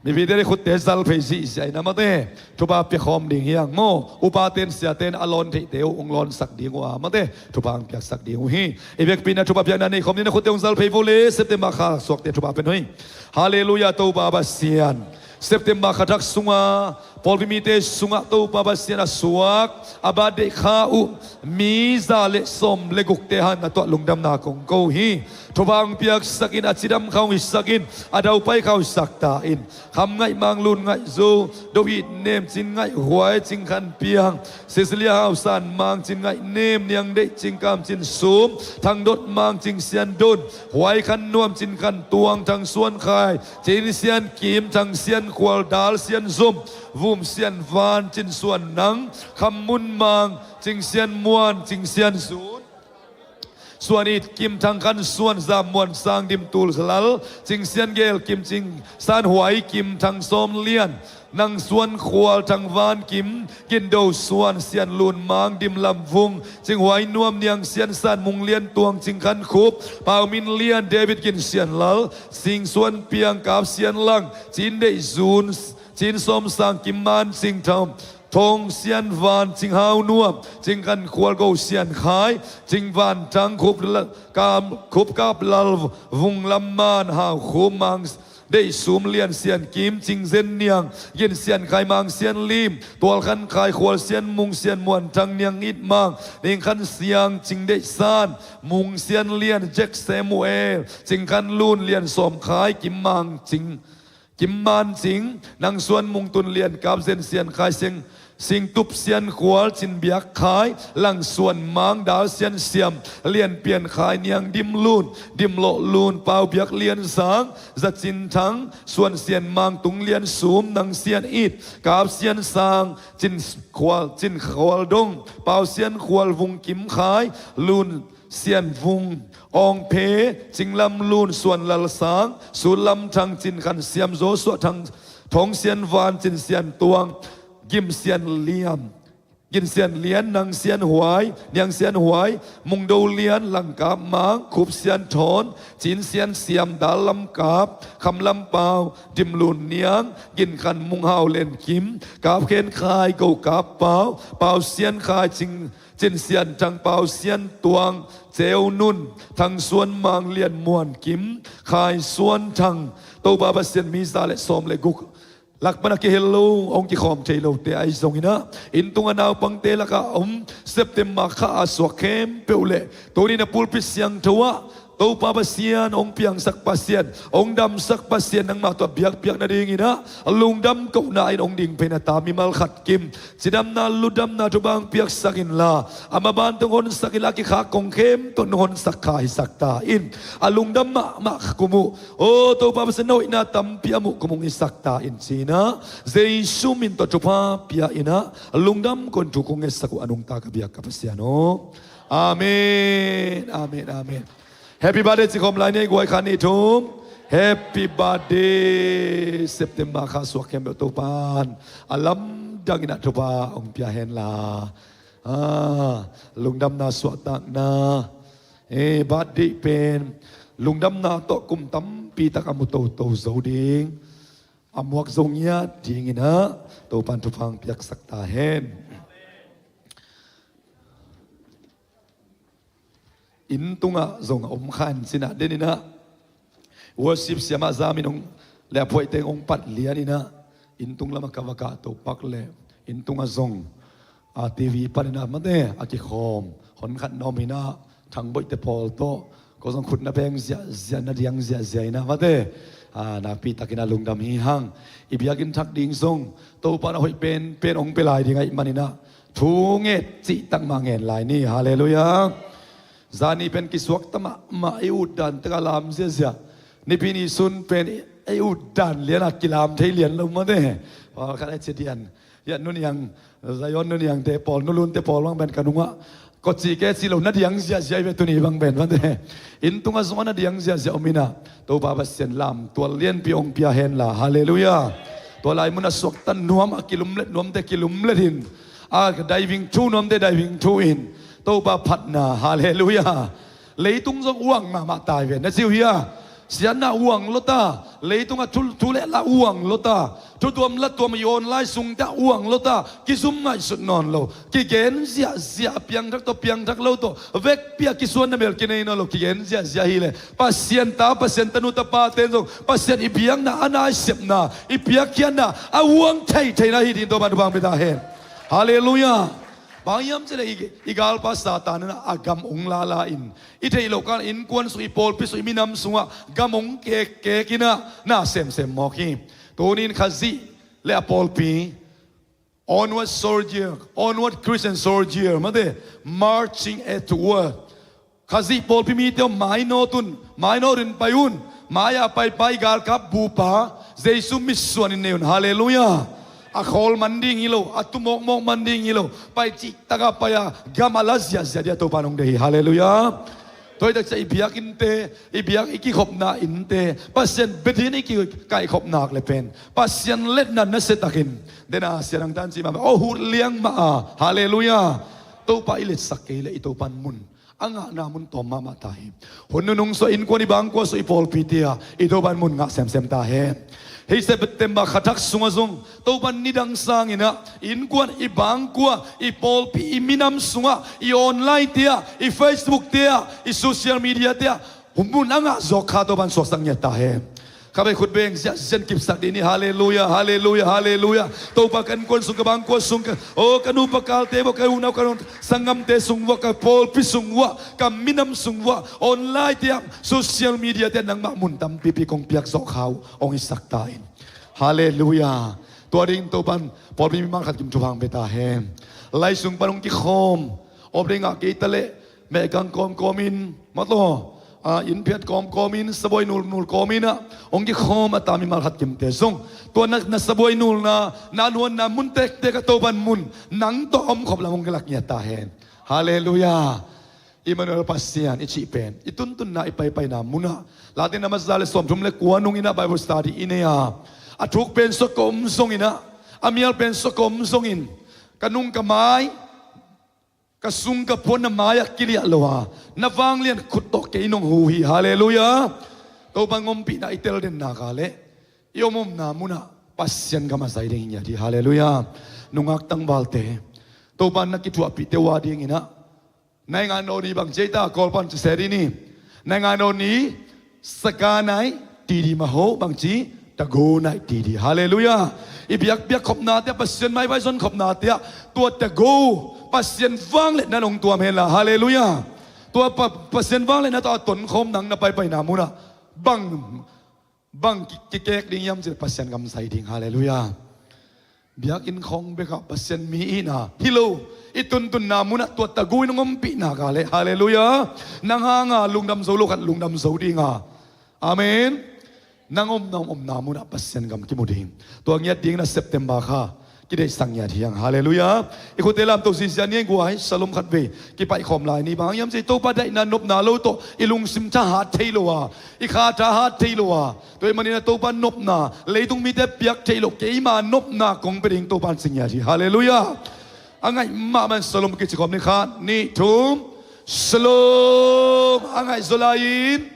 Mipite i khutte zal phei zihziah in a mate, thupha pia khawm ding hi hang maw. Upaten siaten a lawn theihte uh ong lawnsak ding uh a mate, thupha ong piaksak ding uh hi. I vekpi na thupha piakna nei khawm ding na khutte ong zal phei vo leh, September kha suakte thupha pia nuih. Halleluiah, Topa Pasian. September kha thak sunga pawlpi mite sungah Topa Pasian a suak a birthday kha uh mi za le sawm le gukte hang na tuah lungdamna kong ko hi. Thupha ong piaksakin, a cidam kha ong hisakin, a daupai kha ong hisak ta in. Kham ngaih mang lun ngaih zo, do it nem cin ngaih huai cing khan piang, Cecilia Hau San Mang cin ngaih nem, Niang Deih cing kam cin sum, Thang Dot Mang cing sian dun, Huai Khan Nuam cin khan tuang, Thang Suan Khai cin sian kim, Thang Sian Khual, Dal Sian Zum, Vum Sian Van cin suan nang, Kham Mun Mang cing sian muan, cing sian zun, Suan It Kim, Thang Khan Suan, Zam Muan Sang, Dim Tul Lal, cing sian gel kim, cing san huai kim, Thang Sawm Lian, Nang Suan Khual, Thang Van Kim, Gin Do Suan, Sian Lun Mang, Dim Lam Vung, Cing Huai Nuam, Niang Sian San, Mung Lian Tuang, Cing Khan Khup, Pau Min Lian, David Gin Sian Lal, Cing Suan Piang, Kap Sian Lang, Cin Deih Zun, Cin Sawm Sang, Kim Man Cing Thom, Thong Sian Van, Cing Hau Nuam, Cing Khan Khual, Go Sian Khai, Cing Van Thang, Khup Kap Lal, Vung Lam Man, Hau Khup Mang, Deih Sum Lian, Sian Kim, Cing Zen Niang, Gin Sian Khai, Mang Sian Lim, Tual Khan Khai, Khual Sian Mung, Sian Muan Thang, Niang It Mang, Ning Khan Siang, Cing Deih San, Mung Sian Lian, Jack Samuel, Cing Khan Lun, Lian Sawm Khai, Kim Mang Cing, Kim Man Cing, Nang Suan Mung Tun Lian, Kap Zen Sian Khai, Siang Singtup Sian Khual, Cin Biak Khai, Lang Suan Mang, Dal Sian Siam, Lian Pian Khai, Niang Dim Lun, Dim Lawh Lun, Pau Biak Lian Sang, Za Cin Thang, Suan Sian Mang, Tung Lian Sum, Nang Sian It, Kap Sian Sang, Cin Khual, Cin Khual Dong, Pau Sian Khual, Vung Kim Khai, Lun Sian Vung, Awng Phe, Cing Lam Lun, Suan Lal Sang, Sun Lam Thang, Cin Khan Siam, Zo Suah Thang, Thong Sian Van, Cin Sian Tuang, Gim Sian Liam, Gin Sian Lian, Nang Sian Huai, Niang Sian Huai, Mung Do Lian, Lang Kap Mang, Khup Sian Thawn, Cin Sian Siam, Dal Lam Kap, Kham Lam Pau, Dim Lun Niang, Gin Khan Mung, Hau Len Kim, Kap Khen Khai, Go Kap Pau, Pau Sian Khai, Cing, Cin Sian Thang, Pau Sian Tuang, Ceu Nun, Thang Suan Mang, Lian Muan Kim, Khai Suan Thang, Topa Pasian, mi za le sawm le guk lak pan a kihel lo, hong kikhawm thei lote ahi zongin ah, inn tunga naupangte lakah a om, September kha a suak khempeuh le, tuni-in a pulpit siangtho ah, Topa Pasian, hong piangsak Pasian, hong damsak Pasian, nangmah tawh biakpiak nadingin ah, lungdam kohna in hong ding pen a ta mimal khat kim, cidamna, lungdamna thupha hong piaksak inla, a maban tawh hong honsak inla, a kikhak kong khempeuh nong honsak kha hisak ta in, a lungdam mahmah kum uh, aw Topa Pasian, na hoihna tampi a muh kum hong hisak ta in ci-in ah, Jesu min tawh thupha pia in ah, lungdam kong, thu kong ngetsak uh a nungta ka biak ka Pasian aw. Amen, amen, amen. Happy birthday ci khawm lai ni ei, guai khat nih thum. Happy birthday. September kha suak khempeuh Topa'n a lamdang in ah thupha hong pia henla, ah, lungdamna, suahtakna, eh, birthday pen lungdamna tawh kum tampi tak a mu toto zo ding, a muak zo ngiat dingin ah Topa'n thupha hong piaksak ta hen. Inn tungah zong a om kha in, ci-in ah, den in ah worship siamah zamin hong, le a phuaihte hong pat lian in ah, inn tung lamah ka va kah to pak leh, inn tungah zong, a, TV panin ah mate a kikhawm, hon khat na om in ah, Thangboihte pawl tawh, ko zong khut na beng ziahziah, na diang ziahziah in ah mate, a, nakpi takin ah lungdam hi hang. I biakinn thak ding zong Topa'n a hoih penpen hong pia lai ding ahih manin ah, thu nget cihtak mah ngen lai ni. Halleluiah. Zani pen kisuakta mahmah, i utdan tek a lam ziahziah. Nipi ni sun pen i utdan lian a kilam thei lian lo mate. Pawlkhat a ci dian, ia, Nu Niang, Zion Nu Niangte pawl, Nu Lunte pawl bang pen ka nungah, ko ci ke ci lo, na diang ziahziah hi ve tuni bang pen mate. Inn tungah zong a na diang ziahziah om in ah, Topa Pasian lamtual lianpi hong pia henla. Halleluiah. Tua lai mun a suakta nuam, a kilumlet nuamte kilumlet in, a diving thu nuamte diving thu in, Topa phatna. Halleluiah. Leitung zong uang mahmah ta hi ve, na ci uh hia? Siatna uang lua ta, leitungah thu, thu le la uang lua ta, thu tuam la tuam i awn lai sungte uang lua ta, kizum ngaihsut nawn lo, kigen ziahziah, a piangthak tawh piangthak lo tawh vekpi a kisuan na mel kinei nawn lo, kigen ziahziah hi leh, Pasian ta, Pasian tanu tapate in zong Pasian i biakna, a na i sepna, i piakkhiatna a uang thei theihna hi ding Topa'n thupha hong pia ta hen. Halleluiah. Bang hiam cih leh i, i galpa Satan in ah a gam hong lala in, i theih loh kal innkuan sung, i pawlpi sung, i minam sungah gam hong kekkek in ah, na semsem mawk hi. Tuni-in Khazih le a pawlpi, onward soldier, onward Christian soldier mate, marching at war. Khazih pawlpi mite aw, mainawt un, mainawt in pai un, mai-ah paipai galkap bupa Jesu mitsuan in nei un. Halleluiah. A khawl man ding hi lo, a tu mawkmawk man ding hi lo, pai cihtakah pai a, gam a la ziahziah ding a Topa'n hong deih hi. Halleluiah. Tua hi tak ciang i biakinnte, i biak, i kikhopna innte, Pasian biakinn i kikaihkhop nak le pen, Pasian letna nasia takin, den a sian hang tan cih mah, aw, hut liang mah a. Halleluiah. Topa i letsak kei leh i Topa'n mun a ngahna mun tawm mahmah ta hi. Hun nunung sua, innkuan i bangkua sua, i pawlpite ah i Topa'n mun ngah semsem ta hen. Hih September kha thak sungah zong Topa'n nidang sangin ah innkuan i bangkua, i pawlpi, i minam sungah, i online-te ah, i Facebook-te ah, i social media-te ah mun a ngah zawk kha Topa'n suaksak ngiat ta hen. Kha vei khut beng ziahziah kipsak dih ni. Halleluiah, halleluiah, halleluiah. Topa, ka innkuan sung, ka bangkua sung, ka, aw, ka nupa kalte uah, ka unau, ka nau, sanggamte sung uah, ka pawlpi sung uah, ka minam sung uah, online-te ah, social media-te ah nangmah mun tampipi kong piak zawk kha uh hong hisak ta in. Halleluiah. Tua ding Topan pawlpi mimal khat kim thupha hong pia ta hen. Lai sung pan hong kikhawm, awp ding ngah kei ta leh, mehkang kawmkawm in, mataw, a, inn phiat kawmkawm in, sabuai nulnul kawm in ah, hong kikhawm a ta mimal khat kimte zong, tua na, na sabuai nulna, na nuanna mun tektek ah Topan mun nang tawh a om khop lam hong kilak ngiat ta hen. Halleluiah. Emmanuel Pasian i cih pen i tuntunna, i paipaina munah, Late na masa le sawmthum le kua nung in ah Bible study i nei a, a thuk pen sua ka om zongin ah, a mial pen sua ka om zongin, ka nung ka mai, ka sung ka puan na mai-ah kiliah lo a, na vanglian khut tawh kei nong hu hi. Halleluiah. Topa hong ompihna i tel den nak leh i om omna munah Pasian gam a zai ding hi ngiat hi. Halleluiah. Nungak tangvalte, Topa na kithuahpihte uh adingin ah, naingan aw ni bangci ei ta, Kawl pan ci se dih ni. Naingan aw ni, saka nai, tidi maho bangci, tago nai tidi. Halleluiah. I biakpiak khopnate ah, Pasian maipha i zon khopnate ah, tua tago, Pasian vangliatna nong tuam henla. Halleluiah. Tua Pa, Pasian vangliatna tawh a tonkhawm nang na paipaina munah bang, bang ki, kikek ding hiam cih leh Pasian gam zai ding. Halleluiah. Biakinn khawng bekah Pasian mi ihna hi lo, i tuntunna munah tua tago in hong ompih nak leh, halleluiah, nang hanga lungdam zo lo khat lungdam zo ding a. Amen. Nang omna, omna munah Pasian gam kimu ding. Tua ngiat dingin ah September kha kideihsak ngiat hi hang. Halleluiah. I khutte lamto zizia ni, guai, Shalom khatvei kipaihkhawm lai ni. Bang hang hiam cih leh Topa daihna nopna lo tawh i lungsim thahat thei lo a, i kha thahat thei lo a, tua ahih manin ah Topa nopna, leitung mite piak theih loh keima nopna kong pia ding Topa in ci ngiat hi. Halleluiah. A ngaih mahmah in Shalom kici khawm ni. Khat, nih, thum. Shalom. A ngaih zaw lai-in,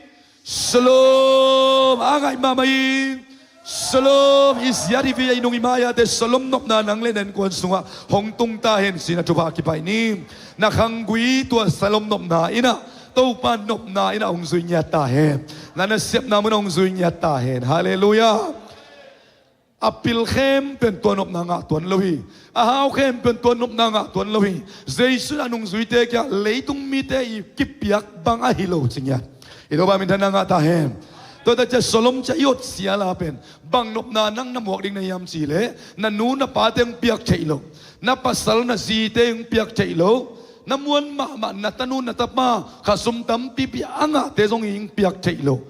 Shalom. A ngaih mahmah in, Shalom. I ziat i vei, i nung i mai-ate Shalom nopna nang le na innkuan sungah hong tung ta hen ci-in ah thupha kipaih ni. Na khanggui tua Shalom nopna in ah, Topa nopna in ah hong zui ngiat ta hen. Na nasepna munah hong zui ngiat ta hen. Halleluiah. A pil khempeuh in tua nopna ngah tuan lo hi. A hau khempeuh in tua nopna ngah tuan lo hi. Jesu in a nungzuite kiangah leitung mite i kipiak bang ahi lo ci ngiat. I Topa minthanna ngah ta hen. Tua tak ciang Shalom ciang i ot sial a pen, bang nopna nang na muak ding na hiam cih leh, na nu na pate hong piak theih loh, na pasal na zite hong piak theih loh, na muan mahmah na tanu na tapa khasum tampipi a ngahte zong hong piak theih loh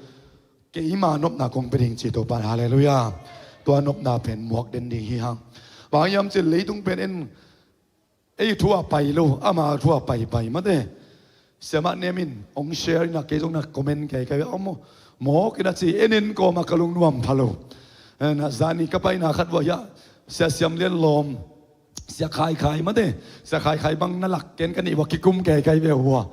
keima nopna kong pia ding ci Topa in. Halleluiah. Tua nopna pen muak den ding hi hang. Bang hang hiam cih leh leitung pen en, ei thu a pai lo, ama thu a paipai mate. Siamah Nem in hong share in ah, kei zong na comment kaikai ve. Om maw, mawk in ah ci, en en kawm a ka lungnuam pha lo. Eh, na zani ka paina khat vua hiah, Sia Siam Lian lawm, Sia Khai Khai mate. Sia Khai Khai bang na lak ken ka nih vua, kikum kaikai ve vua.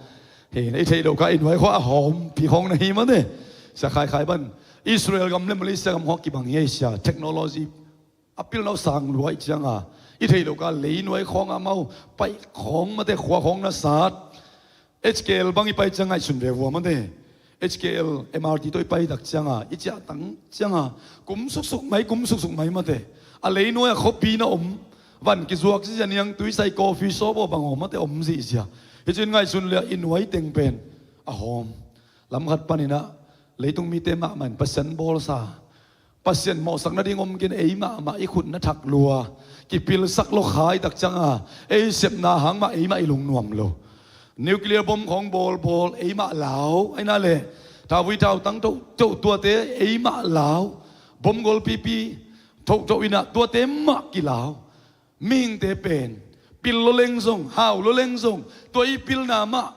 Hi, i theih loh ka, i nuai khawng a hawmpi khawng na hi mate. Sia Khai Khai bang Israel gam le Malaysia gam khawng kibang hi ei sia, technology a pilna uh sang lua ahih cianga, i theih loh ka, lei nuai khawng a amau paih khawng mate, khua khawng na sat. H K L bang i pai ciang ngaihsun ve vua mate. H K L M R T tawh i pai tak cianga, i ciah tang cianga, kum suksuk mai, kum suksuk mai mate. A lei nuai a khuapi na om, van kizuak zizia, niangtui sai, coffee shop aw bang aw mate om zihzia. Hi ci-in ngaihsun leh i nuai teng pen a hawm. Lam khat panin ah leitung mite mahmah in Pasian bawlsa, Pasian mawhsak nading om kei in, ei mahmah i khut na thak lua, kipilsak lo kha i tak cianga, ei sepna hang mah ei mah i lungnuam lo. Nuclear bomb khawng bawlbawl ei mah lau, ahi na leh thauvui thautang thohthoh tuate ei mah lau, bomb golpipi thohthoh in ah tuate mah kilau. Mihingte pen pil lo leng zong, hau lo leng zong, tua i pilna mah,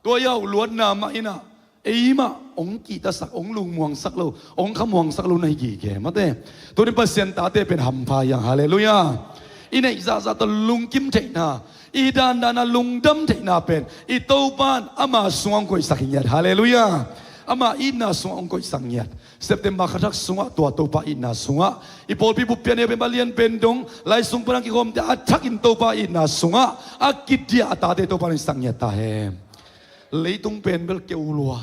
tua i hau luatna mah in ah ei mah hong kihtasak, hong lungmuangsak lo, hong khamuangsak lo na hi gige mate. Tuni Pasian tate pen hampha hi hang. Halleluiah. I neih zahzah tawh lungkim theihna, i dandan a lungdam theihna pen i Topa in ama sungah hong koihsak hi ngiat. Halleluiah. Ama itna sungah hong koihsak ngiat. September kha thak sungah tua Topa itna sungah i pawlpi buppi a neu pen, a lian pen dong, lai sung pan a kikhawmte a thakin Topa itna sungah a kidiah a tate Topa in sak ngiat ta hen. Leitung pen bel keu lua,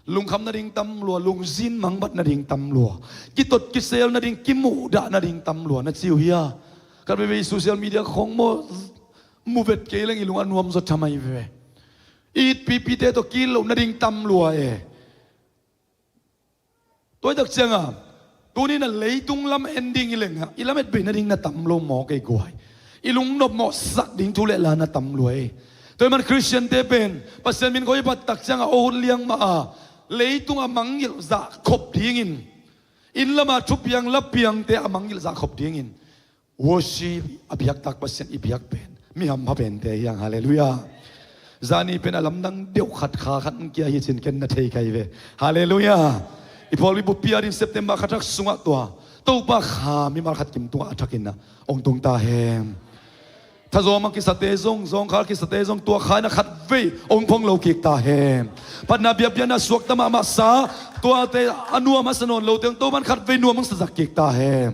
lungkham nading tam lua, lungzin mangbat nading tam lua, kitot kisel nading, kimuhdah nading tam lua na ci uh hia? Khat veivei social media khawng maw, mu vet kei leng i lung a nuam zaw thamai ve. I it pipite tawh kil loh nading tam lua e. Tua i tak cianga Tuni-in a leitung lam en ding i lengah i lamet bei nading na tam lo maw kei guai. I lungnop mawhsak ding thu le la na tam lua ei. Tua ahih man Khristiante pen Pasian min khoi i phat tak ciangah aw hun liang mah a leitung a mangngilh zah khop dingin, inn lama thupiang lapiangte a mangngilh zah khop dingin worship a biaktak Pasian i biak pen mi hampha pente hi hang. Halleluiah. Zani pen a lamdang deuh khat kha khat hong kia hi cin ken na thei kei ve. Halleluiah. I pawlpi buppi ading September kha thak sungah tua Topa kha mimal khat kim tungah a thakin ah hong tung ta hen. Thazawm a kisate zong, zawngkhal kisate zong tua kha in ah khatvei hong phong lo kik ta hen. Phatna biakpiakna suakta mahmah sa, tuate a nuam a sa nawn lote zong Topa in khatvei nuam hong sa zak kik ta hen.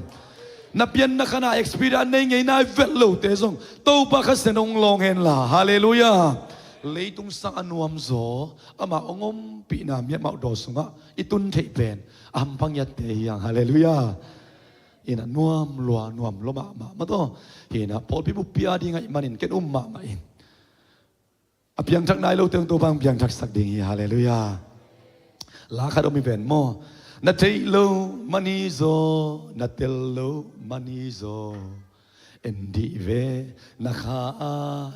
Na pianna khan a experience nei ngei nai vet lote zong Topa Kha Siangtho hong lawng hen la. Halleluiah. Leitung sang a nuamzaw amah hong ompihna miatmah daw sungah i tun theih pen a hampha ngiatte hi hang. Halleluiah. Ina nuam lua nuam lua mahmah mataw. Hi ina pawlpi buppi ading ahih manin ken um mahmah in a piangthak nai lote hong Topa hong piangthaksak ding hi. Halleluiah. La khat om hi ven maw. Na theih lo man hi zaw, na tel lo man hi zaw, en dih ve, na kha a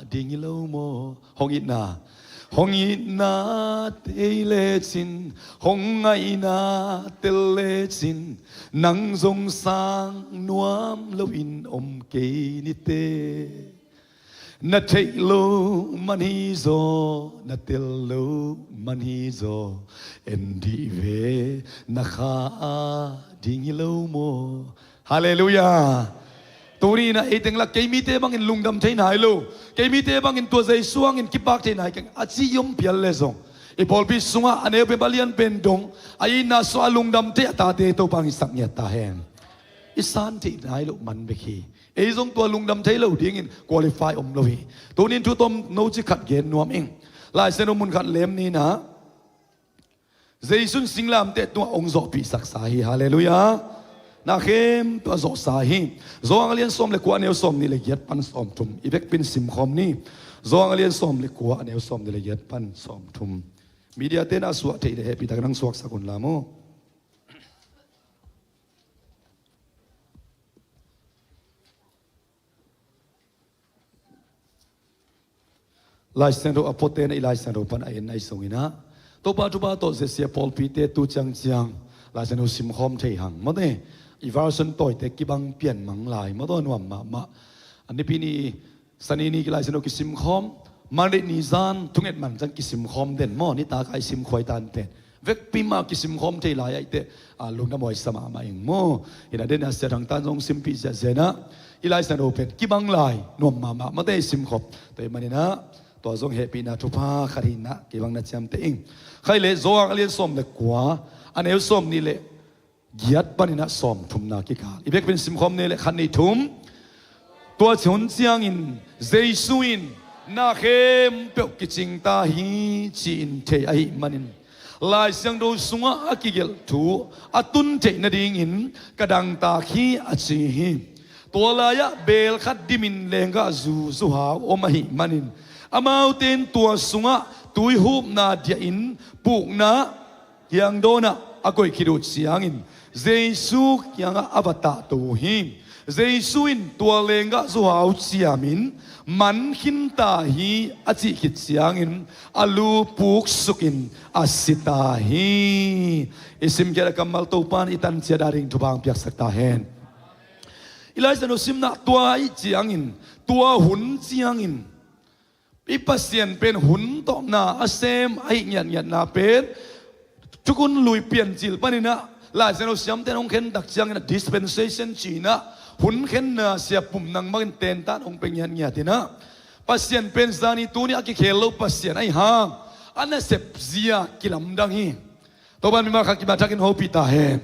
ding hi lo maw. Hong itna, hong itna thei lecin, hong ngaihna tel lecin, nang zong sang nuam loin om kei nite. Na theih lo man hi zaw, na tel lo man hi zaw, en dih ve, na kha a ding hi lo maw. Halleluiah. Tuni in ah ei teng la kei mite bangin lungdam thei nai lo, kei mite bangin tua Jesu hangin kipak thei nai keng a ci i om pial le zong i pawlpi sungah a neu pen a lian pen dong a itna suah a lungdam thei a tate Topa hong hisak ngiat ta hen. I san theih nai loh man bek hi. Ei zong tua lungdam thei lo dingin qualify om lo hi. Tunin thu tomno ci khat gen nuam ing. Lai Siangtho mun khat lem ni in ah Jesu in singlamteh tungah hong zawhpihsaksa hi. Halleluiah. Na khempeuh a zawhsa hi. Johan a lian sawm le kua, a neu sawm nih le giat pan sawm thum i vekpi in simkhawm ni. Johan a lian sawm le kua, a neu sawm nih le giat pan sawm thum. Media te na suah theih le hehpih takin hong suaksak un la maw. Lai Siangtho a puatte na i Lai Siangtho pan a en na i sung in ah Topa thupha tawh zesia pawlpite tu ciangciang Lai Siangtho simkhawm thei hang. Mawte i version tawite kibang pian mang lai mawtaw nuam mahmah. A nipi ni Sani ni Lai Siangtho kisimkhawm, Monday ni zan thunget man ciang kisimkhawm den maw, nitak a i simkhuai tan pen vekpi mah kisimkhawm thei lai ahih teh lungdam huai sa mahmah ing maw. Hi na den a Sia Thang Tan zong simpih ziahziah in ah i Lai Siangtho pen kibang lai nuam mahmah mawte i simkhawm. Tua ahih manin ah tua zong hehpihna thupha khat hi in ah kibang na ciamteh ing. Khai le Johan a lian sawm le kua, a neu sawm nih le giat panin ah sawm thumna kikal i vekpi in simkhawm ni le khat nih thum. Tua hun ciangin Jesu in na khempeuh kicing ta hi ci-in thei ahih manin Lai Siangtho sungah a kigelh thu a tun theih nadingin ka dangtak hi a ci hi. Tua lai-ah beel khat dimin lenggah zu zuhau om ahih manin amaute in tua sungah tuihupna diahin pukna hiang dawnah a koih khit uh ciangin Jesu kiangah a va tahto uh hi. Jesu in tua lenggah zuhau ciamin man khinta hi a cih khit ciangin a lu puksukin a sita hi. I simkhiat a kammal Topa in i tanciat a ding thupha hong piaksak ta hen. I Lai Siangtho simna tua ahih ciangin tua hun ciangin i Pasian pen hun tawh na a sem ahih ngiatngiatna pen Thukhun Lui Piancil panin ah Lai Siangtho siamte in hong khen tak ciangin a dispensation ci-in ah hun khenna sia pum nang bangin tentan hong pia ngiatngiat in ah Pasian pen zani tuni a kikhel lo Pasian ahih hang a nasep zia kilamdang hi. Topa in mimal khat kimat thakin hopih ta hen.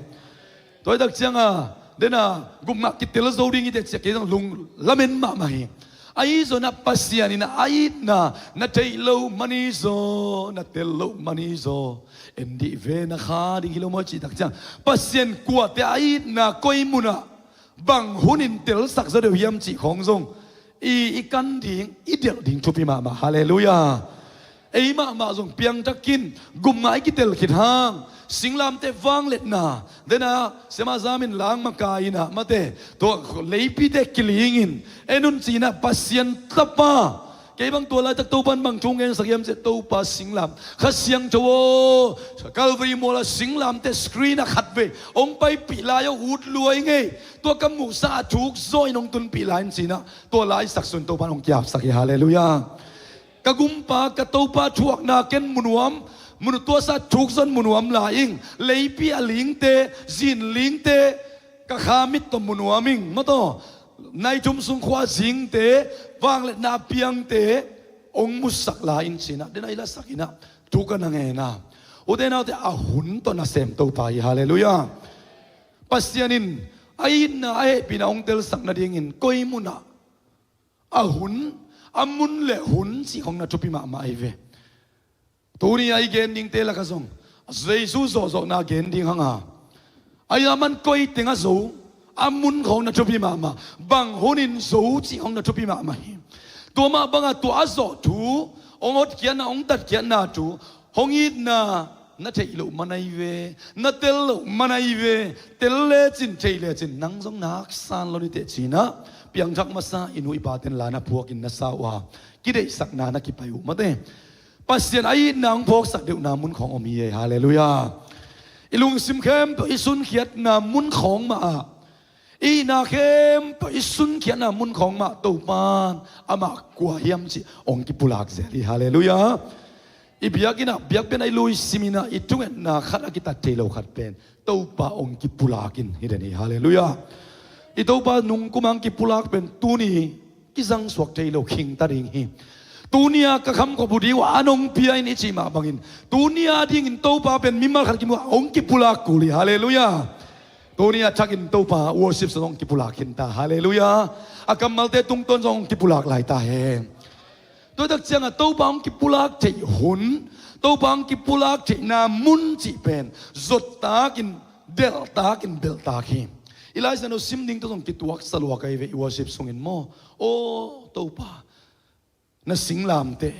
Tua hi tak cianga dena gupngah kitel zo ding hi teh ciah kei zong lung lamen mahmah hi. Ahi zongin ah Pasian in a itna na theih loh man hi zaw, na tel loh man hi zaw, en dih ve na kha ding hi lo maw cih tak ciang Pasian kuate a itna koi munah bang hunin telsak zaw deuh hiam cih khawng zong i, i kan ding i delh ding thupi mahmah. Halleluiah. Ei mahmah zong piangthakin gupngai kitel khit hang, singlamteh vangliatna, dena sema zamin lang makai inah mate, tua leipite kilingin, en un cinah Pasian Tapa, kei bang tua laitak Topan bang thu ngensak hiam cih, Topa singlam, Kha Siangtho aw, Calvary muala singlamteh screen ah khatvei hong paipih lai aw, ut luai ngei, tua ka muhsa a thuk zaw in hong tunpih lai in cinah, tua laisak sun Topan hong kiapsak hi. Halleluiah. Ka gumpa, ka Topa thuakna ken munuam, munu tuasa thuk zon munuam lai ing, leipi a lingte, zin lingte, ka kha mit tawh munuam ing, mataw, nai thum sung khua zingte, vangliatna piangte, hong musak lai in cinah, dena i lasak inah, thu ka na ngena. Ute naute, a hun tawh nasem Topa hi. Halleluiah. Pasian in a itna a hehpihna hong telsak nadingin koi munah a hun, a mun le hun cih khong na thupi mahmah ahi ve. Tuni a i gen dingte lakah zong Jesu zawhzawhna gen ding hanga, a i a man koi teng a zo, a mun khong na thupi mahmah, bang hunin zo cih khong na thupi mahmah hi. Tua mah banga tua a zawh thu, hong hotkhiatna, hong tatkhiatna thu, hong itna na theih loh man ahi ve, na tel loh man ahi ve. Tel lecin, theih lecin, nang zong naksan lo ni teh cinah, piangthak masa i nu i paten la na phuakin na sa uh a, kideihsakna na kipai uh mate. Pasian a itna hong phawksak deuhna mun khawng om hi ei. Halleluiah. I lungsim khempeuh i sunkhiatna mun khawng mah ah, i itna khempeuh i sunkhiatna mun khawng mah Topan amah kua hiam cih hong kipulak zel hi. Halleluiah. I biakinn ah, biakpiakna i lui simin ah, i thungetna khat a kitat thei lo khat pen Topa hong kipulak in hi den hi. Halleluiah. I Topa nungkum a hong kipulak pen tuni kizangsuak thei lo khingta ding hi. Tuni a ka khamkhop uh ding uh a nong pia in i cih mah bangin, tuni a dingin Topa pen mimal khat kimu a hong kipulak kul hi. Halleluiah. Tuni a thakin Topa worship song hong kipulak khinta. Halleluiah. A kammalte tungtawn zong hong kipulak lai ta hen. Tuatak ciangah Topa hong kipulak theih hun, Topa hong kipulak theihna mun cih pen zottakin, delhtakin, belhtak hi. I Lai Siangtho sim ding tawh zong kituak saluak ahi ve, i worship sungin maw. Aw Topa, na singlamteh,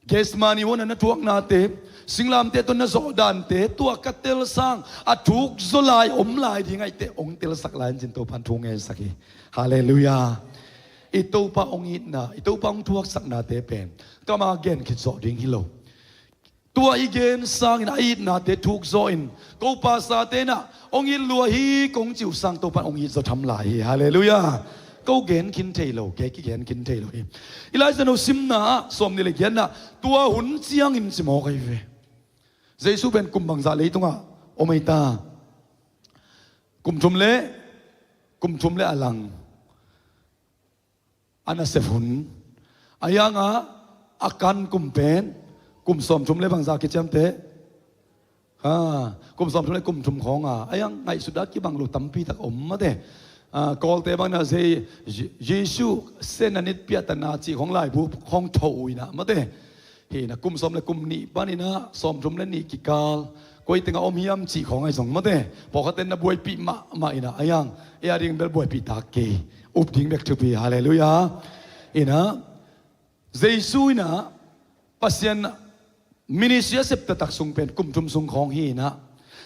Gethsemane huan a na thuaknate, singlamteh tawh na zawh dante, tua ka tel sang a thuk zaw lai om lai ding ahih teh hong telsak lai in cin Topan thu ngensak hi. Halleluiah. I Topa hong itna, i Topa hong thuaksaknate pen kama gen khit zawh ding hi lo. Tua i gen sangin a itnate thuk zaw in, ko pasate nah hong it lua hi kong cih uh sang Topan hong it zaw tham lai hi. Halleluiah. Ko gen khin thei lo, kei kigen khin thei lo hi. I Lai Siangtho simna ah sawmnih le giatna, tua hun ciangin ci mawk ahi ve. Jesu pen kum bangzah leitungah om ei ta? Kum thum le, kum thum le a lang a nasep hun. A hiangah a kan kum pen kum sawmthum le bangzah kiciamteh? Ha, kum sawmthum le kum thum khawng a, a hiang ngaihsut a kibang lo tampi tak om mate. Ah, Kawlte bangin ah Je-, Je-, Jesu sen a nitpiahtana cih khawng laibu khawng tho uh inah mate. Hi inah kum sawm le kum nih panin ah sawmthum le nih kikal koi tengah om hiam cih khawng ahi zong mate, pawlkhatte na buaipih mahmah inah a hiang ei a ding bel buaipih tak kei, up ding bek thupi. Halleluiah. Inah Jesu inah Pasian ministry a sep taktak sung pen kum thum sung khawng hi inah,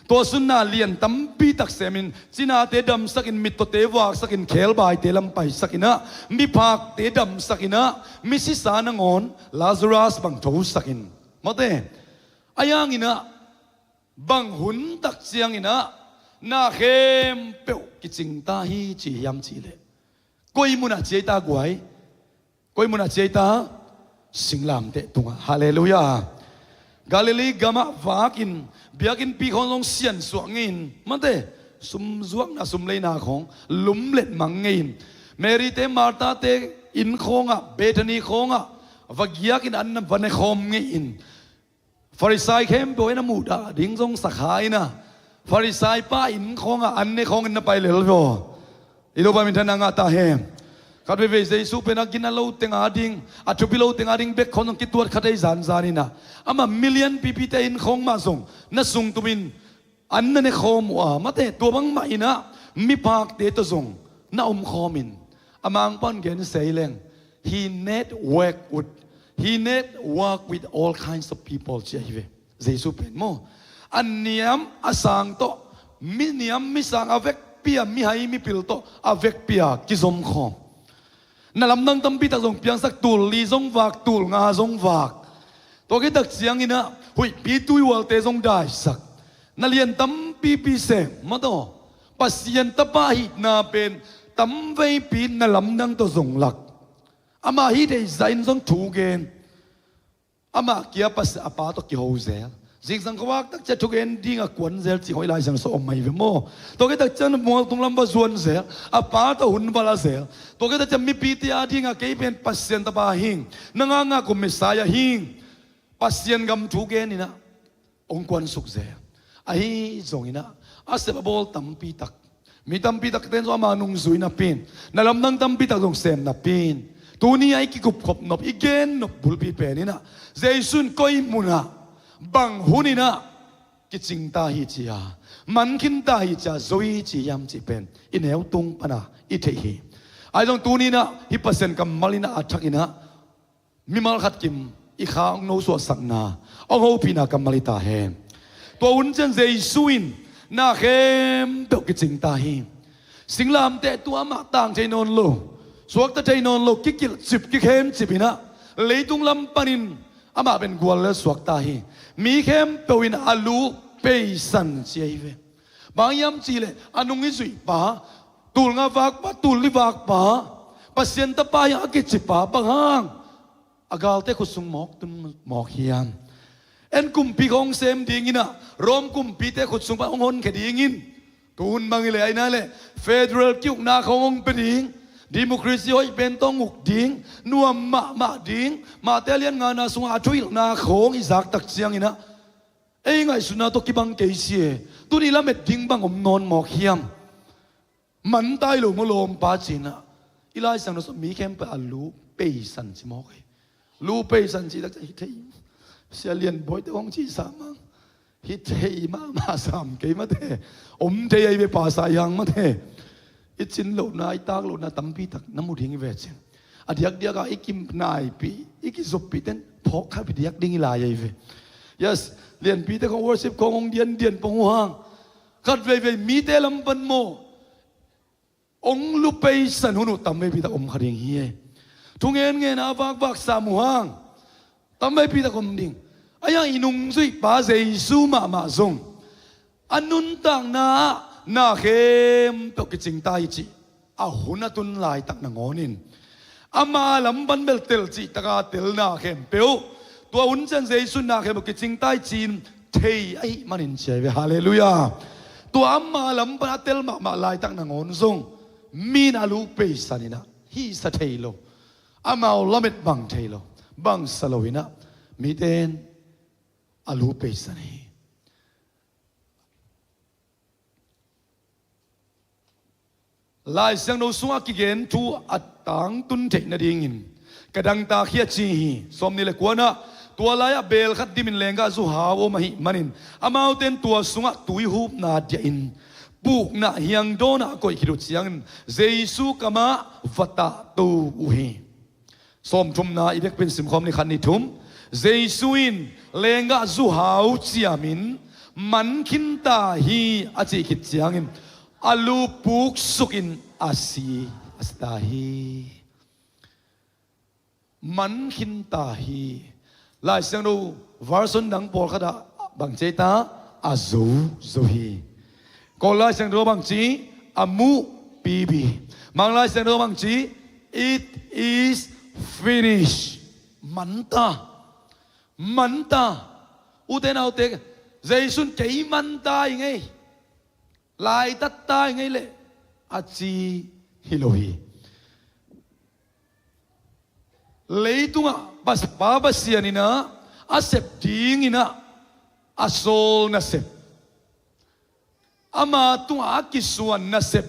tua sun na lian tampi tak semin, cinate damsakin, mittawte vaksakin, khebaite lam paisak inah, miphakte damsak inah, misisa nangawn Lazarus bang thosakin mate. A hiang inah bang hun tak ciang inah na khempeuh kicing ta hi ci hiam cihleh, koi munah ci ei ta guai? Koi munah ci ei ta? Singlamteh tungah. Halleluiah. Galilee gamah vakin, biakinnpi khawng zong siansuah ngei in mate, sumzuakna sumleina khawng lumlet mang ngei in, Mary-te Martha-te inn khawngah, Bethany khawngah va giakin an va ne khawm ngei in, Farisai khempeuh in a muhdah ding zong sakha inah, Farisai pa inn khawngah an ne khawngin na pai lel ve aw. I Topa minthanna ngah ta hen. Khat veivei Jesu pen a gina lo teng a ding, a thupi lo teng a ding bek khawng zong kituat kha thei zanzan inah, amah mi lianpipite inn khawng mah zong na sungtumin an na ne khawm uh a mate, tua bangmah inah miphakte tawh zong na om khawmin, a mangpan gen sei leng, he network with He network with all kinds of people, ci ahi ve. Jesu pen maw, a niam a sang tawh, mi niam mi sang a vekpi a, mihai mipil tawh a vekpi a kizom khawm. Na lamdang tampi tak zong piangsak, tul li zong vak, tul nga zong vak. Tua khit tak ciangin ah huihpi tuihualte zong daisak. Na lian tampipi sem mataw, Pasian tapa hihna pen tamveipi na lamdang tawh zong lak. Amah hih theih zahin zong thu gen. Amah kia Pasian a pa tawh kiho zel. Zingsang khuavak tak ciang thugen ding a kuan zel cih hoih Lai Siangtho sung om mai ve maw. Tua khit tak ciang mual tung lam va zuan zel. A pa tawh hun va la zel. Tua khit tak ciang mipite a ding a kei pen Pasian tapa hing, na ngakngak uh Messiah hing, Pasian gam thu gen in ah hong kuansuk zel. Ahi zongin ah a sep a bawl tampi tak, mi tampi tak ten zong ama nungzui napi in, na lamdang tampi tak zong sem napi in, tuni a i kikupkhop nop, i gen nop bulpi pen in ah Jesu in koi mun ah, bang hun in ah kicing ta hi ci a, man khin ta hi ci a, zo hi ci hiam cih pen i neu tung pan a i theih hi. Ahi zong tuni in ah hih Pasian kammal in ah a thak in ah mimal khat kim i kha hong nosuahsakna, hong hopihna kammal hi ta hen. Tua hun ciang Jesu in na khempeuh kicing ta hi. Singlamteh tawh amah tang thei nawn lo, suakta thei nawn lo, kikilhcip, kikhencip in ah leitung lam panin amah pen guallel suak ta hi. Mi khempeuh in a lu peisan ci ahi ve. Bang hiam cih leh a nung i zuihpa, tul nga vakpa, tul li vakpa, Pasian tapa hi a kicipa, bang hang a galte khut sung mawk tun mawk hiam? En kumpi khawng sem dingin ah, Rom kumpite khut sung pan hong honkhia dingin, tu hun bang hi leh, ahi na leh federal ki-ukna khawng hong pia ding, democracy hoih pen tawh hong uk ding, nuam mahmah ding, Mate a lian ngana sungah a thuhilhna khawng i zak tak ciangin ah ei ngaihsutna tawh kibang kei si e. Tuni lamet ding bang om nawn mawk hiam? Man ta hi lo maw lawmpa, ci in ah i Lai Siangtho sung mi khempeuh a lu peisan ci mawk hi. Lu peisan cih tak ciang hi thei, Sia Lian Bawi te hong cih sa mang, hi thei mahmah sam kei mate. Om thei ahi ve, pa sa hiang mate. I cin lohna, i tak lohna tampi tak na mu ding hi ve cin. A diakdiak a i kinaipih, i kizoppih ten phawk khat pi diak ding hi lai ahi ve. Yes, lianpite khawng worship khawng hong diandian pong uh hang, khat veivei mite lam pan maw hong lu peisan hun uh tamveipi tak om kha ding hi e. Thungen ngen a vakvak sam uh hang tamveipi tak om ding. Ahi hang i nungzuihpa Jesu mahmah zong a nuntakna ah na khempeuh kicing ta hi cih a hun a tun laitak nangawnin ama lam pan bel tel cih taka tel na khempeuh, tua hun ciang Jesu in na khempeuh kicing ta hi ci-in thei ahih manin ci ahi ve. Halleluiah. Tua ama lam pan a tel mahmah laitak nangawn zong mi in a lu peisan in ah hisa thei lo, amau lamet bang thei lo, bangsa lo in ah mite in a lu peisan hi. Lai Siangtho sungah kigen thu a tangtun theih nadingin ka dangtak hi a ci hi. Sawmnih le kuana, tua lai-ah beel khat dimin lenggahzu hau om ahih manin amaute in tua sungah tui hupna diahin pukna hiang dawnah koih khit uh ciangin Jesu kamah va tahto uh hi. Sawmthumna i vekpi in simkhawm ni, khat, nih, thum. Jesu in lenggahzu hau ciamin man khinta hi a cih khit ciangin a lu puksukin a si, a si ta hi. Man khinta hi. Lai Siangtho version dang pawlkhatah bang ci ta? A zo zo hi. Kawl Lai Siangtho bang ci? A muh pipi. Mang Lai Siangtho bang ci? It is finished. Manta. Manta. Ute naute, Jesu in kei manta hi ngei, laitat ta hi ngei leh a ci hi lo hi. Leitungah Pa Pasian in ah a sep dingin ah a sawl nasep, ama tungah a kisuan nasep,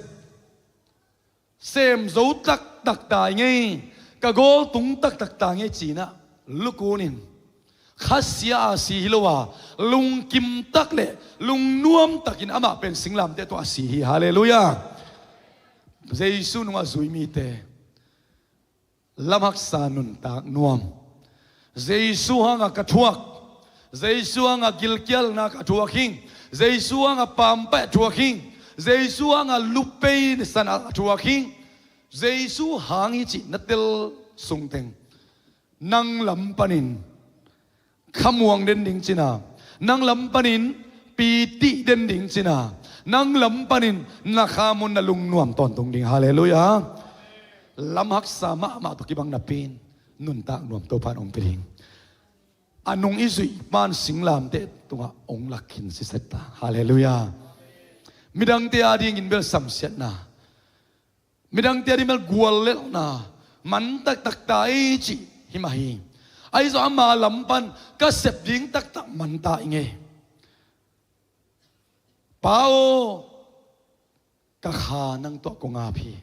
sem zo taktak ta hi ngei, ka gawl tung taktak ta hi ngei ci-in ah lukun in, khasia a si hi lo a, lungkim tak le lungnuam takin amah pen singlamteh tungah a si hi. Halleluiah. Jesu nungah zui mite lamhaksa nuntak nuam, Jesu hanga ka thuak, Jesu hanga gilkialna ka thuak hi, Jesu hanga pampaih a thuak hi, Jesu hanga lupei sana a thuak hi, Jesu hang hi cih na tel sungteng, nang lam panin khamuang den ding cina, nang lam panin pitih den ding cina, nang lam panin na khamun na lungnuam tawntung ding. Halleluiah. Lam haksa mahmah tawh kibang napi-in nuntak nuam Topan hong pia ding. A nung i zuih pan singlamteh tungah hong lak khin siset ta. Halleluiah. Midangte adingin bel samsiatna, midangte ading bel guallelhna man taktak ta ei cih hi mah hi. Ahi zong ama lam pan ka sep ding taktak man ta i ngei. Pa aw, ka kha nang tawh kong ap hi.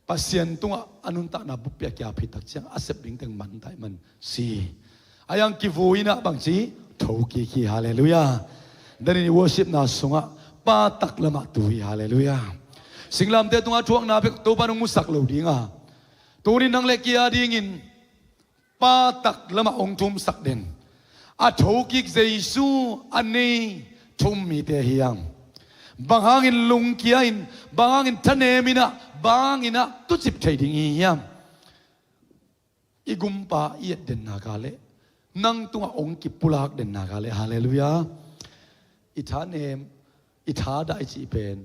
Pasian tungah a nuntakna buppi a kiap hi tak ciang a sep ding teng man ta i man si. A yang kivui inah bangci thokik hi. Halleluiah. Danin i worshipna sungah pa taklamah tu hi. Halleluiah. Singlamteh tungah thuakna bek Topa nong musak lo dinga, tunin nang le kei adingin pa taklamah hong thumsak den a thokik Jesu a nei thum mite hiam? Bang hangin lungkia in, bang hangin thanem inah, bang hangin ah tucip thei ding hi hiam? I gumpa i et den nak leh, nang tungah hong kipulak den nak leh, halleluiah, i thanem, i thadah i cih pen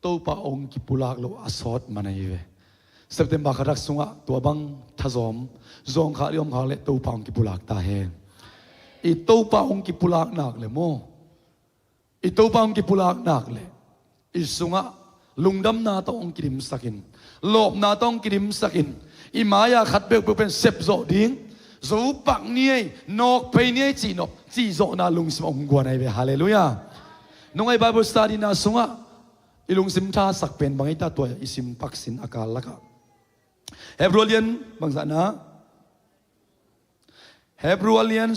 Topa hong kipulak loh a sawt man ahi ve. September khatak sungah tua bang thazawm zawngkhak ding om khak leh Topa hong kipulak ta hen. I Topa hong kipulak nak leh maw, i Topa hong kipulak nak leh i sungah lungdamna tawh hong kidimsak in, lawpna tawh hong kidimsak in, i mai-a khat bekbek pen sepzawh ding, zo pak ni ei, nawk phei ni ei cihnop cihzawhna lungsim hong guan ahi ve. Halleluiah. Nung a i Bible study na sungah i lungsim thasak pen bang hi ta, tua i sim pak sin a kal lakah. Hebru a lian bangzahna, Hebru a lian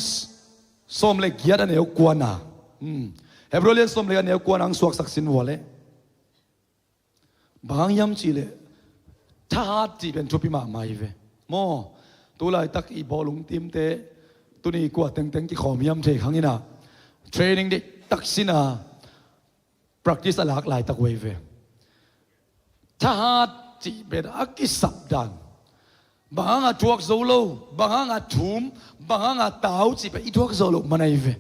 sawm le giat a neu kuana. Hmm. Hebru a lian sawm le giat a neu kuana hong suaksak sin vua leh, bang hang hiam cih leh thahat cih pen thupi mahmah hi ve. Maw, tu laitak i bawlung team-te tuni kua tengteng kikhawm hiam thei khang inah training deihtak sin a practice a lak laitak uh ahi ve. Thahat cih pen a kisap dan, bang hanga thuak zo lo, bang hanga thum, bang hanga tau cih pen i thuak zo loh man ahi ve.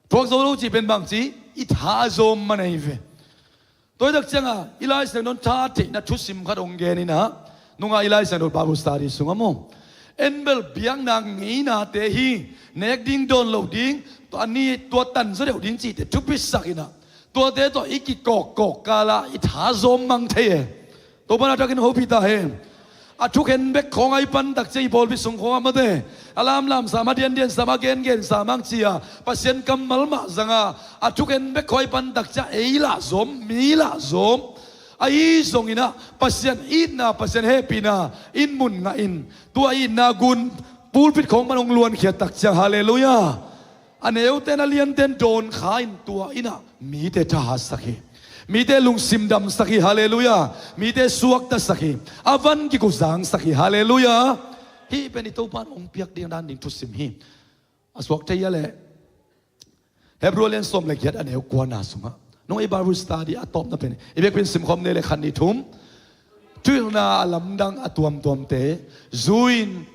Thuak zo lo cih pen bangci, i tha a zawm man ahi ve. Tua hi tak cianga i Lai Siangtho in thahat theihna thusim khat hong gen inah, nunga i Lai Siangtho Bible study sungah maw, en bel biakna ngeinate hi, nek ding dawn loh ding, tua ni tua tan zaw deuh ding cihte thupisak inah, tuate tawh i kikawkkawk kalah i tha zawm mang thei e. Topa na takin hopih ta hen. A thukhen bek khawng a i pan tak ciang i pawlpi sung khawng a mate, a lamlam sam, a diandian sam, a gengen sam ang cia Pasian kammal mah zanga, a thukhen bek khawng a i pan tak ciang ei lah zawm, mi lah zawm, ahi zonginah Pasian itna, Pasian hehpihna in mun ngah in, tua itna gun pulpit khawng pan hong luankhiat tak ciang, halleluiah, a neute'n a liante'n dawnkha in tua inah mite thahatsak hi. Mite lungsim damsak hi, halleluiah. Mite suaktasak hi. A van kikuzangsak hi, halleluiah. Hih pen i Topa in hong piak ding dan ding thusim hi. A suak thei a leh Hebru a lian sawm le giat a neu kuana sungah, nung i Bible study a tawpna pen i biakpiak in simkhawm ni leh khat ni thum. Thuhilhna a lamdang a tuamtuamte zui-in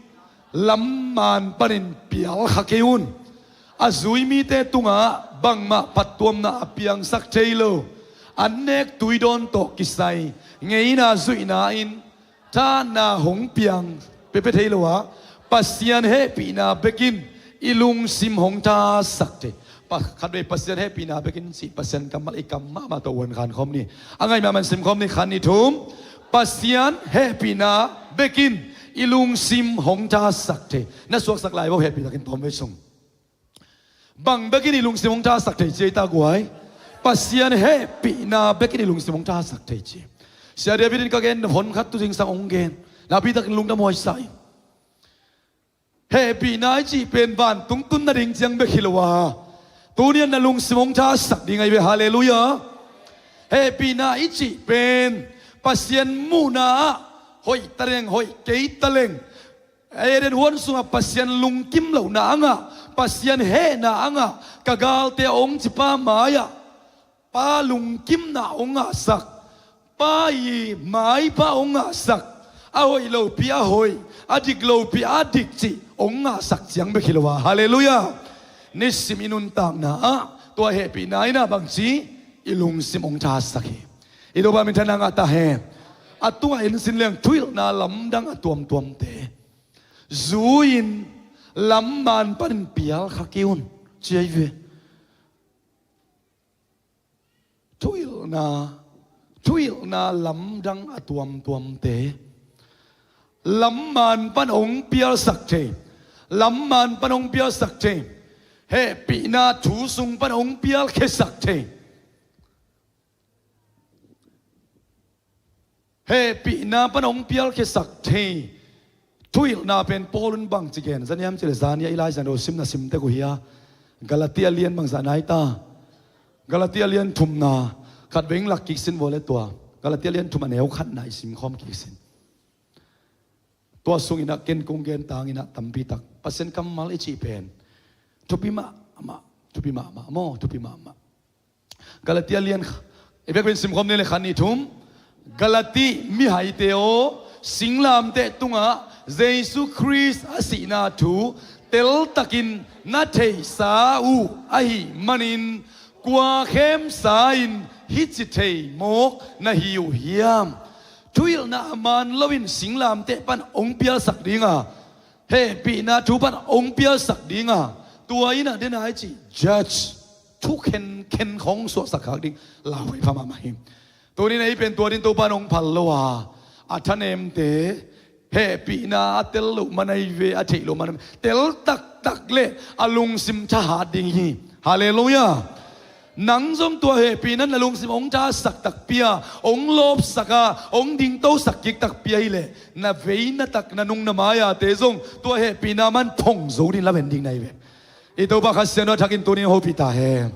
lam man panin pialkha kei un. A zui mite tungah bangmah phattuamna a piangsak thei lo, an nek tuidawn tawh kisai ngeina zuihna in thahatna hong piang pia, pia thei lo a, Pasian hehpihna bekin i lungsim hong thahatsak thei. Pa, khatvei Pasian hehpihna bekin cih Pasian kammal i kam mahmah tawh uankhan khawm ni. A ngaih mahmah in simkhawm ni, khat ni thum. Pasian hehpihna bekin i lungsim hong thahatsak thei. Na suaksak lai vo, hehpih takin tawm vei sung. Bang bekin i lungsim hong thahatsak thei ci ei ta guai? Pasian hehpihna bekin i lungsim hong thahatsak thei ci. Sia David in ka gen hon khat tu zingsang hong gen. Napi takin lungdam huai sa ing. Hehpihna i cih pen vantung tun nading ciang bek hi lo a, tuni-in na lungsim hong thahatsak ding ahi ve, halleluiah. Hehpihna i cih pen Pasian muhna ah hoih taleng, hoih kei taleng, Eden huan sungah Pasian lungkim lohna a ngah, Pasian hehna a ngah, ka galte a ong cipa mai-ah Pa lungkimna ong ngahsak, Pa i maipa ong ngahsak, a hoih lopi a hoih, a dik lopi a dik cih ong ngahsak ciang bek hi lo a. Halleluiah. Nisim i nuntakna ah tua hehpihna in ah bangci i lungsim ong thasak hi. I Topa minthanna ngah ta hen. A tungah ensin leng thuhilhna lamdang a tuamtuamte zui-in lamman panin pial kha kei un, ci ahi ve. Thuhilhna, thuhilhna lamdang a tuamtuamte lamman pan ong pialsak thei, lamman pan ong pialsak thei, hehpihna thu sung pan ong pialkhiasak thei, hehpihna pan ong pialkhiasak thei thuhilhna pen Paul in bangci gen zaniam cih leh, zania i Lai Siangtho simna sim tek uh hi a, Galatia lian bangzah nai ta? Galatia lian thumna, khat vei ong lak kik sin vua le tua. Galatia lian thum a neu khatna i simkhawm kik sin. Tua sungin ah ken kong gen tangin ah tampi tak Pasian kammal i cih pen thupi mahmah, thupi mahmah maw, thupi mahmah. Galatia lian kh-, i bek pen simkhawm ni le khat, nih, thum. Galati mihaite aw, singlamteh tungah Jesu Khrist a sihna thu teltakin na theihsa uh ahih manin kua khemsa-in hici thei mawk na hi uh hiam? Thuhilhna a man loin singlamteh pan ong pialsak dinga, hehpihna thu pan ong pialsak dinga, tua in ah den a i cih judge, thu khenkhen khawng suahsak khak ding lauhuai pha mahmah hi. Tuni-in ah ei pen tua din Topa in ong phal lo a, a thanemte hehpihna a tel loh man ahi ve, a theih loh man ahi ve. Tel taktak le a lungsim thahat ding hi. Halleluiah. Nang zong tua hehpihna in na lungsim ong thasak takpi a, ong lawpsak a, ong dingtosak kik takpi ahih leh na vei na tak, na nung na mai-ate zong tua hehpihna man phong zo ding, lamen ding na hi ve. I Topa Kha Siangtho a thakin tuni-in hopih ta hen.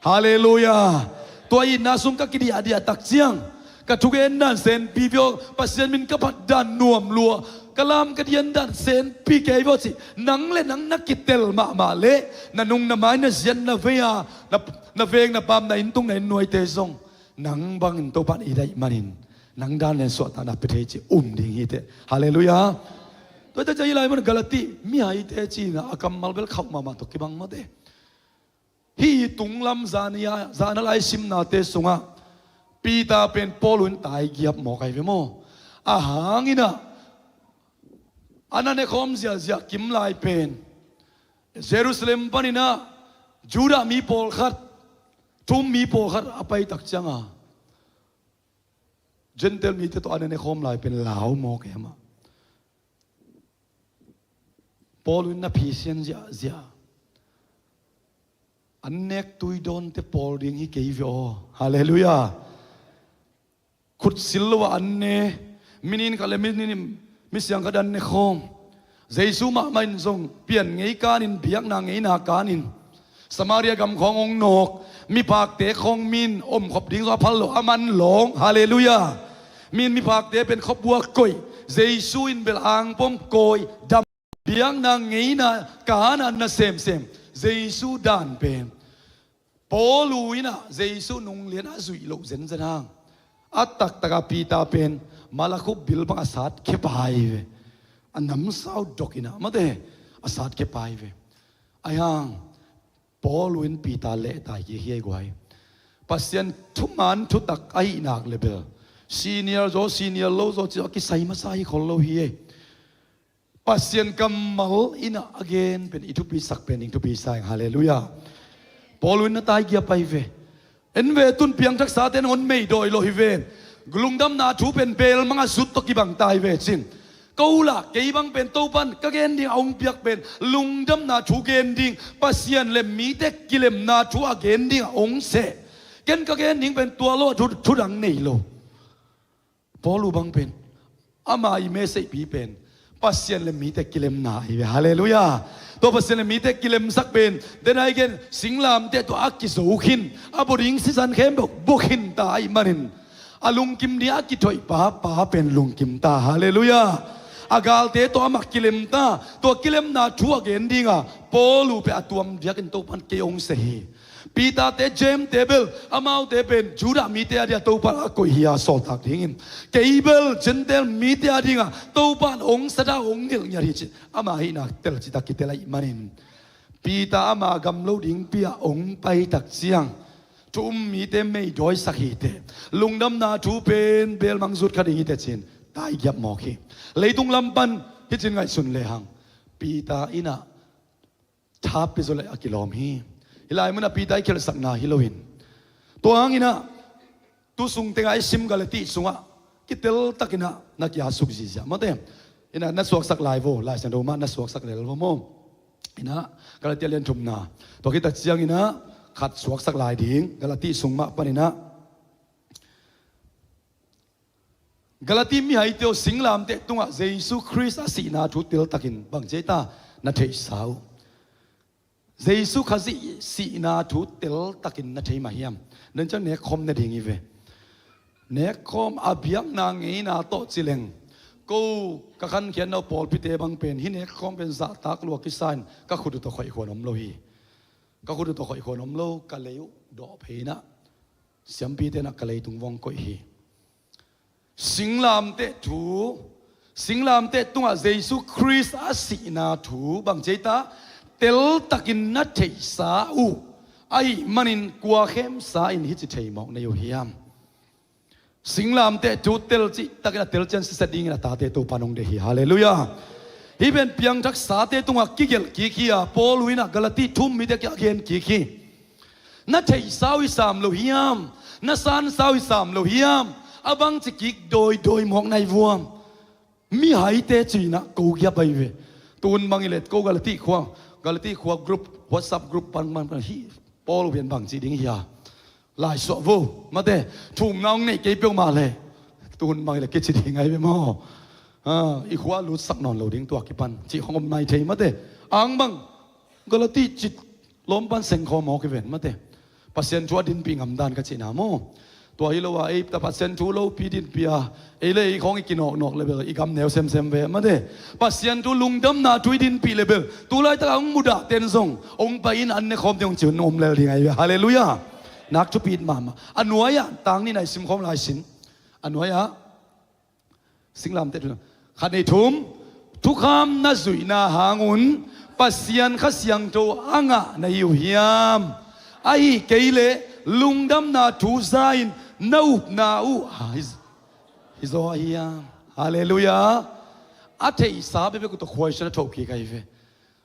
Halleluiah. Tua itna sung ka kidiahdiah tak ciang ka thugen dan senpi veh aw, Pasian min ka phat dan nuam lua, ka lam ka dian dan senpi kei veh aw ci. Nang le nang na kitel mahmah leh na nung na mai, na ziat na vei a, na, na veng na pam, na inntung na innuaite zong nang bangin Topa in it ahih manin nang dan le suahtakna pia thei cih um ding hi teh. Halleluiah. Tua teh ciang i lai mun Galati mihaite cihna a kammal bel khauh mahmah tawh kibang maw teh. Hih i tunglam zania, zana lai simnate sungah Peter pen Paul in taigiap mawk ahi ve maw. A hang in ah a na nekhawm ziahziah kim lai pen Jerusalem panin ah Judah mi pawlkhat, thu-um mi pawlkhat a pai tak cianga Gentile mite tawh a na nekhawm lai pen lau mawk e amah. Paul in na phisian ziahziah. An nek tui dawnte Paul ding hi kei ve aw. Halleluiah. Khutsil lo ah an ne, mi nin khat le mi nin, mi siang khat an ne khawm. Jesu mahmah in zong pian ngei kanin, biakna ngeina kanin, Samaria gam khawng hong nawk, miphakte khawng min omkhop ding zong a phal lo, a man lawng. Halleluiah. Min miphakte pen khuabuak koih, Jesu in bel angpom kawi, dam, biakna ngeina kana na semsem. Jesu dan pen Paul in ah Jesu nunglian a zuih loh zenzen hang a taktaka Peter pen malakhup bil bang a satkhia pai ve. A namsau dok in ah mate a satkhia pai ve. Ahi hang Paul in Peter lehtai kik hi ei guai. Pasian thuman thutak ahih nak le bel senior zaw, senior lo zaw cih a kisai masa hi khol lo hi ei. Pasian kammal in ah a gen pen i thupisak pen ding thupi sa ing. Halleluiah. Paul in na taigiap ahi ve. En ve, tun piangthaksate nangawn meidawi lo hi ven. Lungdamna thu pen bel mang a zut tawh kibang ta hi ve cin. Ko lah kei bang pen Topan ka gen ding a hong piak pen lungdamna thu gen ding, Pasian le mite kilemna thu a gen ding a hong seh. Ken ka gen ding pen tua lo a thu, thu dang nei lo. Paul uh bang pen ama i message pi pen Pasian le mite kilemna ahi ve. Halleluiah. Tua Pasian le mite kilemsak pen den ahi gen singlamteh tua a kizo khin, a bawding sisan khempeuh bawh khin ta ahih manin A lungkim ding a kithoihpa pa pen lungkim ta. Halleluiah. A galte tawh amah kilem ta. Tua kilemna thu a gen dinga Paul uh pen a tuam biakinn Topan kei hong sia hi. Peter te, James te bel, amaute pen Judah mite a dinga Topan a koih hi a, sawltak dingin. Kei bel Gentile mite a dinga Topan hong sia ta, hong nilh ngiat hi ci. Ama hihna tel citak kitel ahih manin Peter ama gam lo dingpi-a hong paitak ciang thu um mite meidawisak hi teh. Lungdamna thu pen belmang zut kha ding hi teh ci-in taigiap mawk hi. Leitung lam pan hih ci-in ngaihsun lehang Peter in ah thapia zaw leh a kilawm hi. Hih lai munah Peter i khelhsakna hi loin, tua hangin ah tu sung tengah i sim Galati sungah kiteltakin ah na kia suk zihziah mate. In ah na suaksak lai vo, Lai Siangtho mah na suaksak lel vo maw. In ah Galati a lian thumna, tua khit tak ciangin ah khat suaksak lai ding, Galati sung mah panin ah. Galati mihaite aw, singlamteh tungah Jesu Khrist a sihna thu teltakin bang ci ei ta na theihsa uh. Jesu Khazih sihna thu teltakin na thei mah hiam? Nen ciang nekkhawm na ding hi ve. Nekkhawm a biakna ngeina tawh ci leng, ko ka khankhiatna uh pawlpite bang pen hih nekkhawm pen zahtak lua kisa in ka khut uh tawh khoih khuan om lo hi. Ka khut uh tawh khoih khuan om lo, ka lei uh dawh phei in ah siampite in ah ka leitung vong koih hi. Singlamteh thu, singlamteh tungah Jesu Khrist a sihna thu bang ci ei ta teltakin na theihsa uh ahih manin kua khemsa in hih ci thei mawk na hi uh hiam? Singlamteh thu tel cihtakin a tel ciang siset dingin a tate Topa nong deih hi. Halleluiah. Hih pen piangthaksate tungah kigelh kik hi a, Paul uh in ah Galati thu um mite kiang a gen kik hi. Na theihsa uh i sam lo hiam? Na sansa uh i sam lo hiam? A bangci kik dawidawi mawk na hi vuam. Mihaite ci-in ah ko giap ahi ve. Tuhun bang hi leh ko Galati khua, Galati khua group, WhatsApp group pan, pan, pan hi. Paul uh pen bangci ding hi a, laisuah vo mate, thumna hong neih kei peuhmah leh tuhun bang hi leh kici ding ahi ve maw. Ah, i khua lutsak nawn lo ding tua kipan cih hong om nai thei mate. Ang bang Galati cih lawm pan sengkhawm mawk hi ven mate. Pasian thu a dinpih ngamdan ka cihna maw. Tua hi lo a, ei ta Pasian thu lopi dinpih a, ei le ei khawng i kinawknawk le bel i gam neu semsem ve mate. Pasian thu, lungdamna thu i dinpih le bel tu laitak a hong mudah ten zong hong pai in an ne khawm ding hong ci hun om lel ding ahi ve. Halleluiah. Nak thupit mahmah. A nuai-ah tang nihna i simkhawm lai sin. A nuai-ah Singlamteh thu, khat, nih, thum. Thukham na zuihna hangun Pasian Kha Siangtho a ngah na hi uh hiam? Ahi kei leh lungdamna thu za-in na upna uh hi, hi zaw ahi hiam? Halleluiah. A theihsa bekbek uh tawh khuaisian a thoh kik ahi ve.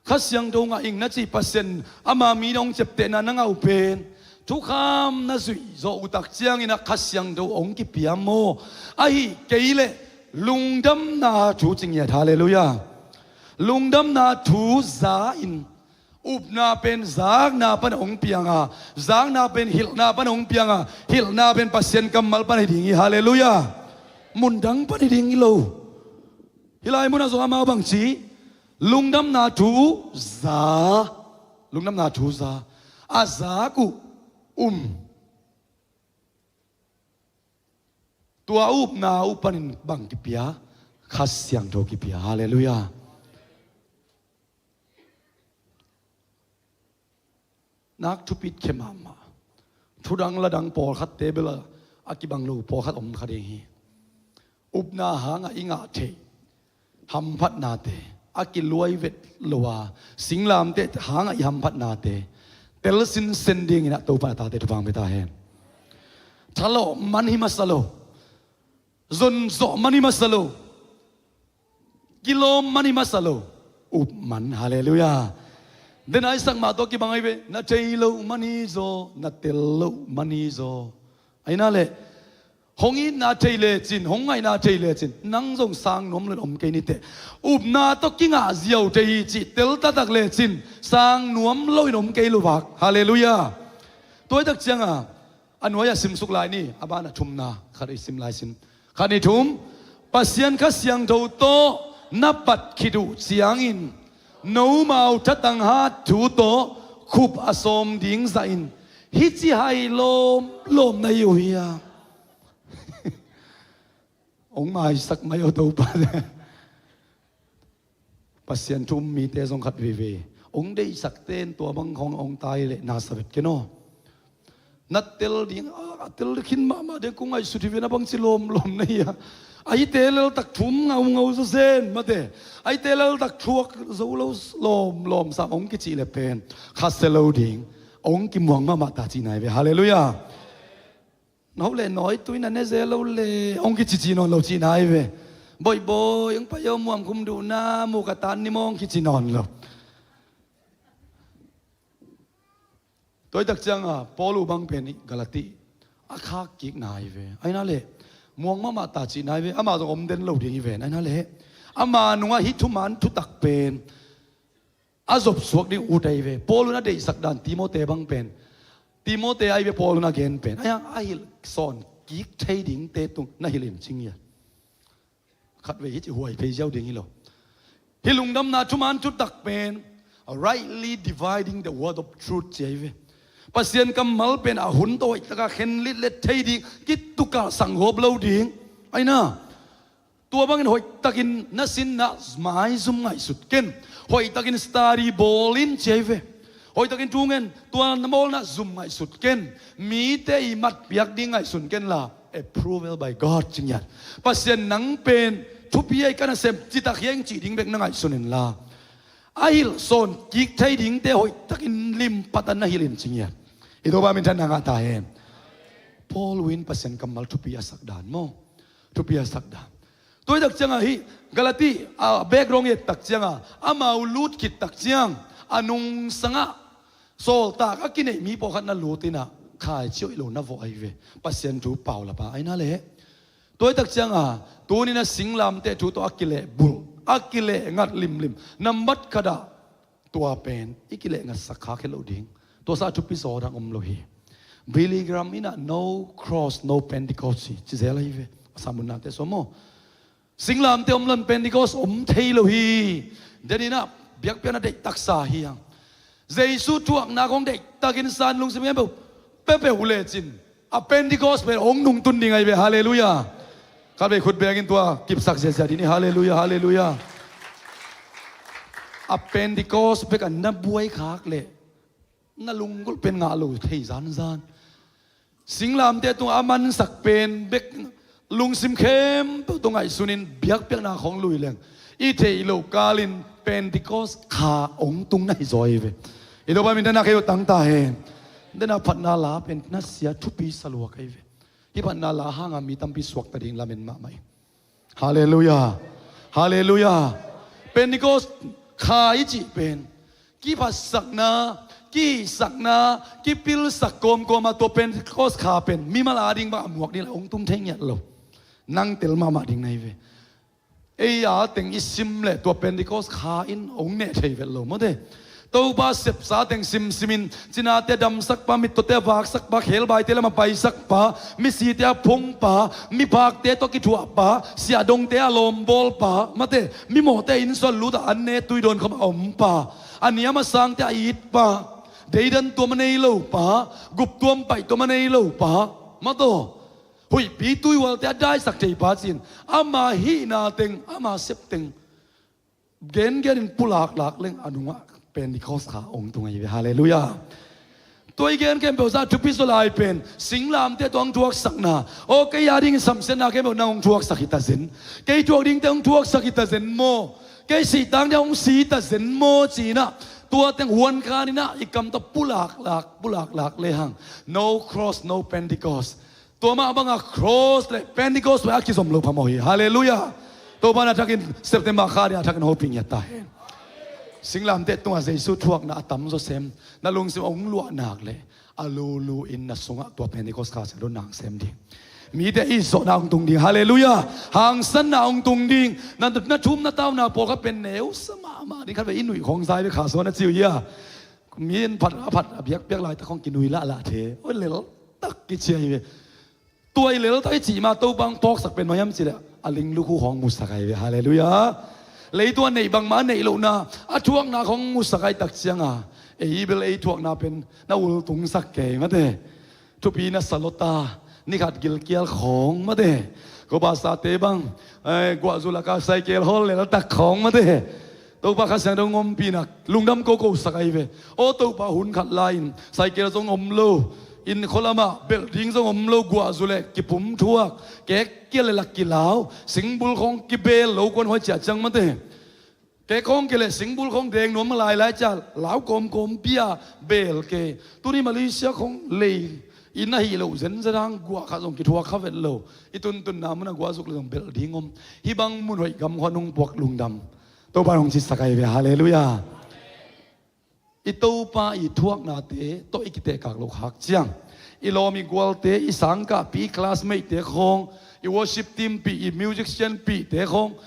Kha Siangtho ngah ing na cih Pasian ama mi na hong ciaptehna na ngah uh pen thukham na zuih zawh uh tak ciangin ah Kha Siangtho hong kipia maw? Ahi kei leh lungdamna thu ci ngiat. Halleluiah. Lungdamna thu za-in upna pen zakna pan hong pianga, zakna pen hilhna pan hong pianga, hilhna pen Pasian kammal pan hi ding hi. Halleluiah. Mundang pan hi ding hi lo. Hih lai munah zong amau bangci, lungdamna thu za, lungdamna thu za, a zak uh um. Tua upna uh panin bang kipia? Kha Siangtho kipia. Halleluiah. Nak thupit khe mahmah. Thudang ladang pawlkhatte bel a kibang lo pawlkhat om kha ding hi. Upna hangah i ngah theih hamphatnate, a kiluai vet lo a singlamteh hangah i hamphatnate tel sinsen dingin ah Topa in a tate thupha hong pia ta hen. Thalawh man hi masa lo. Zonzawh man hi masa lo. Kilawm man hi masa lo. Up man. Halleluiah. Den a i sak mah tawh kibang ahi ve. Na thei loh man hi zaw, na tel loh man hi zaw. Ahi na leh hong itna thei lecin, hong ngaihna thei lecin, nang zong sang nuam loin om kei ni teh. Upna tawh kingah ziau thei hi cih tel taktak lecin sang nuam loin om kei lo vak. Halleluiah. Tua hi tak cianga a nuai-ah simsuk lai ni, a banah thumna khat i sim lai sin. Khat, nih, thum. Pasian Kha Siangtho tawh na bat khit uh ciangin nomau thatang hat thu tawh khup a sawm ding zahin hih ci hai lawmlawm na hi uh hiam? Hong maisak mai aw Topa. Pasian thu um mite zong khat veivei hong deihsakte in tua bang khawng hong tai leh na sa vet ken aw. Na tel ding a, a tel khin mahmah ding kong ngaihsut hi ve, na bangci lawmlawm na hi a. Ahite leltak thu um ngaungau zawzen mate. Ahite leltak thuak zo lo lawmlawm sam hong kicih leh pen khasia lo ding, hong kimuang mahmah ta cihna hi ve. Halleluiah. No le nawi tui na ne zel lo le hong kicici nawn lo cihna hi ve. Boihboi hong pai aw, muam khum duhna mu ka tan ni maw hong kici nawn lo. Tua hi tak cianga Paul uh bang pen i Galati a khak kikna hi ve. Aina le muang mahmah ta cihna hi ve. Ama zong om den lo ding hi ve. Aina le ama nungah hih thuman thutak pen a zopsuak ding ut ahi ve. Paul un a deihsak dan Timote bang pen, Timote ahi ve Paul un a gen pen, ahi hang a hilh sawn kik thei dingte tung na hilh in cing ia. Khatvei hi ci huai phei ziau ding hi lo. Hih lungdamna thuman thutak pen, rightly dividing the word of truth ci ahi ve. Pasian kammal pen a hun tawh hoihtaka khenlit let thei ding, kituka sanggawp lo ding. Aina Tua bangin hoihtakin na sinna maizum ngaihsut ken. Hoihtakin study bawl in ci ahi ve. Hoihtakin thungen tua na bawlna zum ngaihsut ken. Mite i matpiak ding ngaihsun ken la, approval by God ci ngiat. Pasian nang pen thupi ahi ka nasem citak hiang cih ding bek na ngaihsun in la, a hilh sawn kik thei dingte hoihtakin limpat a na hilh in ci ngiat. I Topa minthanna ngah ta hen. Paul un Pasian kammal thupi a sak dan maw? Thupi a sak dan. Tua hi tak cianga hih Galati a background i et tak cianga amau lut khit tak ciang a nungsangah sawltak a kineih mi pawlkhat na lut inah khaici hoih lo na vawh ahi ve. Pasian thu paulap a aina le. Tua hi tak cianga tunin a singlamteh thu tawh a kilehbulh, a kilehngat limlim. Nambat khatah tua pen i kilehngatsak khak hi lo ding. Tua sa thupi zaw dang om lo hi. Billy Graham inah no cross, no Pentecost ci, ci zel ahi ve. A samunnate sua maw? Singlamteh om lon Pentecost om thei lo hi. Den inah biakpiakna deihtaksa hi hang. Jesu thuakna khawng deihtakin san lungsim ngen peuh, peuhpeuh lecin a Pentecost pen hong nungtun ding ahi ve. Halleluiah. Khatvei khut bengin tua kipsak ziazia dini. Halleluiah, halleluiah. A Pentecost bek a na buai khak leh na lunggulh pen ngah lo thei zanzan. Singlamteh tungah a mansak pen bek lungsim khempeuh tawh ngaihsunin biakpiakna khawng lui leng i theih loh kalin Pentecost kha hong tung na hi zaw ahi ve. I Topa minthanna kei uh tang ta hen. Dena phatna la pen na sia thupi saluak ahi ve. Hih phatna la hanga mi tampi suakta ding lamen mahmah hi. Halleluiah. Halleluiah. Pentecost kha i cih pen kiphatsakna, kihisakna, kipilsak kawmkawma tua Pentecost kha pen mimal a ding bang a muak ding la hong tung thei ngiat lo. Nang tel mahmah ding na hi ve. Ei a teng i sim leh tua Pentecost kha in hong neh thei vet lo mawte. Topa sepsa teng simsimin, cinate damsakpa, mittawte vaksakpa, khelbaite lam a paisakpa, misite a phongpa, mipakte tawh kithuahpa, siahdongte a lawmbawlpa, mate, mimawhte innsol luta an ne tuidawn khawm a ompa, a niam a sangte a itpa, deidan tuam a nei lopa, guptuam paihtuam a nei lopa, mataw, huihpi tuihualte a daisak theipa cin, ama hihna teng, ama sep teng gengenin pulaklak leng a nungah Pentecost kha hong tung ahi ve. Halleluiah. Tua i gen khempeuh zah thupi zaw lai pen singlamteh tawh hong thuaksakna. Aw kei a dingin samsiatna khempeuh nang hong thuaksak hi ta zen. Kei thuak dingte hong thuaksak hi ta zen maw? Kei sihtakte hong si hi ta zen maw ci-inah tua teng huan khaninah i kam tawh pulaklak pulaklak lehang no cross, no Pentecost. Tua mah banga cross le Pentecost pen a kizom lo phamawh hi. Halleluiah. Topa na thakin September kha dia thakin hopih ngiat ta hen. Singlamteh tungah Jesu thuakna a tam zawsem na lungsim hong luah nak le a lulu in na sungah tua Pentecost kha siang dun nak sem ding. Mite i zawhna hong tung ding. Halleluiah. Hangsanna hong tung ding. Na, na thum na tauna pawlkhat pen neusa mahmah ding. Khatvei i nuih khawng zai ve kha suan a ci uh hia. Mi in phat a phat a biakpiak laitak khawng kinui lahlah the. Oi lel tak kici ahi ve. Tua i lel tak i cih ma Topa hong phawksak pen mah hiam cileh a ling lukhu hong musak ahi ve. Halleluiah. Leitung a neih bangmah a neih lohna a thuakna khawng musak ahi tak cianga ei bel ei thuakna pen na ultungsak kei mate. Thupi na sa lota ni khat gilkial khawng mate. Topa sate bang, eh, guahzu laka cycle hol le latak khawng mate. Topa Kha Siangtho hong ompihna lungdam ko ko sak ahi ve. Aw Topa, hun khat lai-in cycle zong om lo, inn khua lamah belh ding zong om lo, guahzu le kipum thuak, kek kia le lak kilau, singbul khawng kibel lo kuan huai ciah ciang mate. Kek khawng kia le singbul khawng deng nuam a lailai ciah lau kawmkawm, bia bel kei. Tuni Malaysia khawng lei inn ahi lo zenzen hang, guah khat zong kithuak kha vet lo. I tuntunna munah guahzuk le zong belh ding om. Hih bang mun hoih gam khua nung puak lungdam. Topa in hong cisak ahi ve, halleluiah. I Topa i thuaknate tawh i kitehkak loh khak ciang, i lawm i gualte, i sangkahpih, i classmate-te khawng, i worship team pih, i musician pihte khawng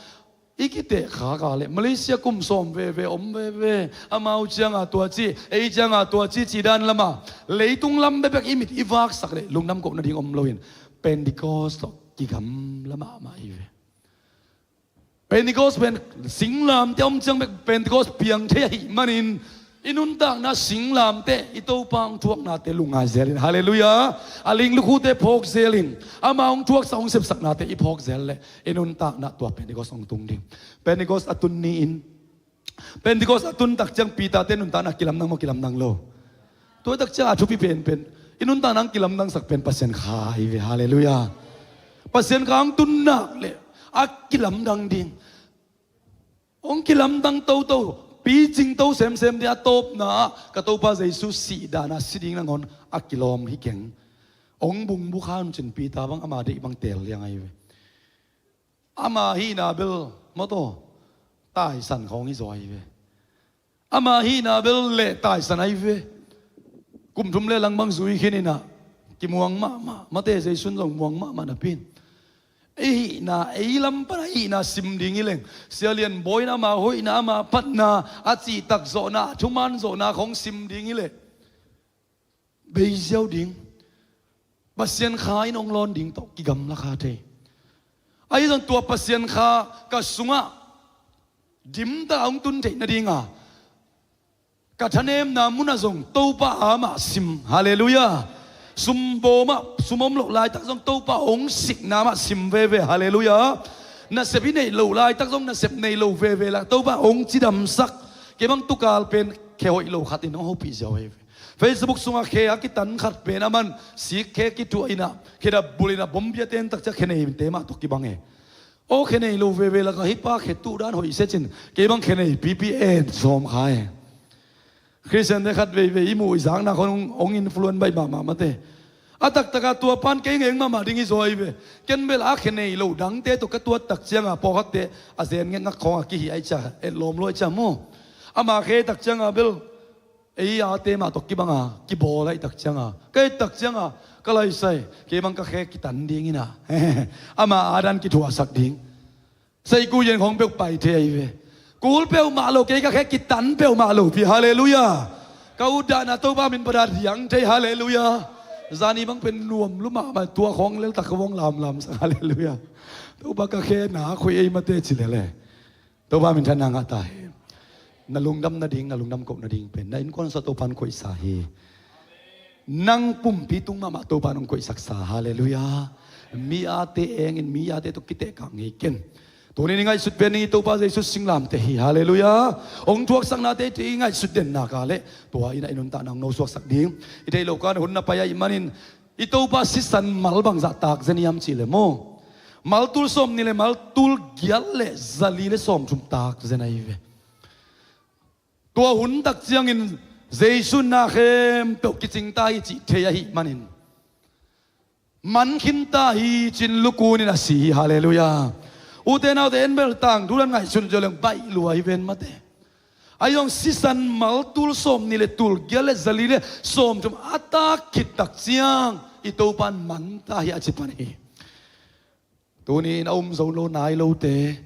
i kitehkak a leh Malaysia kum sawm veve om veve, amau cianga tua ci, ei cianga tua ci, cih dan lama leitung lam bekbek i mit i vaksak leh lungdam koh nading om loin Pentecost tawh kigamla mahmah hi ve. Pentecost pen singlamteh om ciang bek Pentecost piang thei ahih manin i nuntakna singlamteh, i Topa hong thuaknate lungngai zelin, halleluiah, a ling lukhute phawk zelin, ama hong thuaksak hong sepsaknate i phawk zel leh i nuntakna tua Pentecost hong tung ding. Pentecost a tun ni-in, Pentecost a tun tak ciang Peter-te nuntakna kilamdang maw, kilamdang lo? Tua tak ciang a thupi penpen, i nuntakna hong kilamdangsak pen Pasian Kha ahi ve, halleluiah. Pasian Kha hong tun nak leh a kilamdang ding. Hong kilamdang toto, picing to semsem ding, a tawpna ah ka Topa Jesu sih dan a si ding nangawn a kilawm hi keng. Hong bungbukha un cin Peter bang ama deih bang teel liang ahi ve. Ama hihna bel mawtaw taisan khawng hi zaw ahi ve. Ama hihna bel leh taisan ahi ve. Kum thum le lang bang zui khin inah kimuang mahmah, mate Jesu in zong muang mahmah napi-in, ei hihna, ei lam pana hihna sim ding hi leng, Sia Lian Bawi in ama hoihna, ama phatna, a cihtak zawhna, a thuman zawhna khawng sim ding hi leh bei ziau ding. Pasian Kha in hong lawn ding tawh kigamla kha thei. Ahi zong tua Pasian Kha ka sungah dimtak a hong tun theih nadinga ka thanemna munah zong Topa a mah sim, halleluiah. Sum bawm ah, sum om loh laitak zong Topa hong sikna mah sim veve, halleluiah. Nasep i neih loh laitak zong nasep nei lo veve lak Topa hong cidamsak. Kei bang tukal pen khe hoih lo khat in hong hopih ziau veve. Facebook sungah khe a kitan khat pen a man sik khe kituah inah, khe dap bul inah, bombia ten tak ciah khe neite mah tawh kibang e. Aw khe nei lo veve lakah hih pa khe tuh dan hoih sia cin, kei bang khe nei pipi en sawm kha e. Khristiante khat veivei i muh i zakna khawng hong influence baih mahmah mate. A taktakah tua pan kei ngeng mahmah ding hi zaw ahi ve. Ken bel a khe nei lo dangte tawh ka tuat tak cianga pawlkhatte a zen ngekngak khawngah kihih ahi cia, etlawm lua ahi cia maw. Ama khe tak cianga bel ei ate mah tawh kibanga kibawl ahih tak cianga, ka et tak cianga ka laisai, kei bang ka khe kitan ding inah ama adan kithuahsak ding. Saiku yen khawng peuh pai thei ahi ve. Kul peuhmah lo, kei ka khe kitan peuhmah lo pi, halleluiah. Ka utdahna Topa min padat hiang thei, halleluiah. Zani bang pen nuam lu mahmah, tua khawng leltak ka vong lamlamsak, halleluiah. Topa ka khe na khoi ei mate ci lele. Topa minthanna ngah ta hen. Na lungdam nading, na lungdam koh nading pen na innkuan sungah Topa in koihsa hi. Nang pumpi tung mahmah Topa in hong koihsaksa, halleluiah. Mi ate engin, mi ate tawh kitehkak ngei ken. Tuni ni ngaihsut pen ning i Topa Jesu singlamteh hi, halleluiah. Hong thuaksaknate i ngaihsut den nak a leh tua inah i nuntakna hong nosuaksak ding. I theih loh kan hun na pai ahih manin i Topa sisan mal bangzah tak zen hiam cih leh maw, mal tul sawm nih le mal tul giat le zali le sawm thum tak zen ahi ve. Tua hun tak ciangin Jesu in na khempeuh kicing ta hi cih thei ahih manin man khin ta hi cin lukun in a si hi, halleluiah. Ute naute, en bel tangthu dan ngaihsun ziau leng baih lua hi ven mate. Ahi zong sisan mal tul sawm nih le tul giat le zali le sawm thum a tak khit tak ciang i Topa in man ta hi a ci pan hi. Tuni in a um zo lo nai lote,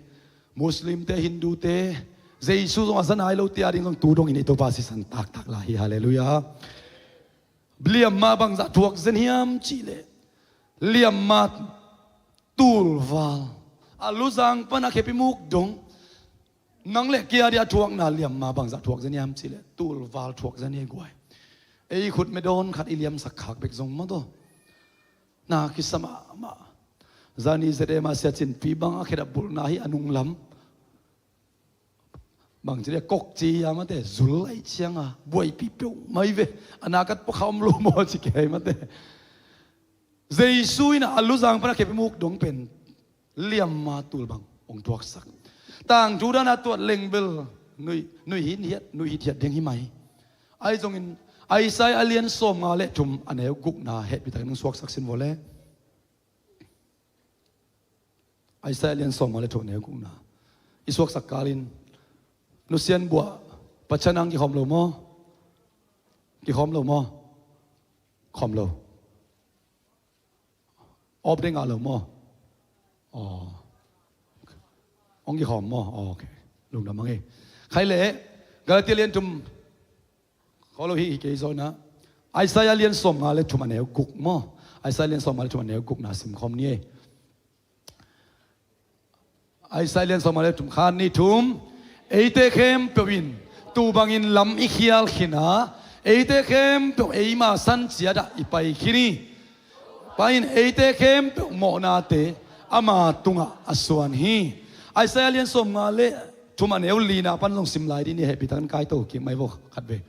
Muslimte, Hindute, Jesu zong a za nai lote ading zong tu dongin i Topa sisan taktak lai hi, halleluiah. Liamma bangzah thuak zen hiam cih leh liamma tulval, a luzang pan a khepi muk dong. Nang le kei a dia thuakna liamma bangzah thuak zen hiam cih leh tulval thuak zen hi guai. Ei khut medawn khat i liamsak khak bek zong mawtaw na kisa mahmah. Zani Z M a sia Cinpi bang a khedap bulhna hi a nunglam. Bang ci dia kok ci a mate zul aih cianga buaipi peuh mai ve. A nakat pua kha om lo maw ci kei mate. Jesu in a luzang pana khepi muk dong pen liamma tul bang hong tuaksak. Tangthu dana tuat lengbel nui, nui hin hiat, nui hit hiat ding hi mai. Ahi zongin Isaiah a lian sawmnga le thum a neu gukna hehpitakin hong suaksak sin vawle. Isaiah lian sawmnga le thum a neu gukna i suaksak kalin nusian buah pachan ang kikhawm lo maw? Kikhawm lo maw? Khawm lo. Op ding a lo maw? Aw. Hong kikhawm maw? Aw, okay. Lungdam ang e. Khai le Galatia lian thum. Kholo hi hi kei zawina Isaiah lian sawmnga le thum a neu guk maw? Isaiah lian sawmnga le thum a neu gukna simkhawm ni e. Isaiah lian sawmnga le thum khan ni thum. Eite khempeuh in tu bangin lam i khial khin a, eite khempeuh eima san ciatah i pai khin hi. Pa in eite khempeuh mawhnate ama tungah a suan hi. Isaiah lian sawmnga le thum a neu lina pan zong sim lai dih ni, hehpitakin kaito kik mai vo khat ve.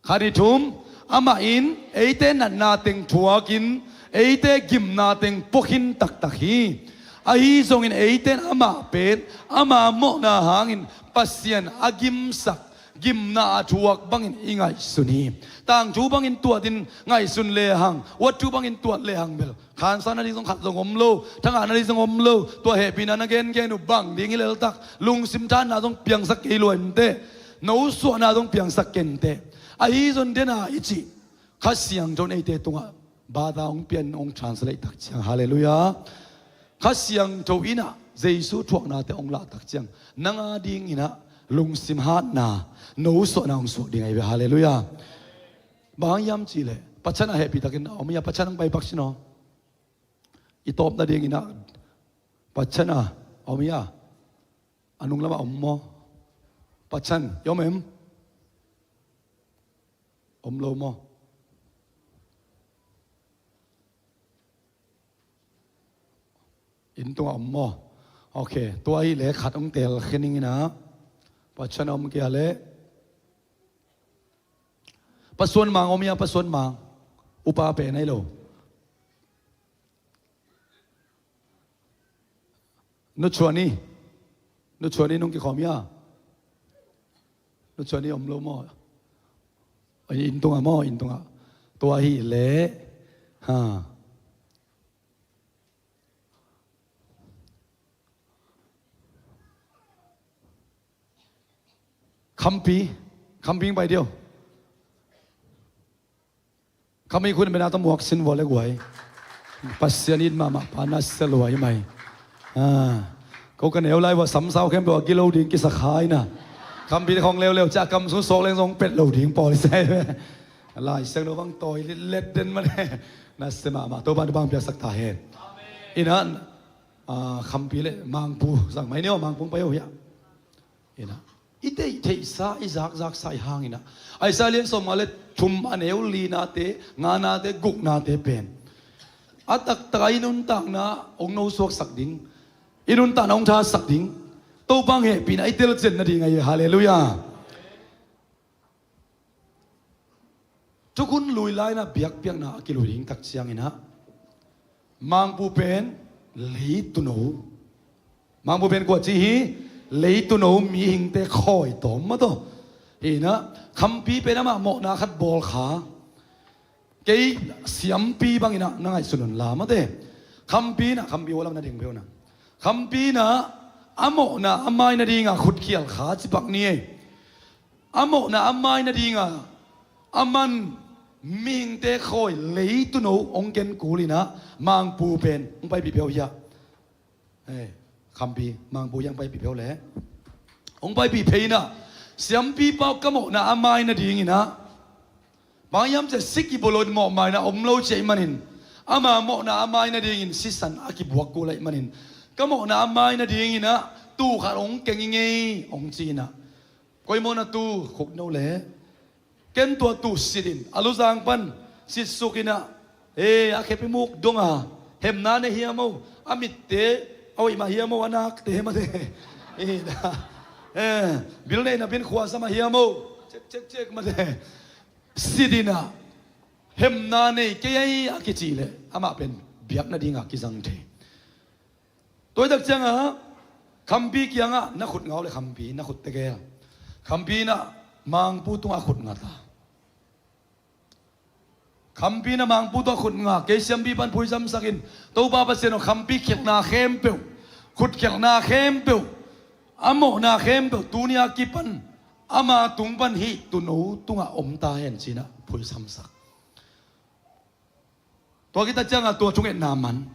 Khat ni thum, amah in eite natna teng thuakin eite gimna teng puakhin taktak hi. Ahi zongin eite in amah pen ama mawhna hangin Pasian a gimsak gimna a thuak bangin i ngaihsun hi. Tangthu bangin tuatin ngaihsun lehang, uattu bangin tuat lehang bel khansa nading zong khat zong om lo, thangah nading zong om lo. Tua hehpihna na gengen uh bang ding hi leltak, lungsim thanna zong piangsak kei luai inteh, nosuahna zong piangsak kei inteh. Ahi zong dena i cih Kha Siangtho in eite tungah bata hong pian hong translate tak ciang, halleluiah. Kha Siangtho innah Jesu thuaknate hong lah tak ciang nang a dinginah lungsim hatna, nosuahna hong suak ding ahi ve, halleluiah. Bang hiam cihleh pachan a hehpihtakin a om ia, pachan hong paipak sin aw. I tawp nadinginah pachan a om ia, a nunglamah om maw? Pachan i om em? Om lo maw? Inn tungah om maw? Ok, tua hileh khat hong tel khe ning inah. Pachan a om kei a leh. Pasuan Mang om ia, Pasuan Mang. Upa pen ahi lo. Nu Chuan i, Nu Chuan i nung kikhawm ia. Nu Chuan i om lo maw? Inn tungah maw, inn tungah. Tua hileh. Ha. Khampi, Khampi pai dio. Khampi khun bena ta muak sin vua le guai. Pasian it mahmah pa na sia luai mai. Ah. Ko ka neu lai vua samsau khempeuh a gilo ding kisa khai na. Khampi khong leuleu cia kam sung sok leng zong pet lo ding pawl i sai. Lai Siangtho bang tawi litlet den mane. Na sia mahmah, Topa na bang piaksak ta hen. Inah, ah, Khampi le Mangpu zang mai neu, Mangpu pai oh hia. Inah i theih theihsa, i zakzaksa i hanginah Isaiah lian sawmnga le thum a neu linate, nganate, guknate pen a taktaka i nuntakna hong nosuaksak ding, i nuntakna hong thasak ding, Topa hong hehpihna i telcian nading ahi, halleluiah. Thukhun lui lainah biakpiakna a kilui ding tak cianginah Mangpu pen leituno. Mangpu pen kua ci hi? Leituno, mihingte khawi tawm mataw. Hinah Khampi pen amah mawhna khat bawl kha. Kei siampi banginah na ngaihsun un la mate. Khampi inah, Khampi hualam na ding peuh na. Khampi inah a mawhna a mai nadinga khutkhial kha cipak ni ei. A mawhna a mai nadinga a man mihingte khawi leituno hong ken kul inah Mangpu pen hong paipih peuh hiah. Hei, Khampi, Mangpu hiang paipih peuh le hong paipih phei inah siampi pau ka mawhna a mai nadinginah bang hiam cia si kibolon mawhmaina om lo ciah ih manin ama mawhna a mai nadingin sisan a kibuak kul aih manin ka mawhna a mai nadinginah tuu khat hong keng i ngei hong ci inah. Koi mawhna tuu khukno le ken tua tuu sitin a luzang pan sitsuk inah, e, a khepi muk donga Hemna nei hiam o, a mitte a hoih mah hiam o, a nakte mate. Eh, bil neihna pen khuazam a hiam o, cek cek cek mate. Sit in ah, hemna nei kei ei a kicih leh amah pen biakna dingah kizang thei. Tua hi tak ciangah khampi kiangah na khut nga uh leh khampi na khut tegel. Khampi in ah mangpu tungah a khut nga ta. Khampi in ah mangpu tungah a khut nga, kei siampi pan phuisamsak in, Topa Pasian aw, khampi khialhna khempeuh, khut khialhna khempeuh, a mawhna khempeuh tuni a kipan ama tung pan hih tuuno tungah om ta hen ci-in ah phuisamsak. Tua khit tak ciangah tua thungetna man.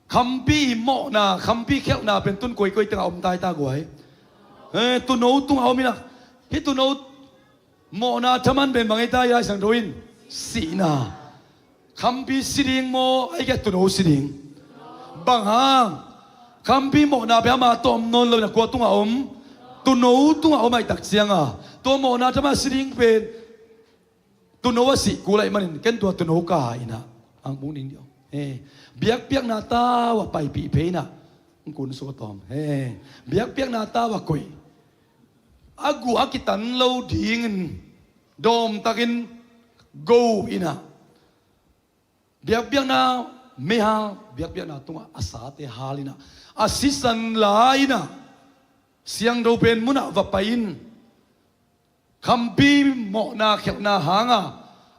Khampi mawhna, khampi khialhna pen tun koikoi tengah om ta hi ta guai. Eh, tuuno tungah om in ah, hih tuuno mawhna thaman pen bang hi ta, Lai Siangtho in sihna. Khampi si ding maw, ahih kei leh tuuno si ding? Bang hang? Khampi mawhna pen ama tawh om nawn lo in ah kua tungah om? Tuuno tungah om ahih tak ciangah tua mawhna thaman si ding pen tuuno a sih kul ahih manin ken tua tuuno ka in ah ang bung ding dih aw. Eh, biakpiakna tau ah paipih phei in ah ang kun suk a tawm. Eh, biakpiakna tau ah koih, a guh a kitan lo dingin dawmtakin go in ah, biakpiakna meihal, biakpiakna tungah a sate hal in ah, a sisan la in ah, siangtho pen munah va pai in. Khampi mawhna khialhna hangah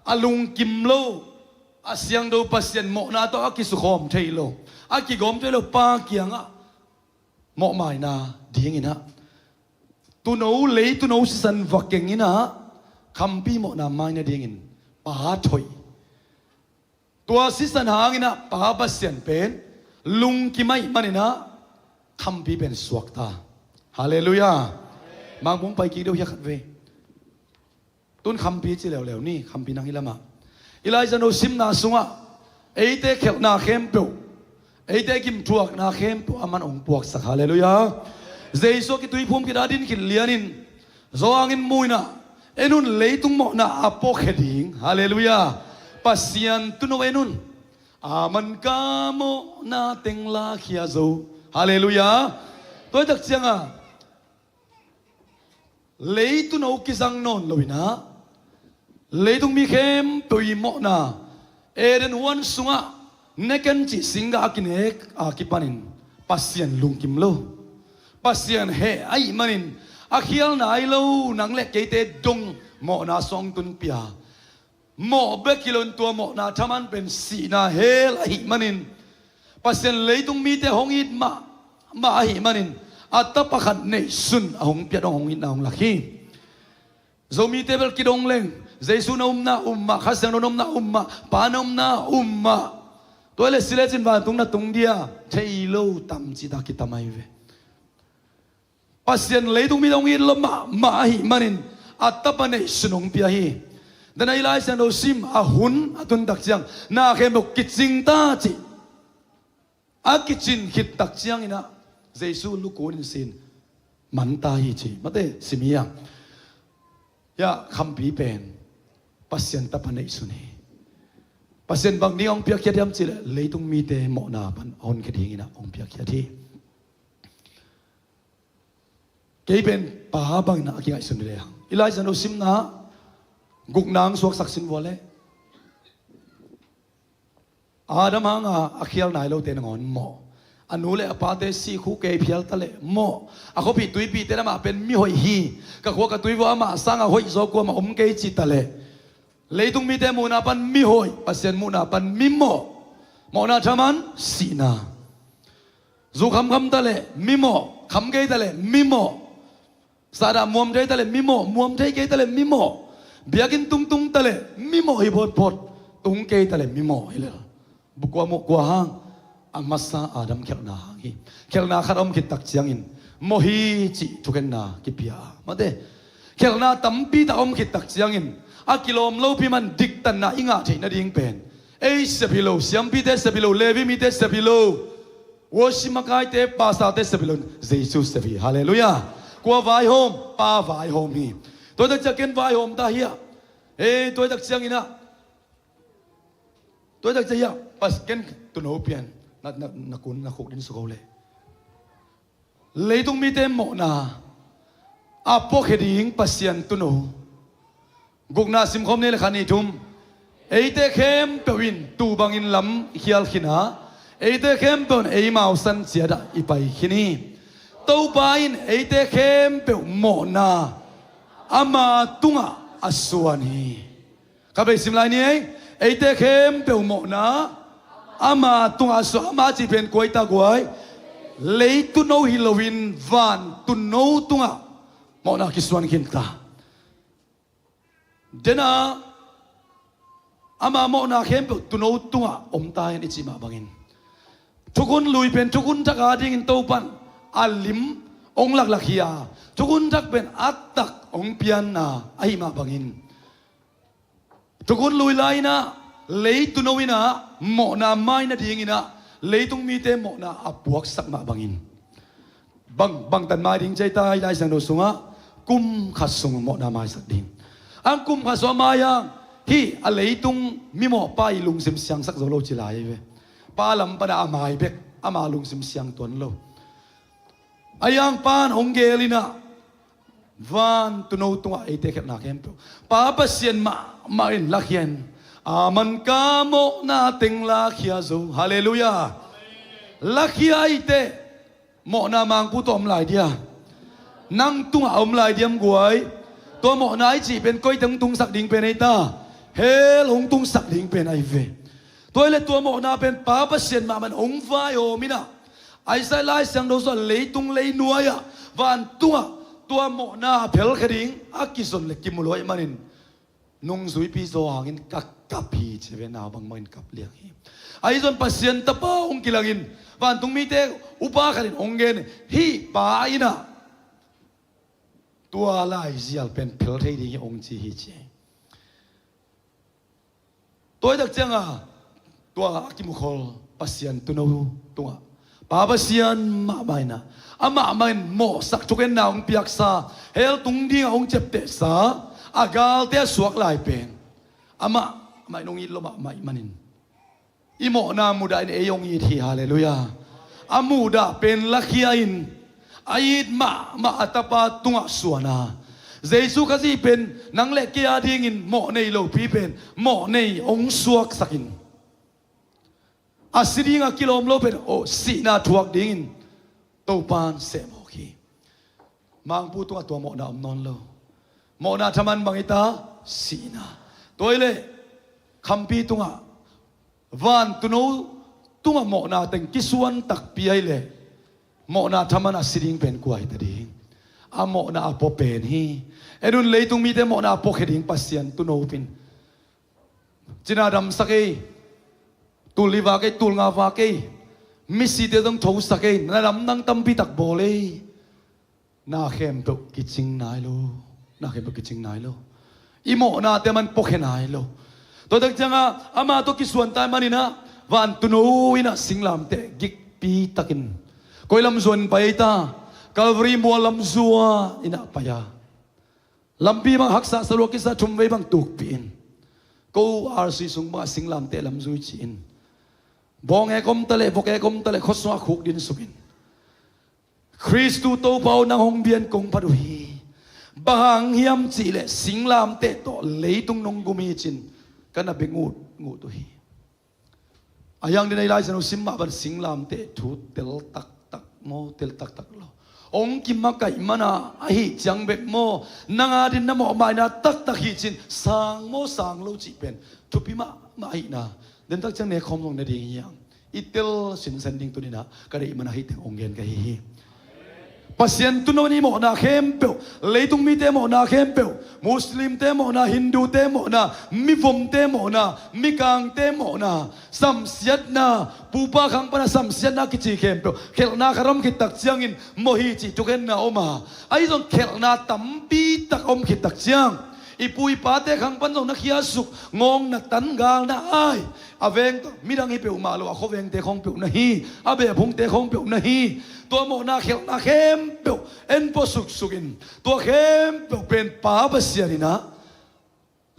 a lungkim lo, a siangtho Pasian mawhna tawh a kisukhawm thei lo, a kigawm thei lo pa kiangah mawhmaina dingin ah, tuuno, lei tuuno sisan va keng in ah, khampi mawhna maina dingin pa thoih. Tua sisan hangin ah Pa Pasian pen lungkim ahih manin ah khampi pen suak ta. Halleluiah. Mangpung pai kik deuh hiah khat vei. Tun khampi ci leuleu ni, khampi nang hi lamah. Elijah no simna sungah eite khialhna khempeuh, eite gimthuakna khempeuh aman hong puaksak. Halleluiah. Jesu a kituiphum khit a din khit lianin Johan in mu in ah, en un, leitung mawhna a puakhia ding. Halleluiah. Pasian tuuno en un. A man ka mawhna teng lakhia zo. Halleluiah. Tua hi tak ciangah lei tuuno kizang nawn lo in ah, leitung mi khempeuh i mawhna, Eden huan sungah neken cih singgah a kinek a kipanin Pasian lungkim lo. Pasian heh ahih manin a khial nai lo nang le keite dong mawhna sung tun pia. Mawh bek hi lo in tua mawhna thaman pen sihna hell ahih manin Pasian leitung mite hong it mahmah ahih manin a tapa khat neihsun a hong piat hong, hong itna hong lak hi. Zomite bel kidong leng, Jesu na omna um mah, Kha Siangtho na omna um mah, Pa na omna um mah. Tua hi leh si lecin vantung na tung dia, thei lo tam cih ta kitam ahi ve. Pasian leitung mite hong it lo mahmah ahih manin a tapa neihsun hong pia hi. Dana i Lai Siangtho sim a hun a tun tak ciang na khempeuh kicing ta cih. A kicin khit tak ciangin ah Jesu lukun in sin man ta hi ci. Mate sim hi a. Hiah khampi pen Pasian tapa neihsun hi. Pasian bang ding hong piakkhiat hiam cih leh leitung mite mawhna pan a honkhia dingin ah hong piakkhiat hi. Kei pen Pa bangin ah a kingaihsun hi lehang. I Lai Siangtho simna gukna hong suaksak sin vua leh. Adam hanga a khial nai lote nangawn mawh. A nu le a pate sih khu kei phial ta leh mawh. A khuapih tuipihte lamah pen mihoih hi. Ka khua ka tuivua amah sanga hoih zaw kuamah om kei ci ta leh. Leitung mite muhna pan mihoih, Pasian muhna pan mimawh. Mawhna thaman sihna. Zu khamkham ta leh mimawh, kham kei ta leh mimawh. Sahdah muam thei ta leh mimawh, muam thei kei ta leh mimawh. Biakinn tungtung ta leh mimawh hi photphot, tung kei ta leh mimawh hi lel. Bukua mawh kua hang, a masa Adam khialhna hang hi. Khialhna khat a om khit tak ciangin mawh hi cih thukhenna kipia a, mate. Khialhna tampi tak a om khit tak ciangin a kilawm lopi man diktatna i ngah theih nading pen ei sep hi lo, siampite sep hi lo, Levi mite sep hi lo. Worship makaite, pastorte sep hi lo, Jesu sep hi. Halleluiah. Kua vaihawm? Pa vaihawm hi. Tua hi tak ciang ken vaihawm ta hiah. Ei, tua hi tak ciangin ah, tua hi tak ciang hiah, Pas, ken tuuno pian. Na, na kun, na khuk din suk o le. Leitung mite mawhna a puakhia ding Pasian tuuno. Gukna simkhawm ni le khat, nih, thum. Eite khempeuh in tuu bangin lam i khial khin a, eite khempeuh in eimau san ciatah i pai khin hi. Topa in eite khempeuh mawhna ama tungah a suan hi. Kha bei sim lai ni ei. Eite khempeuh mawhna ama tungah a suan. Ama cih pen kua hi ta guai? Lei tuuno hi loin van tuuno tungah mawhna kisuan khin ta. Dena ama mawhna khempeuh tuuno tungah om ta hen i cih mah bangin, thukhun lui pen thukhun thak a dingin Topan a lim hong laklak hi a, thukhun thak pen a tak hong pianna ahi mah bangin, thukhun lui lai-inah lei tuuno inah mawhna mai nadinginah leitung mite mawhna a puaksak mah bangin, bang, bangtan mai ding ci ei ta, i Lai Siangtho sungah kum khat sung mawhna maisak ding. Ang kum khat sung a mai ang, hih a leitung mimawhpa i lungsim siangsak zo lo ci lai ei ve. Pa lam pana a mai bek, ama lungsim siang tuan lo. A yangpan hong geel inah van tuuno tungah eite khelhna khempeuh Pa Pasian mahmah in lakhia in, a man ka mawhna teng lakhia zo. Halleluiah. Lakhia eite. Mawhna mangpu tawh om lai dia? Nang tungah a om lai diam guai? Tua mawhna i cih pen koite hong tungsak ding pen ei ta? Hell hong tungsak ding pen ahi ve. Tua hi le tua mawhna pen Pa Pasian mahmah in hong vaihawm inah, Isaiah Lai Siangtho sungah leitung leinuai-ah, vantungah tua mawhna a phelkhia ding a kizon le kimu lo ahih manin, nungzuipi zaw hangin ka kap hi ci ve, nau bangmah in kap liang hi. Ahi zong Pasian Tapa hong kilangin vantung mite upa khatin hong gen, hih pa inah tua laizial pen phel thei ding hi hong ci hi ci. Tua hi tak cianga tua a kimukhol Pasian tuuno tungah Pa Pasian mahmah inah, amah mah in mawhsak thukhenna hong piaksa, hell tung dingah hong ciaptehsa, a galte a suak lai pen amah mah in hong it lo mahmah ahih manin, i mawhna mudah in ei hong it hi. Halleluiah. A mudah pen lakhia in, a it mahmah a Tapa tungah suan a, Jesu Khazih pen nang le kei a dingin mawh nei lopi pen mawh nei hong suaksakin, a si dinga kilawm lo pen, aw, sihna thuak dingin Topan sehmawk hi. Mangpu tungah tua mawhna om nawn lo. Mawhna thaman bang hi ta? Sihna. Tua hi leh khampi tungah, van tuuno tungah mawhna teng kisuan takpi ahi leh, mawhna thaman a si ding pen kua hi ta ding? A mawhna a pua pen hi. En un, leitung mite mawhna a puakhia ding Pasian tuuno pen cina damsak ei, tul li vak ei, tul nga vak ei, misite zong thosak ei, na dam nang tampi tak bawl ei. Na khempeuh kicing nai lo. Na khempeuh kicing nai lo. I mawhnate man puakhia nai lo. Tua tak cianga ama tawh kisuan tai maninah, van tuuno inah singlamteh gikpi takin, koi lamzuan pai ei ta? Calvary mual lamzua inah pai a, lampi bang haksa salua kisa thumvei bang tukpih in, ko R C sung bangah singlamteh lamzui ci-in, bawng ek om ta leh, vok ek om ta leh, khuasungah khuk din sukin, Khristu Topa aw, nang hong bian kong phat uh hi. Bang hang hiam cihleh singlamteh tawh leitung nong gum hi cin ka na bia ngutngut uh hi. A hiang din a i Lai Siangtho sim mah bang singlamteh thu tel taktak maw, tel taktak lo, hong kimakaih mana ahih ciang bek maw, nang a din na mawhmaina taktak hi cin, sang maw sang lo cih pen thupi mahmah ahihna, den tak ciang ne khawm zong ne ding hi hang. I tel sinsen ding tuninah ka deih mana hih teng hong gen ka hi hi. Pasian tuuno in i mawhna khempeuh, leitung mite mawhna khempeuh, Muslimte mawhna, Hindute mawhna, mivomte mawhna, mikangte mawhna, samsiatna, pupa khang pana samsiatna kici khempeuh khelhna khat om khit tak ciangin mawh hi cih thukhenna om a, ahi zong khelhna tampi tak om khit tak ciang, i pu i pate khang pan zong na khiasuk, ngawng na tan, gal na ai, a veng tawh midang hi peuhmah lo, a khuavengte khawng peuh na hi, a bephungte khawng peuh na hi. Tua mawhna khelhna khempeuh en pua suksukin, tua khempeuh pen Pa Pasian inah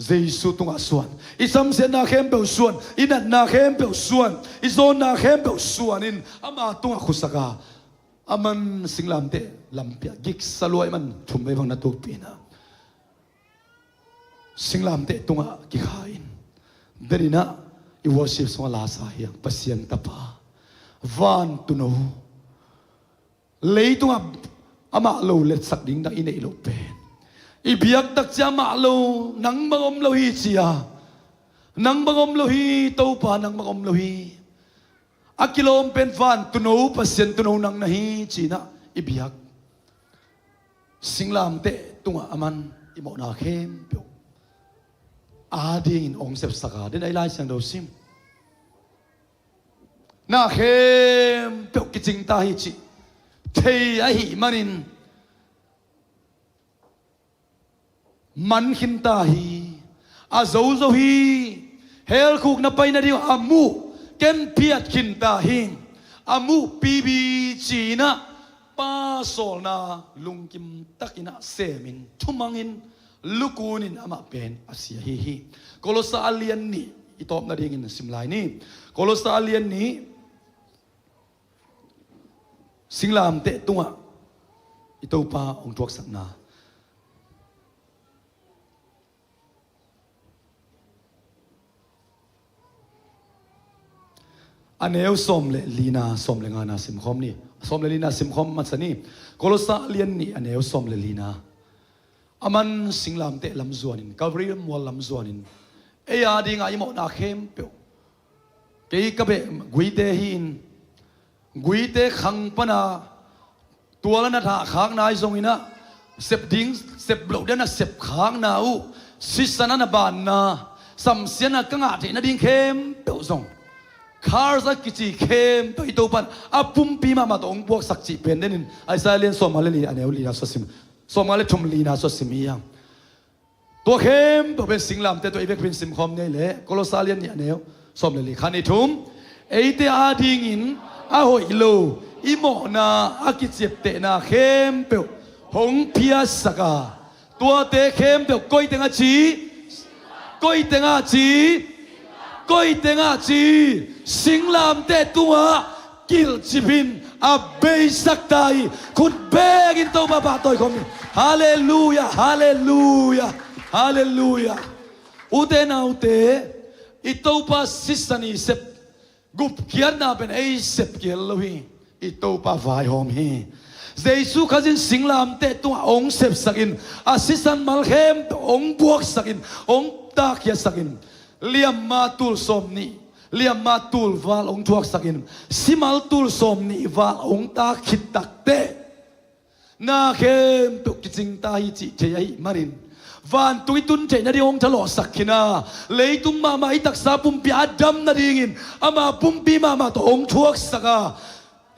Jesu tungah suan, i samsiatna khempeuh suan, i natna khempeuh suan, i zawnna khempeuh suan in ama tungah khuasak a, aman singlamteh lampi ah giksa lua, i man thum vei bang na tuakpih in ah, singlamteh tungah kikha in, deninah i worship sungah lasa hiang, Pasian Tapa, van tuuno, leitungah amah lo letsak ding dang i neih loh pen, i biak takciang amah lo nang bang om lo hi ci-a, nang bang om lo hi Topa, nang bang om lo hi. A kilawm pen van tuuno, Pasian tuuno nang na hi ci-inah i biak. Singlamteh tungah aman i mawhna khempeuh adingin hong sepsak a, den a i Lai Siangtho sim, na khempeuh kicing ta hi cih thei ahih manin, man khin ta hi. A zozo hi. Hell khuk na pai nading a muh, ken phiat khin ta hi. A muh pibi ci-inah Pa sawlna lungkim takinah semin thumangin lukunin amah pen a sia hi hi. Kolosa a lian nih i tawp nadingin sim lai ni. Kolosa a lian nih, singlamteh tungah i Topa hong thuaksakna. A neu sawm le lina, sawm le ngana simkhawm ni. Sawm le lina simkhawm masa ni. Kolosa a lian nih a neu sawm le lina. Aman singlamteh lam zuanin, Calvary mual lam zuanin, ei adinga i mawhna khempeuh, kei ka beh guite hi-in, guite khang pana tual a na thah khakna ahi zonginah, sep ding sep loh ding a na sep khakna uh, sisan a na banna, samsiatna ka ngah theih nading khempeuh zong, curse a kici khempeuh i Topan a pumpi mahmah tawh hong puaksak cih pen denin Isaiah lian sawmnga le li a neu lina sua sim, sawmnga le thum lina sua sim hi hang. Tua khempeuh pen singlamteh tungah i vekpi-in simkhawm ni ei leh, Kolosa lian nih a neu sawm le li, khat, nih, thum. Eite adingin a hoih lo i mawhna a kiciaptehna khempeuh hong phiatsak a, tuate khempeuh koi tengah ci, koi tengah ci, koi tengah ci, singlamteh tungah kilhcip in a beisak ta hi. Khut bengin Topa pahtawi khawm hi. Halleluiah, halleluiah, halleluiah. Ute naute, i Topa sisan i sep, gupkhiatna pen ei sep kihel lo hi. I Topa vaihawm hi. Jesu Khazih in singlamteh tungah hong sepsakin, a sisan mal khempeuh hong buaksakin, hong takkhiatsakin, liamma tul sawm nih, liamma tul val hong thuaksakin, simal tul sawm nih val hong tak khit takteh, na khempeuh kicing ta hi cih thei ahih manin, vantung i tun theih nading hong thalawhsak khin a, leitung mahmah i taksa pumpi a dam nadingin ama pumpi mahmah tawh hong thuaksak a,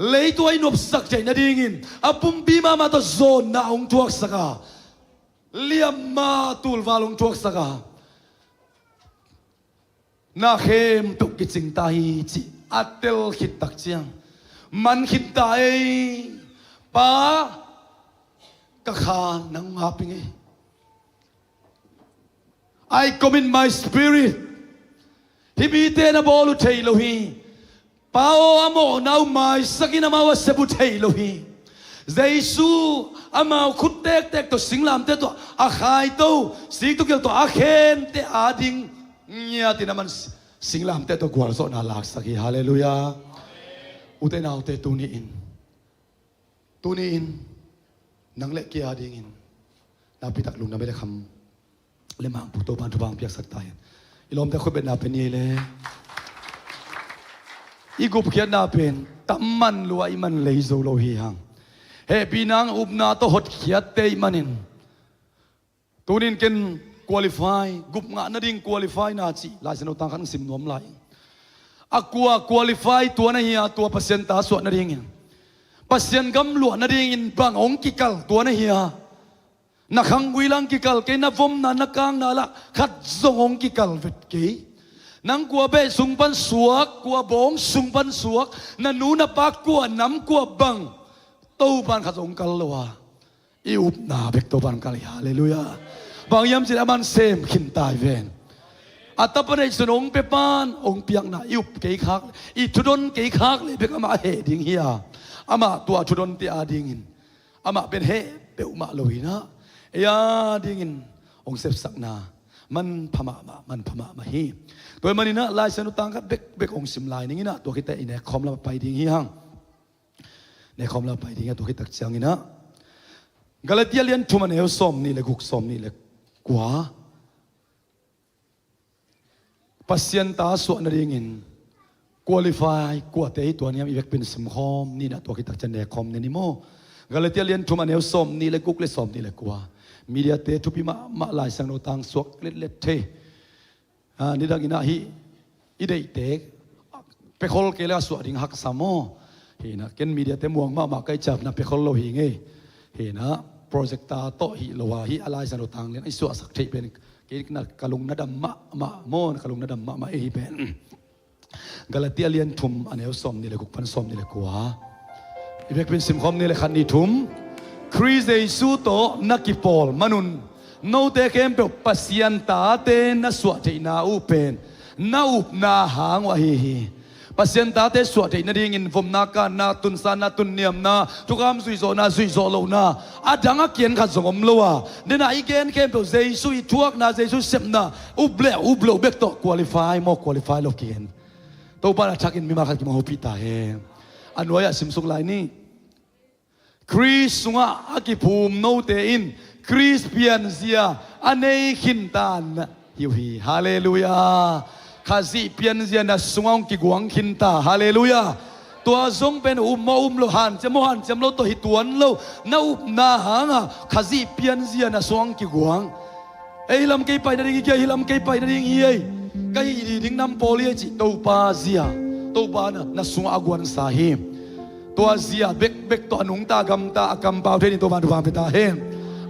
leitung a i nopsak theih nadingin a pumpi mahmah tawh zawnna hong thuaksak a, liamma tul val hong thuaksak a, na khempeuh kicing ta hi cih a tel khit takciang, man khin ta ei. Pa, ka kha nang hong ap ing ei. I commit my spirit. Hih mite na bawl uh thei lo hi. Pa aw, a mawhna uh maisakin amau a sep uh thei lo hi. Jesu amau khut tektek tawh singlamteh tawh a khaito, sik tawh kilh tawh a khente ading ngiatin aman singlamteh tawh gualzawhna laksak hi. Halleluiah. Ute naute, tuni-in, tuni-in nang le kei adingin nakpitak lungdam le kham le mangpuk Topan thupha hong piaksak ta hen. I lawmte khutbetna pia ni ei le. I gupkhiatna pen tam man lua, i man lei zo lo hi hang. Hehpihna, upna tawh hotkhiatte i hih manin, tunin ken qualify, gup ngah nading qualify na cih Lai Siangtho tang khat hong sim nuam lai. A kua qualify tua na hi a, tua Pasian ta suah nadingin, Pasian gam luah nadingin bang hong kikal tua na hi a, na khanggui lah hong kikal kei, na vomna na kangna lah khat zong hong kikal vet kei. Nang kua beh sung pan suak, kua bawng sung pan suak, na nu na pa kua nam kua bang, Topan khat zong hong kal lo a, i upna bek Topan kal hi. Halleluiah. Bang hiam cih leh aman sem khin ta hi ven. A tapa neihsun hong pia pan hong piakna i up kei khak, i thudon kei khak leh bek amah a heh ding hi a, amah tua thudonte adingin amah pen heh peuhmah lo hi-in ah, ei adingin hong sepsakna manpha mahmah, manpha mahmah hi. Tua ahih manin ah Lai Siangtho tangkhat bekbek hong sim lai ning in ah, tua khit teh i nekkhawm lam ah pai ding hi hang. Nekkhawm lam ah pai ding hi a, tua khit tak ciangin ah Galatia lian thum a neu sawmnih le guk, sawmnih le kua. Pasian ta suah nadingin qualify kuate hi, tua niam i vekpi-in simkhawm ni in ah, tua khit tak ciang nekkhawm ni maw. Galatia lian thum a neu sawmnih le guk le sawmnih le kua. Mediate thupi mahmah, Lai Siangtho tang suak letlet thei. Ah, nidang in ah hih i deihte pekhol kei leh a suah ding haksa maw. Hi-in ah ken mediate muang mahmah ka hih ciangin ah pekhol lo hi ing ei. Hi-in ah projector tawh hi lo a, hih a Lai Siangtho tang lian i suahsak theih pen kei na ka lung na dam mahmah maw, na ka lung na dam mahmah ei hih pen. Galatia lian thum a neu sawmnih le guk pan sawmnih le kua. I vekpi-in simkhawm ni le, khat, nih, thum. Khrist Jesu tawh na kipawl manun note khempeuh Pasian tate na suah theihna uh pen na upna hang uh ahi hi. Pasian tate suah theih nadingin vomna, kanna, tunsanna, tunniamna, thukham zuihzawhna, zuihzawh lohna, a dang a kiang khat zong om lo a, den a i gen khempeuh Jesu i thuakna, Jesu sepna, up le up loh bek tawh qualify maw, qualify lo kigen. Topa in a thakin mimal khat kimawhpih ta hen. A nuai-ah simsuk lai ni. Khrist sungah a kiphum note in Khrist pianzia a nei khinta na hi uh hi. Halleluiah. Khazih pianzia na sungah hong kiguang khinta. Halleluiah. Tua zong pen um maw um lo, hanciam maw hanciam lo tawh hi tuan lo. Na upna hangah Khazih pianzia na sungah hong kiguang. Ei, hih lam kei pai nading hi, kei hih lam kei pai nading hi ei. Ka hih ding nam pawl hi ei cih Topa zia, Topa na, na sungah a guansa hi. Tua zia bekbek tawh a nungta gamta a kampau thei ni, Topa in thupha pia ta hen.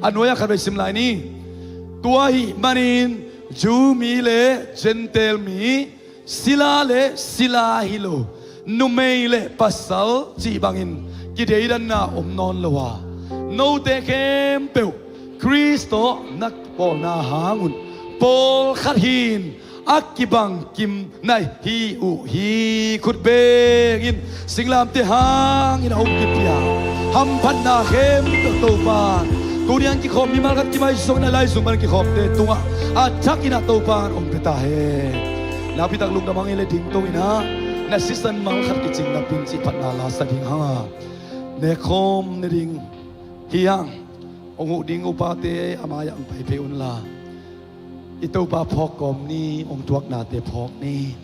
A nuai-ah khatvei sim lai ni. Tua ahih manin Jew mi le Gentile mi, sila le sila hi lo, numei le pasal cih bangin kideidanna om nawn lo a, note khempeuh Khrist tawh na kipawlna hangun pawlkhat hi-in a kibang kim na hi uh hi. Khut bengin singlamteh hangin a hong kipia hamphatna khempeuh Topa, tuni-a kikhawm mimal khat kimaizong na laizung pan kikhawmte tungah a thakin a Topa hong pia ta hen. Nakpi tak lungdam hang ei le dingto in ah, na sisan mal khat kicing napi-in cih phatna la sa ding hang a, nekkhawm ni ding hi hang. Hong huh ding upate a mai-ah hong pai phei unla, i Topa phawk kawm ni, hong thuaknate phawk ni.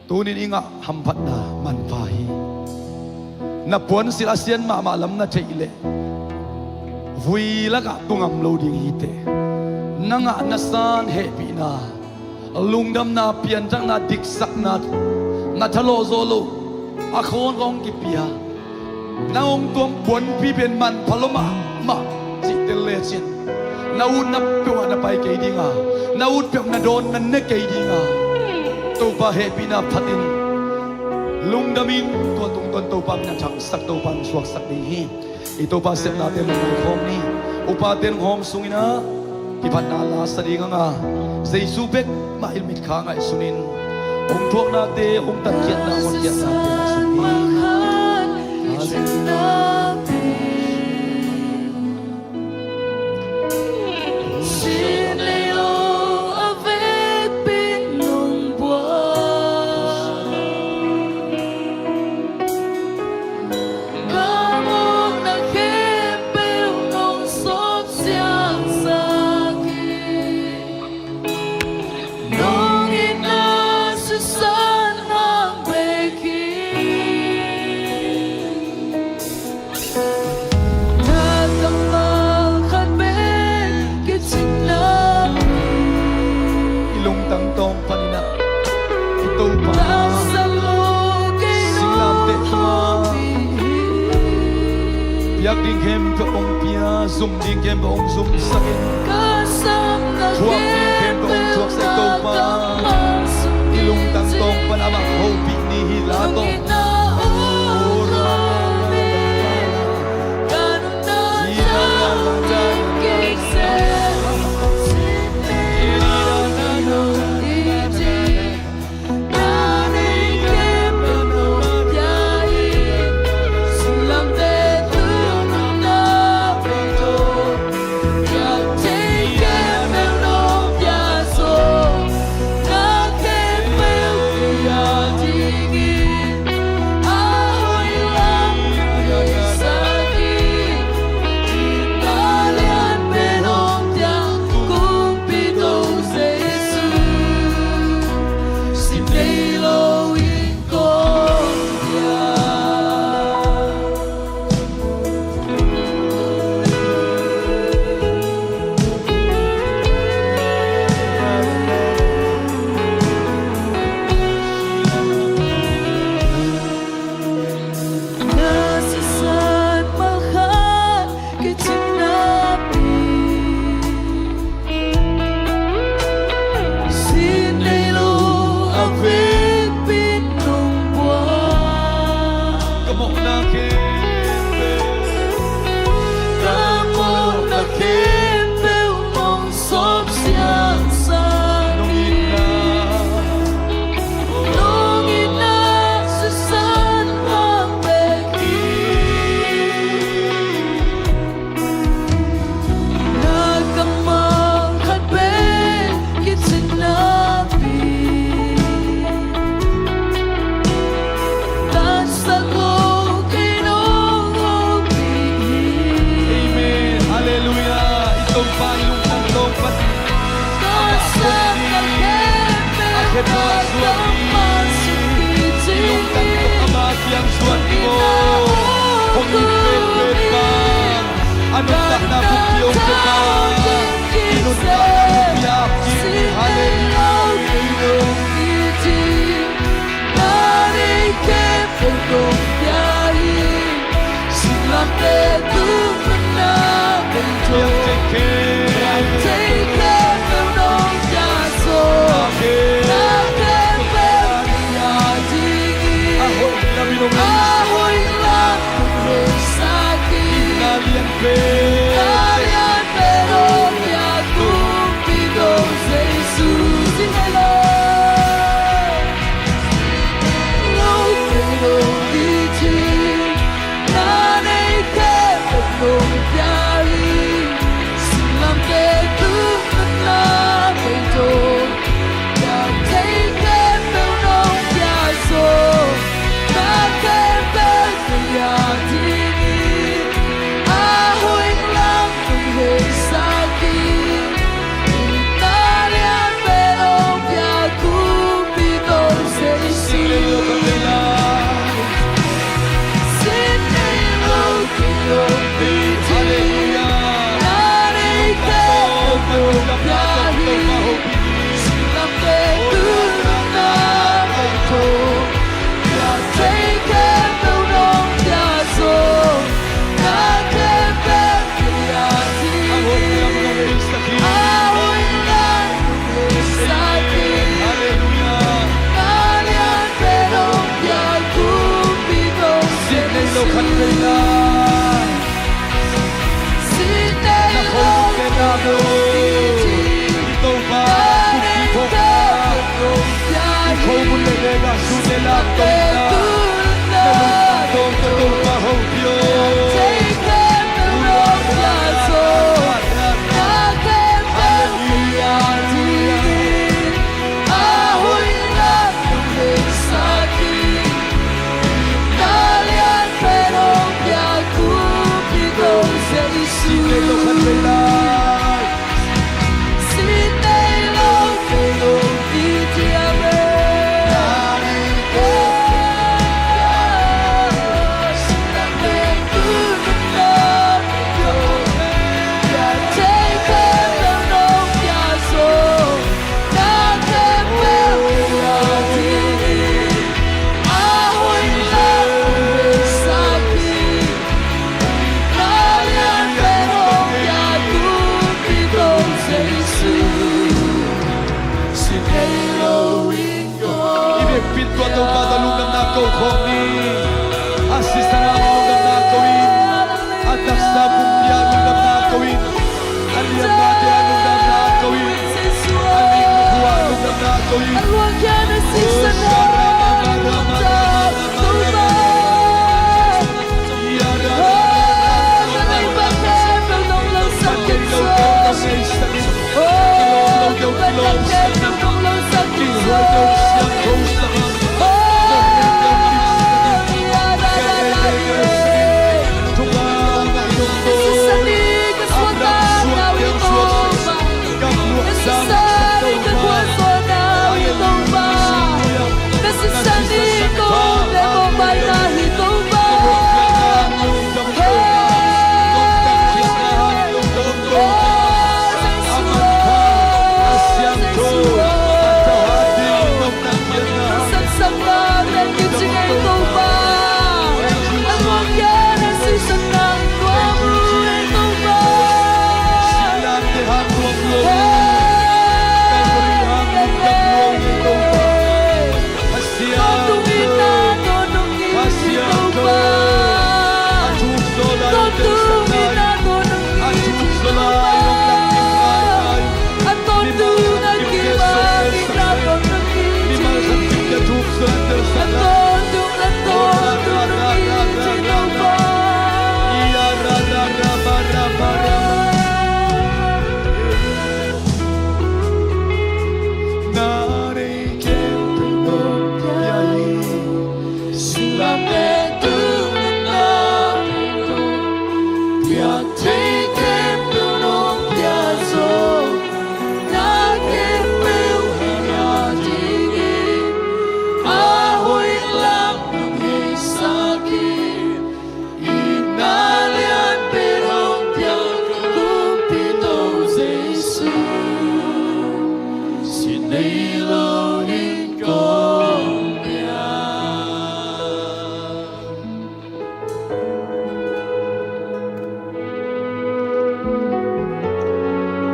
Tunin i ngah hamphatna manpha hi. Na puansilh a sian mahmah lam na theih leh vui lakah tu ngam lo ding hi teh. Na ngah na san hehpihna, lungdamna, pianthakna, diksakna, na thalawh zawh loh a khawn hong kipia, nang hong tuam puanpi pen manpha lua mahmah cih tel lecin, na utna peuhah na pai kei ding a, na ut peuh na dawn na ne kei ding a, Topa hehpihna phatin lungdamin tua tungtawn Topa min a thangsak, Topa min suaksak ding hi. I Topa sepnate lungmuang khawm ni. Upate lunghawm sungin ah kiphatna la sa ding hang a, Jesu bek mah i mit kha ngaihsunin, hong thuaknate, hong tatkhiatna, hong hotkhiatnate ngaihsun ni. Hallelujah. Kamukna khempeuh nong sawp siangsak hi. Nong itna sisan hang bek hi. Na kammal khat bek kicingna hi. I lungtang tawng panin ah i Topa singlamteh tungah piak ding khempeuh hong pia, zum ding khempeuh hong zumsak in, thuak ding khempeuh hong thuaksak in, Topa i lungtang tawng pan amah hopih ni hi la tawh. Ora. Ka mawhna khempeuh hong sawp siangsak hi. Nong itna sisan bang bek hi. Na kammal khat pen kicin napi, taksa lo kei nong hopih hi. Amen. Halleluiah. I Topa, i lungtang Topa. Taksa khat pen a khe tawh zuan hi. I lungtang tawh ama kiang zuan hi maw. Hong it penpen bang, a nuntakna bukpi hong pia bang, i nuntakna bukpi a ap hi. Halleluiah. Na nei khempeuh nong pia hi. Singlamteh tung nunna bang tawh, piangthei khempeuh nong pia zaw. Na khempeuh a ding hi. A hoih lam in hong, a hoih lam in hong sak hi. Itna lianpen, itna lianpen hong piak Kumpi ko Jesu, sing along.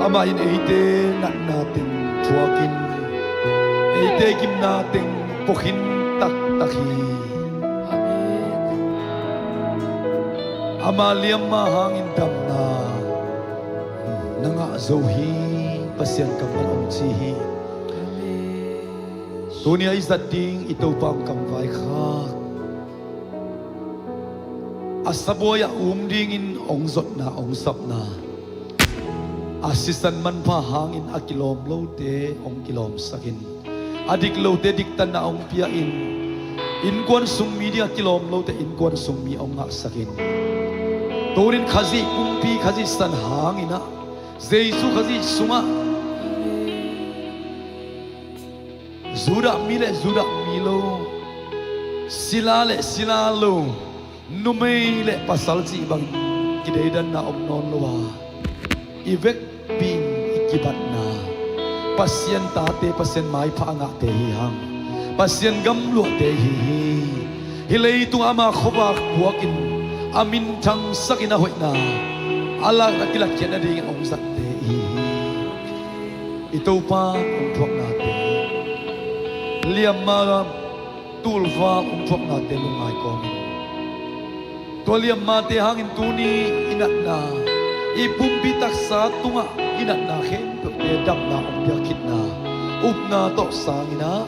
Amah in eite natna teng thuakin, eite gimna teng puakhin taktak hi. Amen. Ama liamma hangin damna na ngah zo hi. Pasian kammal hong ci hi. Amen. Tuni a i zat ding i Topa hong kamvaikhak, a sabuai-ah um dingin hong zotna, hong sapna, a sisan manpha hangin a kilawm lote hong kilawmsakin, a dik lote diktanna hong pia-in, innkuan sung mi ding a kilawm lote innkuan sung mi hong ngahsakin, tunin Khazih pumpi, Khazih san hangin ah, Jesu Khazih sungah Judah mi le Judah mi lo, sila le sila lo, numei le pasal cih bangin kideidanna om nawn lo a, i vekpi-in i kibatna Pasian tate, Pasian maipha a ngahte hi hang. Pasian gamluahte hi hi. Hih leitungah ama khuavak puakin, a minthangsakin a hoihna, a lak a kilatkhiat nadingin hong zatte hi hi. I Topa hong thuaknate, liamma tulva hong thuaknate lungngai kawmin, tua liammate hangin tuni i natna, i pumpi taksa tungah i natna khempeuhte damna hong piak khitna upna tawh sangin ah,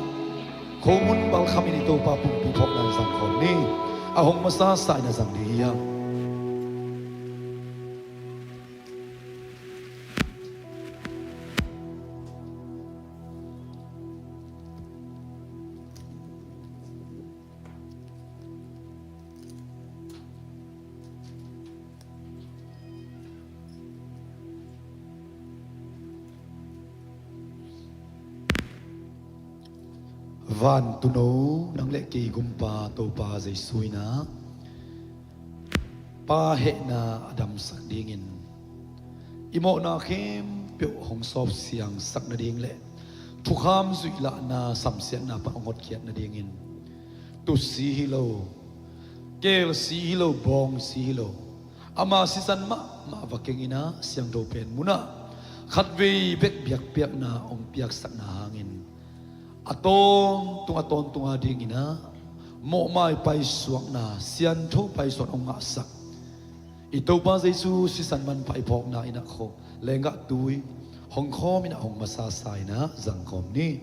khomun balkhamin i Topa pumpi phawkna in zang khawm ni. A hong masa sa in a zang ding hi hang. Vantuno, nang le kei gumpa Topa Jesu in ah, Pa hehna a damsak dingin, i mawhna khempeuh hong sawpsiangsak nading le thukham zuihlahna samsiatna pan hong hotkhiat nadingin, tusi hi lo, kelsi hi lo, bawngsi hi lo, ama sisan mahmah va kengin ah, siangtho pen munah khatvei bek biakpiakna hong piaksakna hangin, a tawntung a tawntung a dingin ah mawhmai paisuakna, siantho paisuak hong ngahsak i Topa Jesu sisan manpha i phawkna in ah khaw lenggah tui hong khawmin ah hong masa sa in ah zang khawm ni.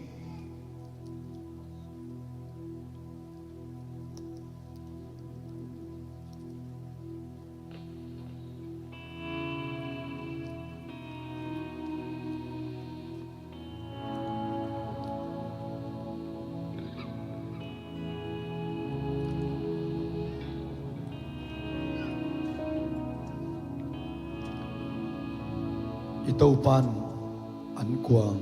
I Topan ankuang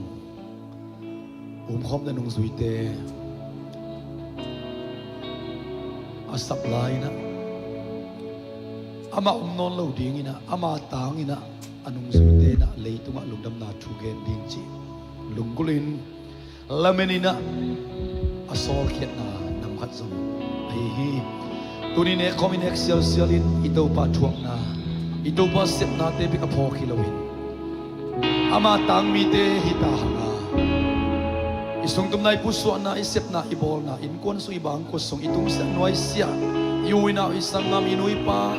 umkhawmte nungzuite a sap lai-in ah, amah om nawn lo dingin ah, ama tangin ah, a nungzuite in ah leitungah lungdamna thu gen ding cih lunggulhin lamenin ah a sawlkhiatna nam khat zong ahi hi. Tuni nekkhawm i nek sialsialin i Topa thuakna, i Topa sepnate bek a phawk hi loin, ama tang mite hi ta hang a, i sungtumna, i pusuahna, i sepna, i bawlna, innkuan sung, i bangkua sung, i tungsiah nuaisiah, i u i nau, i sanggam, i nu i pa,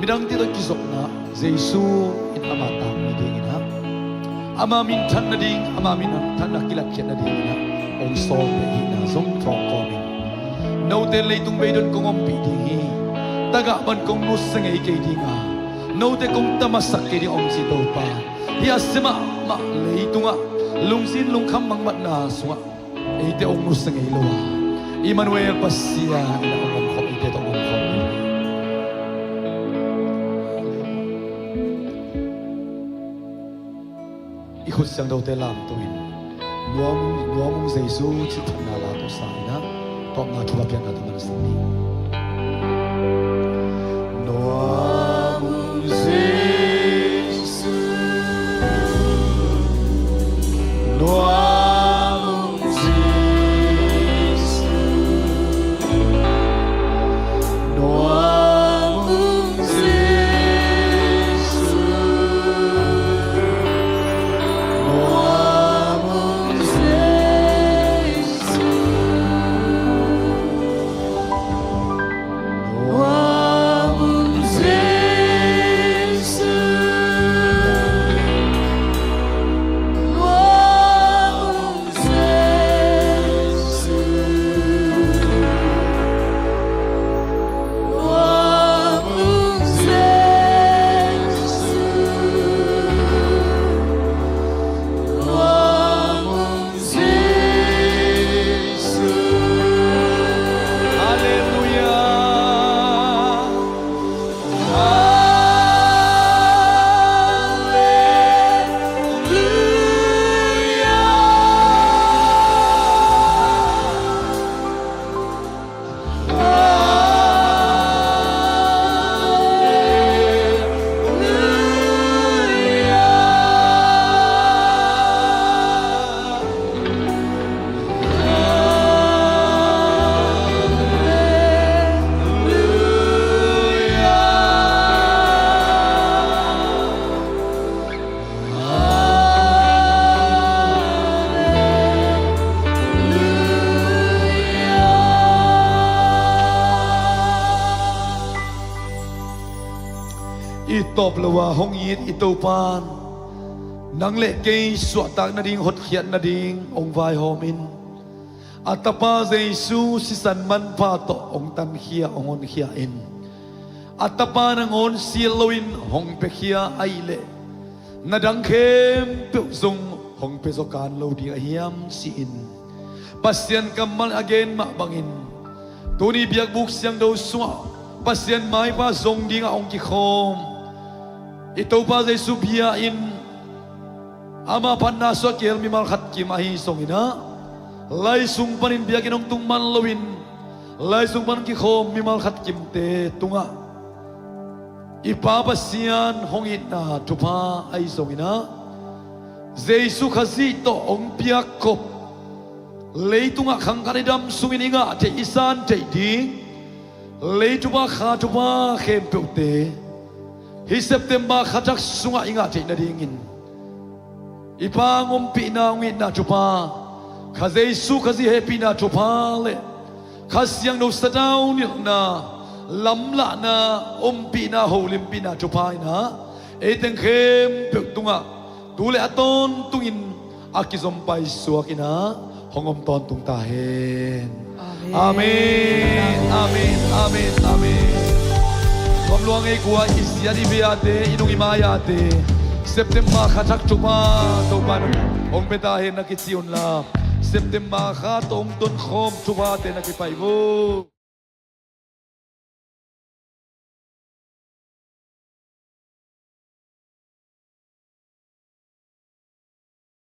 midangte tawh kizopna, Jesu in ama tang mi dingin ah, ama minthan nading, ama minthanna kilatkhiat nadingin ah hong sawlpih ahihna zong thawng kawmin, note leitung beidon kong ompih ding hi. Tagah pan kong nusia ngei kei ding a, note kong tamasak kei ding, hong ci Topa, hih a sia mahmah leitungah lungzin lungkham mangmatna sungah eite hong nusia ngei lo a, Emmanuel Pasian in ah hong omkhawm, eite tawh hong omkhawm hi. I khut siangthote lamto in, Nuam, Nuam ung Jesu cih phatna la tawh sa in ah, tawpna thu a piakna tawh mansak ding. Nuam ung Jesu, Nuam ung Jesu, Nuam I tawp lo a hong it i Topa'n nang le kei suahtak nading, hotkhiat nading hong vaihawm in, a Tapa Jesu sisan manpha tawh hong tankhia, hong honkhia in, a Tapa nangawn sial loin hong piakhia ahih leh na dang khempeuh zong hong pia zaw kan lo ding ahi hiam ci-in Pasian kammal a gen mah bangin tuni biakbuk siangtho sungah Pasian maipa zong dingah hong kikhawm i Topa Jesu bia-in ama phatna suah kihel mimal khat kim ahi zongin ah, lai sung panin biakinn hong tung man loin lai sung pan kikhawm mimal khat kimte tungah i Pa Pasian hong itna thupha ahi zongin ah, Jesu Khazih tawh hong piakkhop, leitungah khang khat i dam sungin i ngah theih, i san theih ding lei thupha, kha thupha khempeuhte hih September kha thak sungah i ngah theih nadingin i Pa hong ompihna, hong itna thupha, Kha Jesu Khazih hehpihna thupha le Kha Siangtho sadau nilhna, lamlahna, ompihna, holimpihna thupha in ah, ei teng khempeuh tungah tu le a tawntungin a kizom paisuak in ah hong om tawntung ta hen. Amen. Amen. Amen. Amen. Amen. Kom luang ei kua i siat i biate, i nung i maiate, September kha thak thupha Topa in hong pia ta hen na kici unla, September kha tawh hong tonkhawm thuphate na kipaih uh.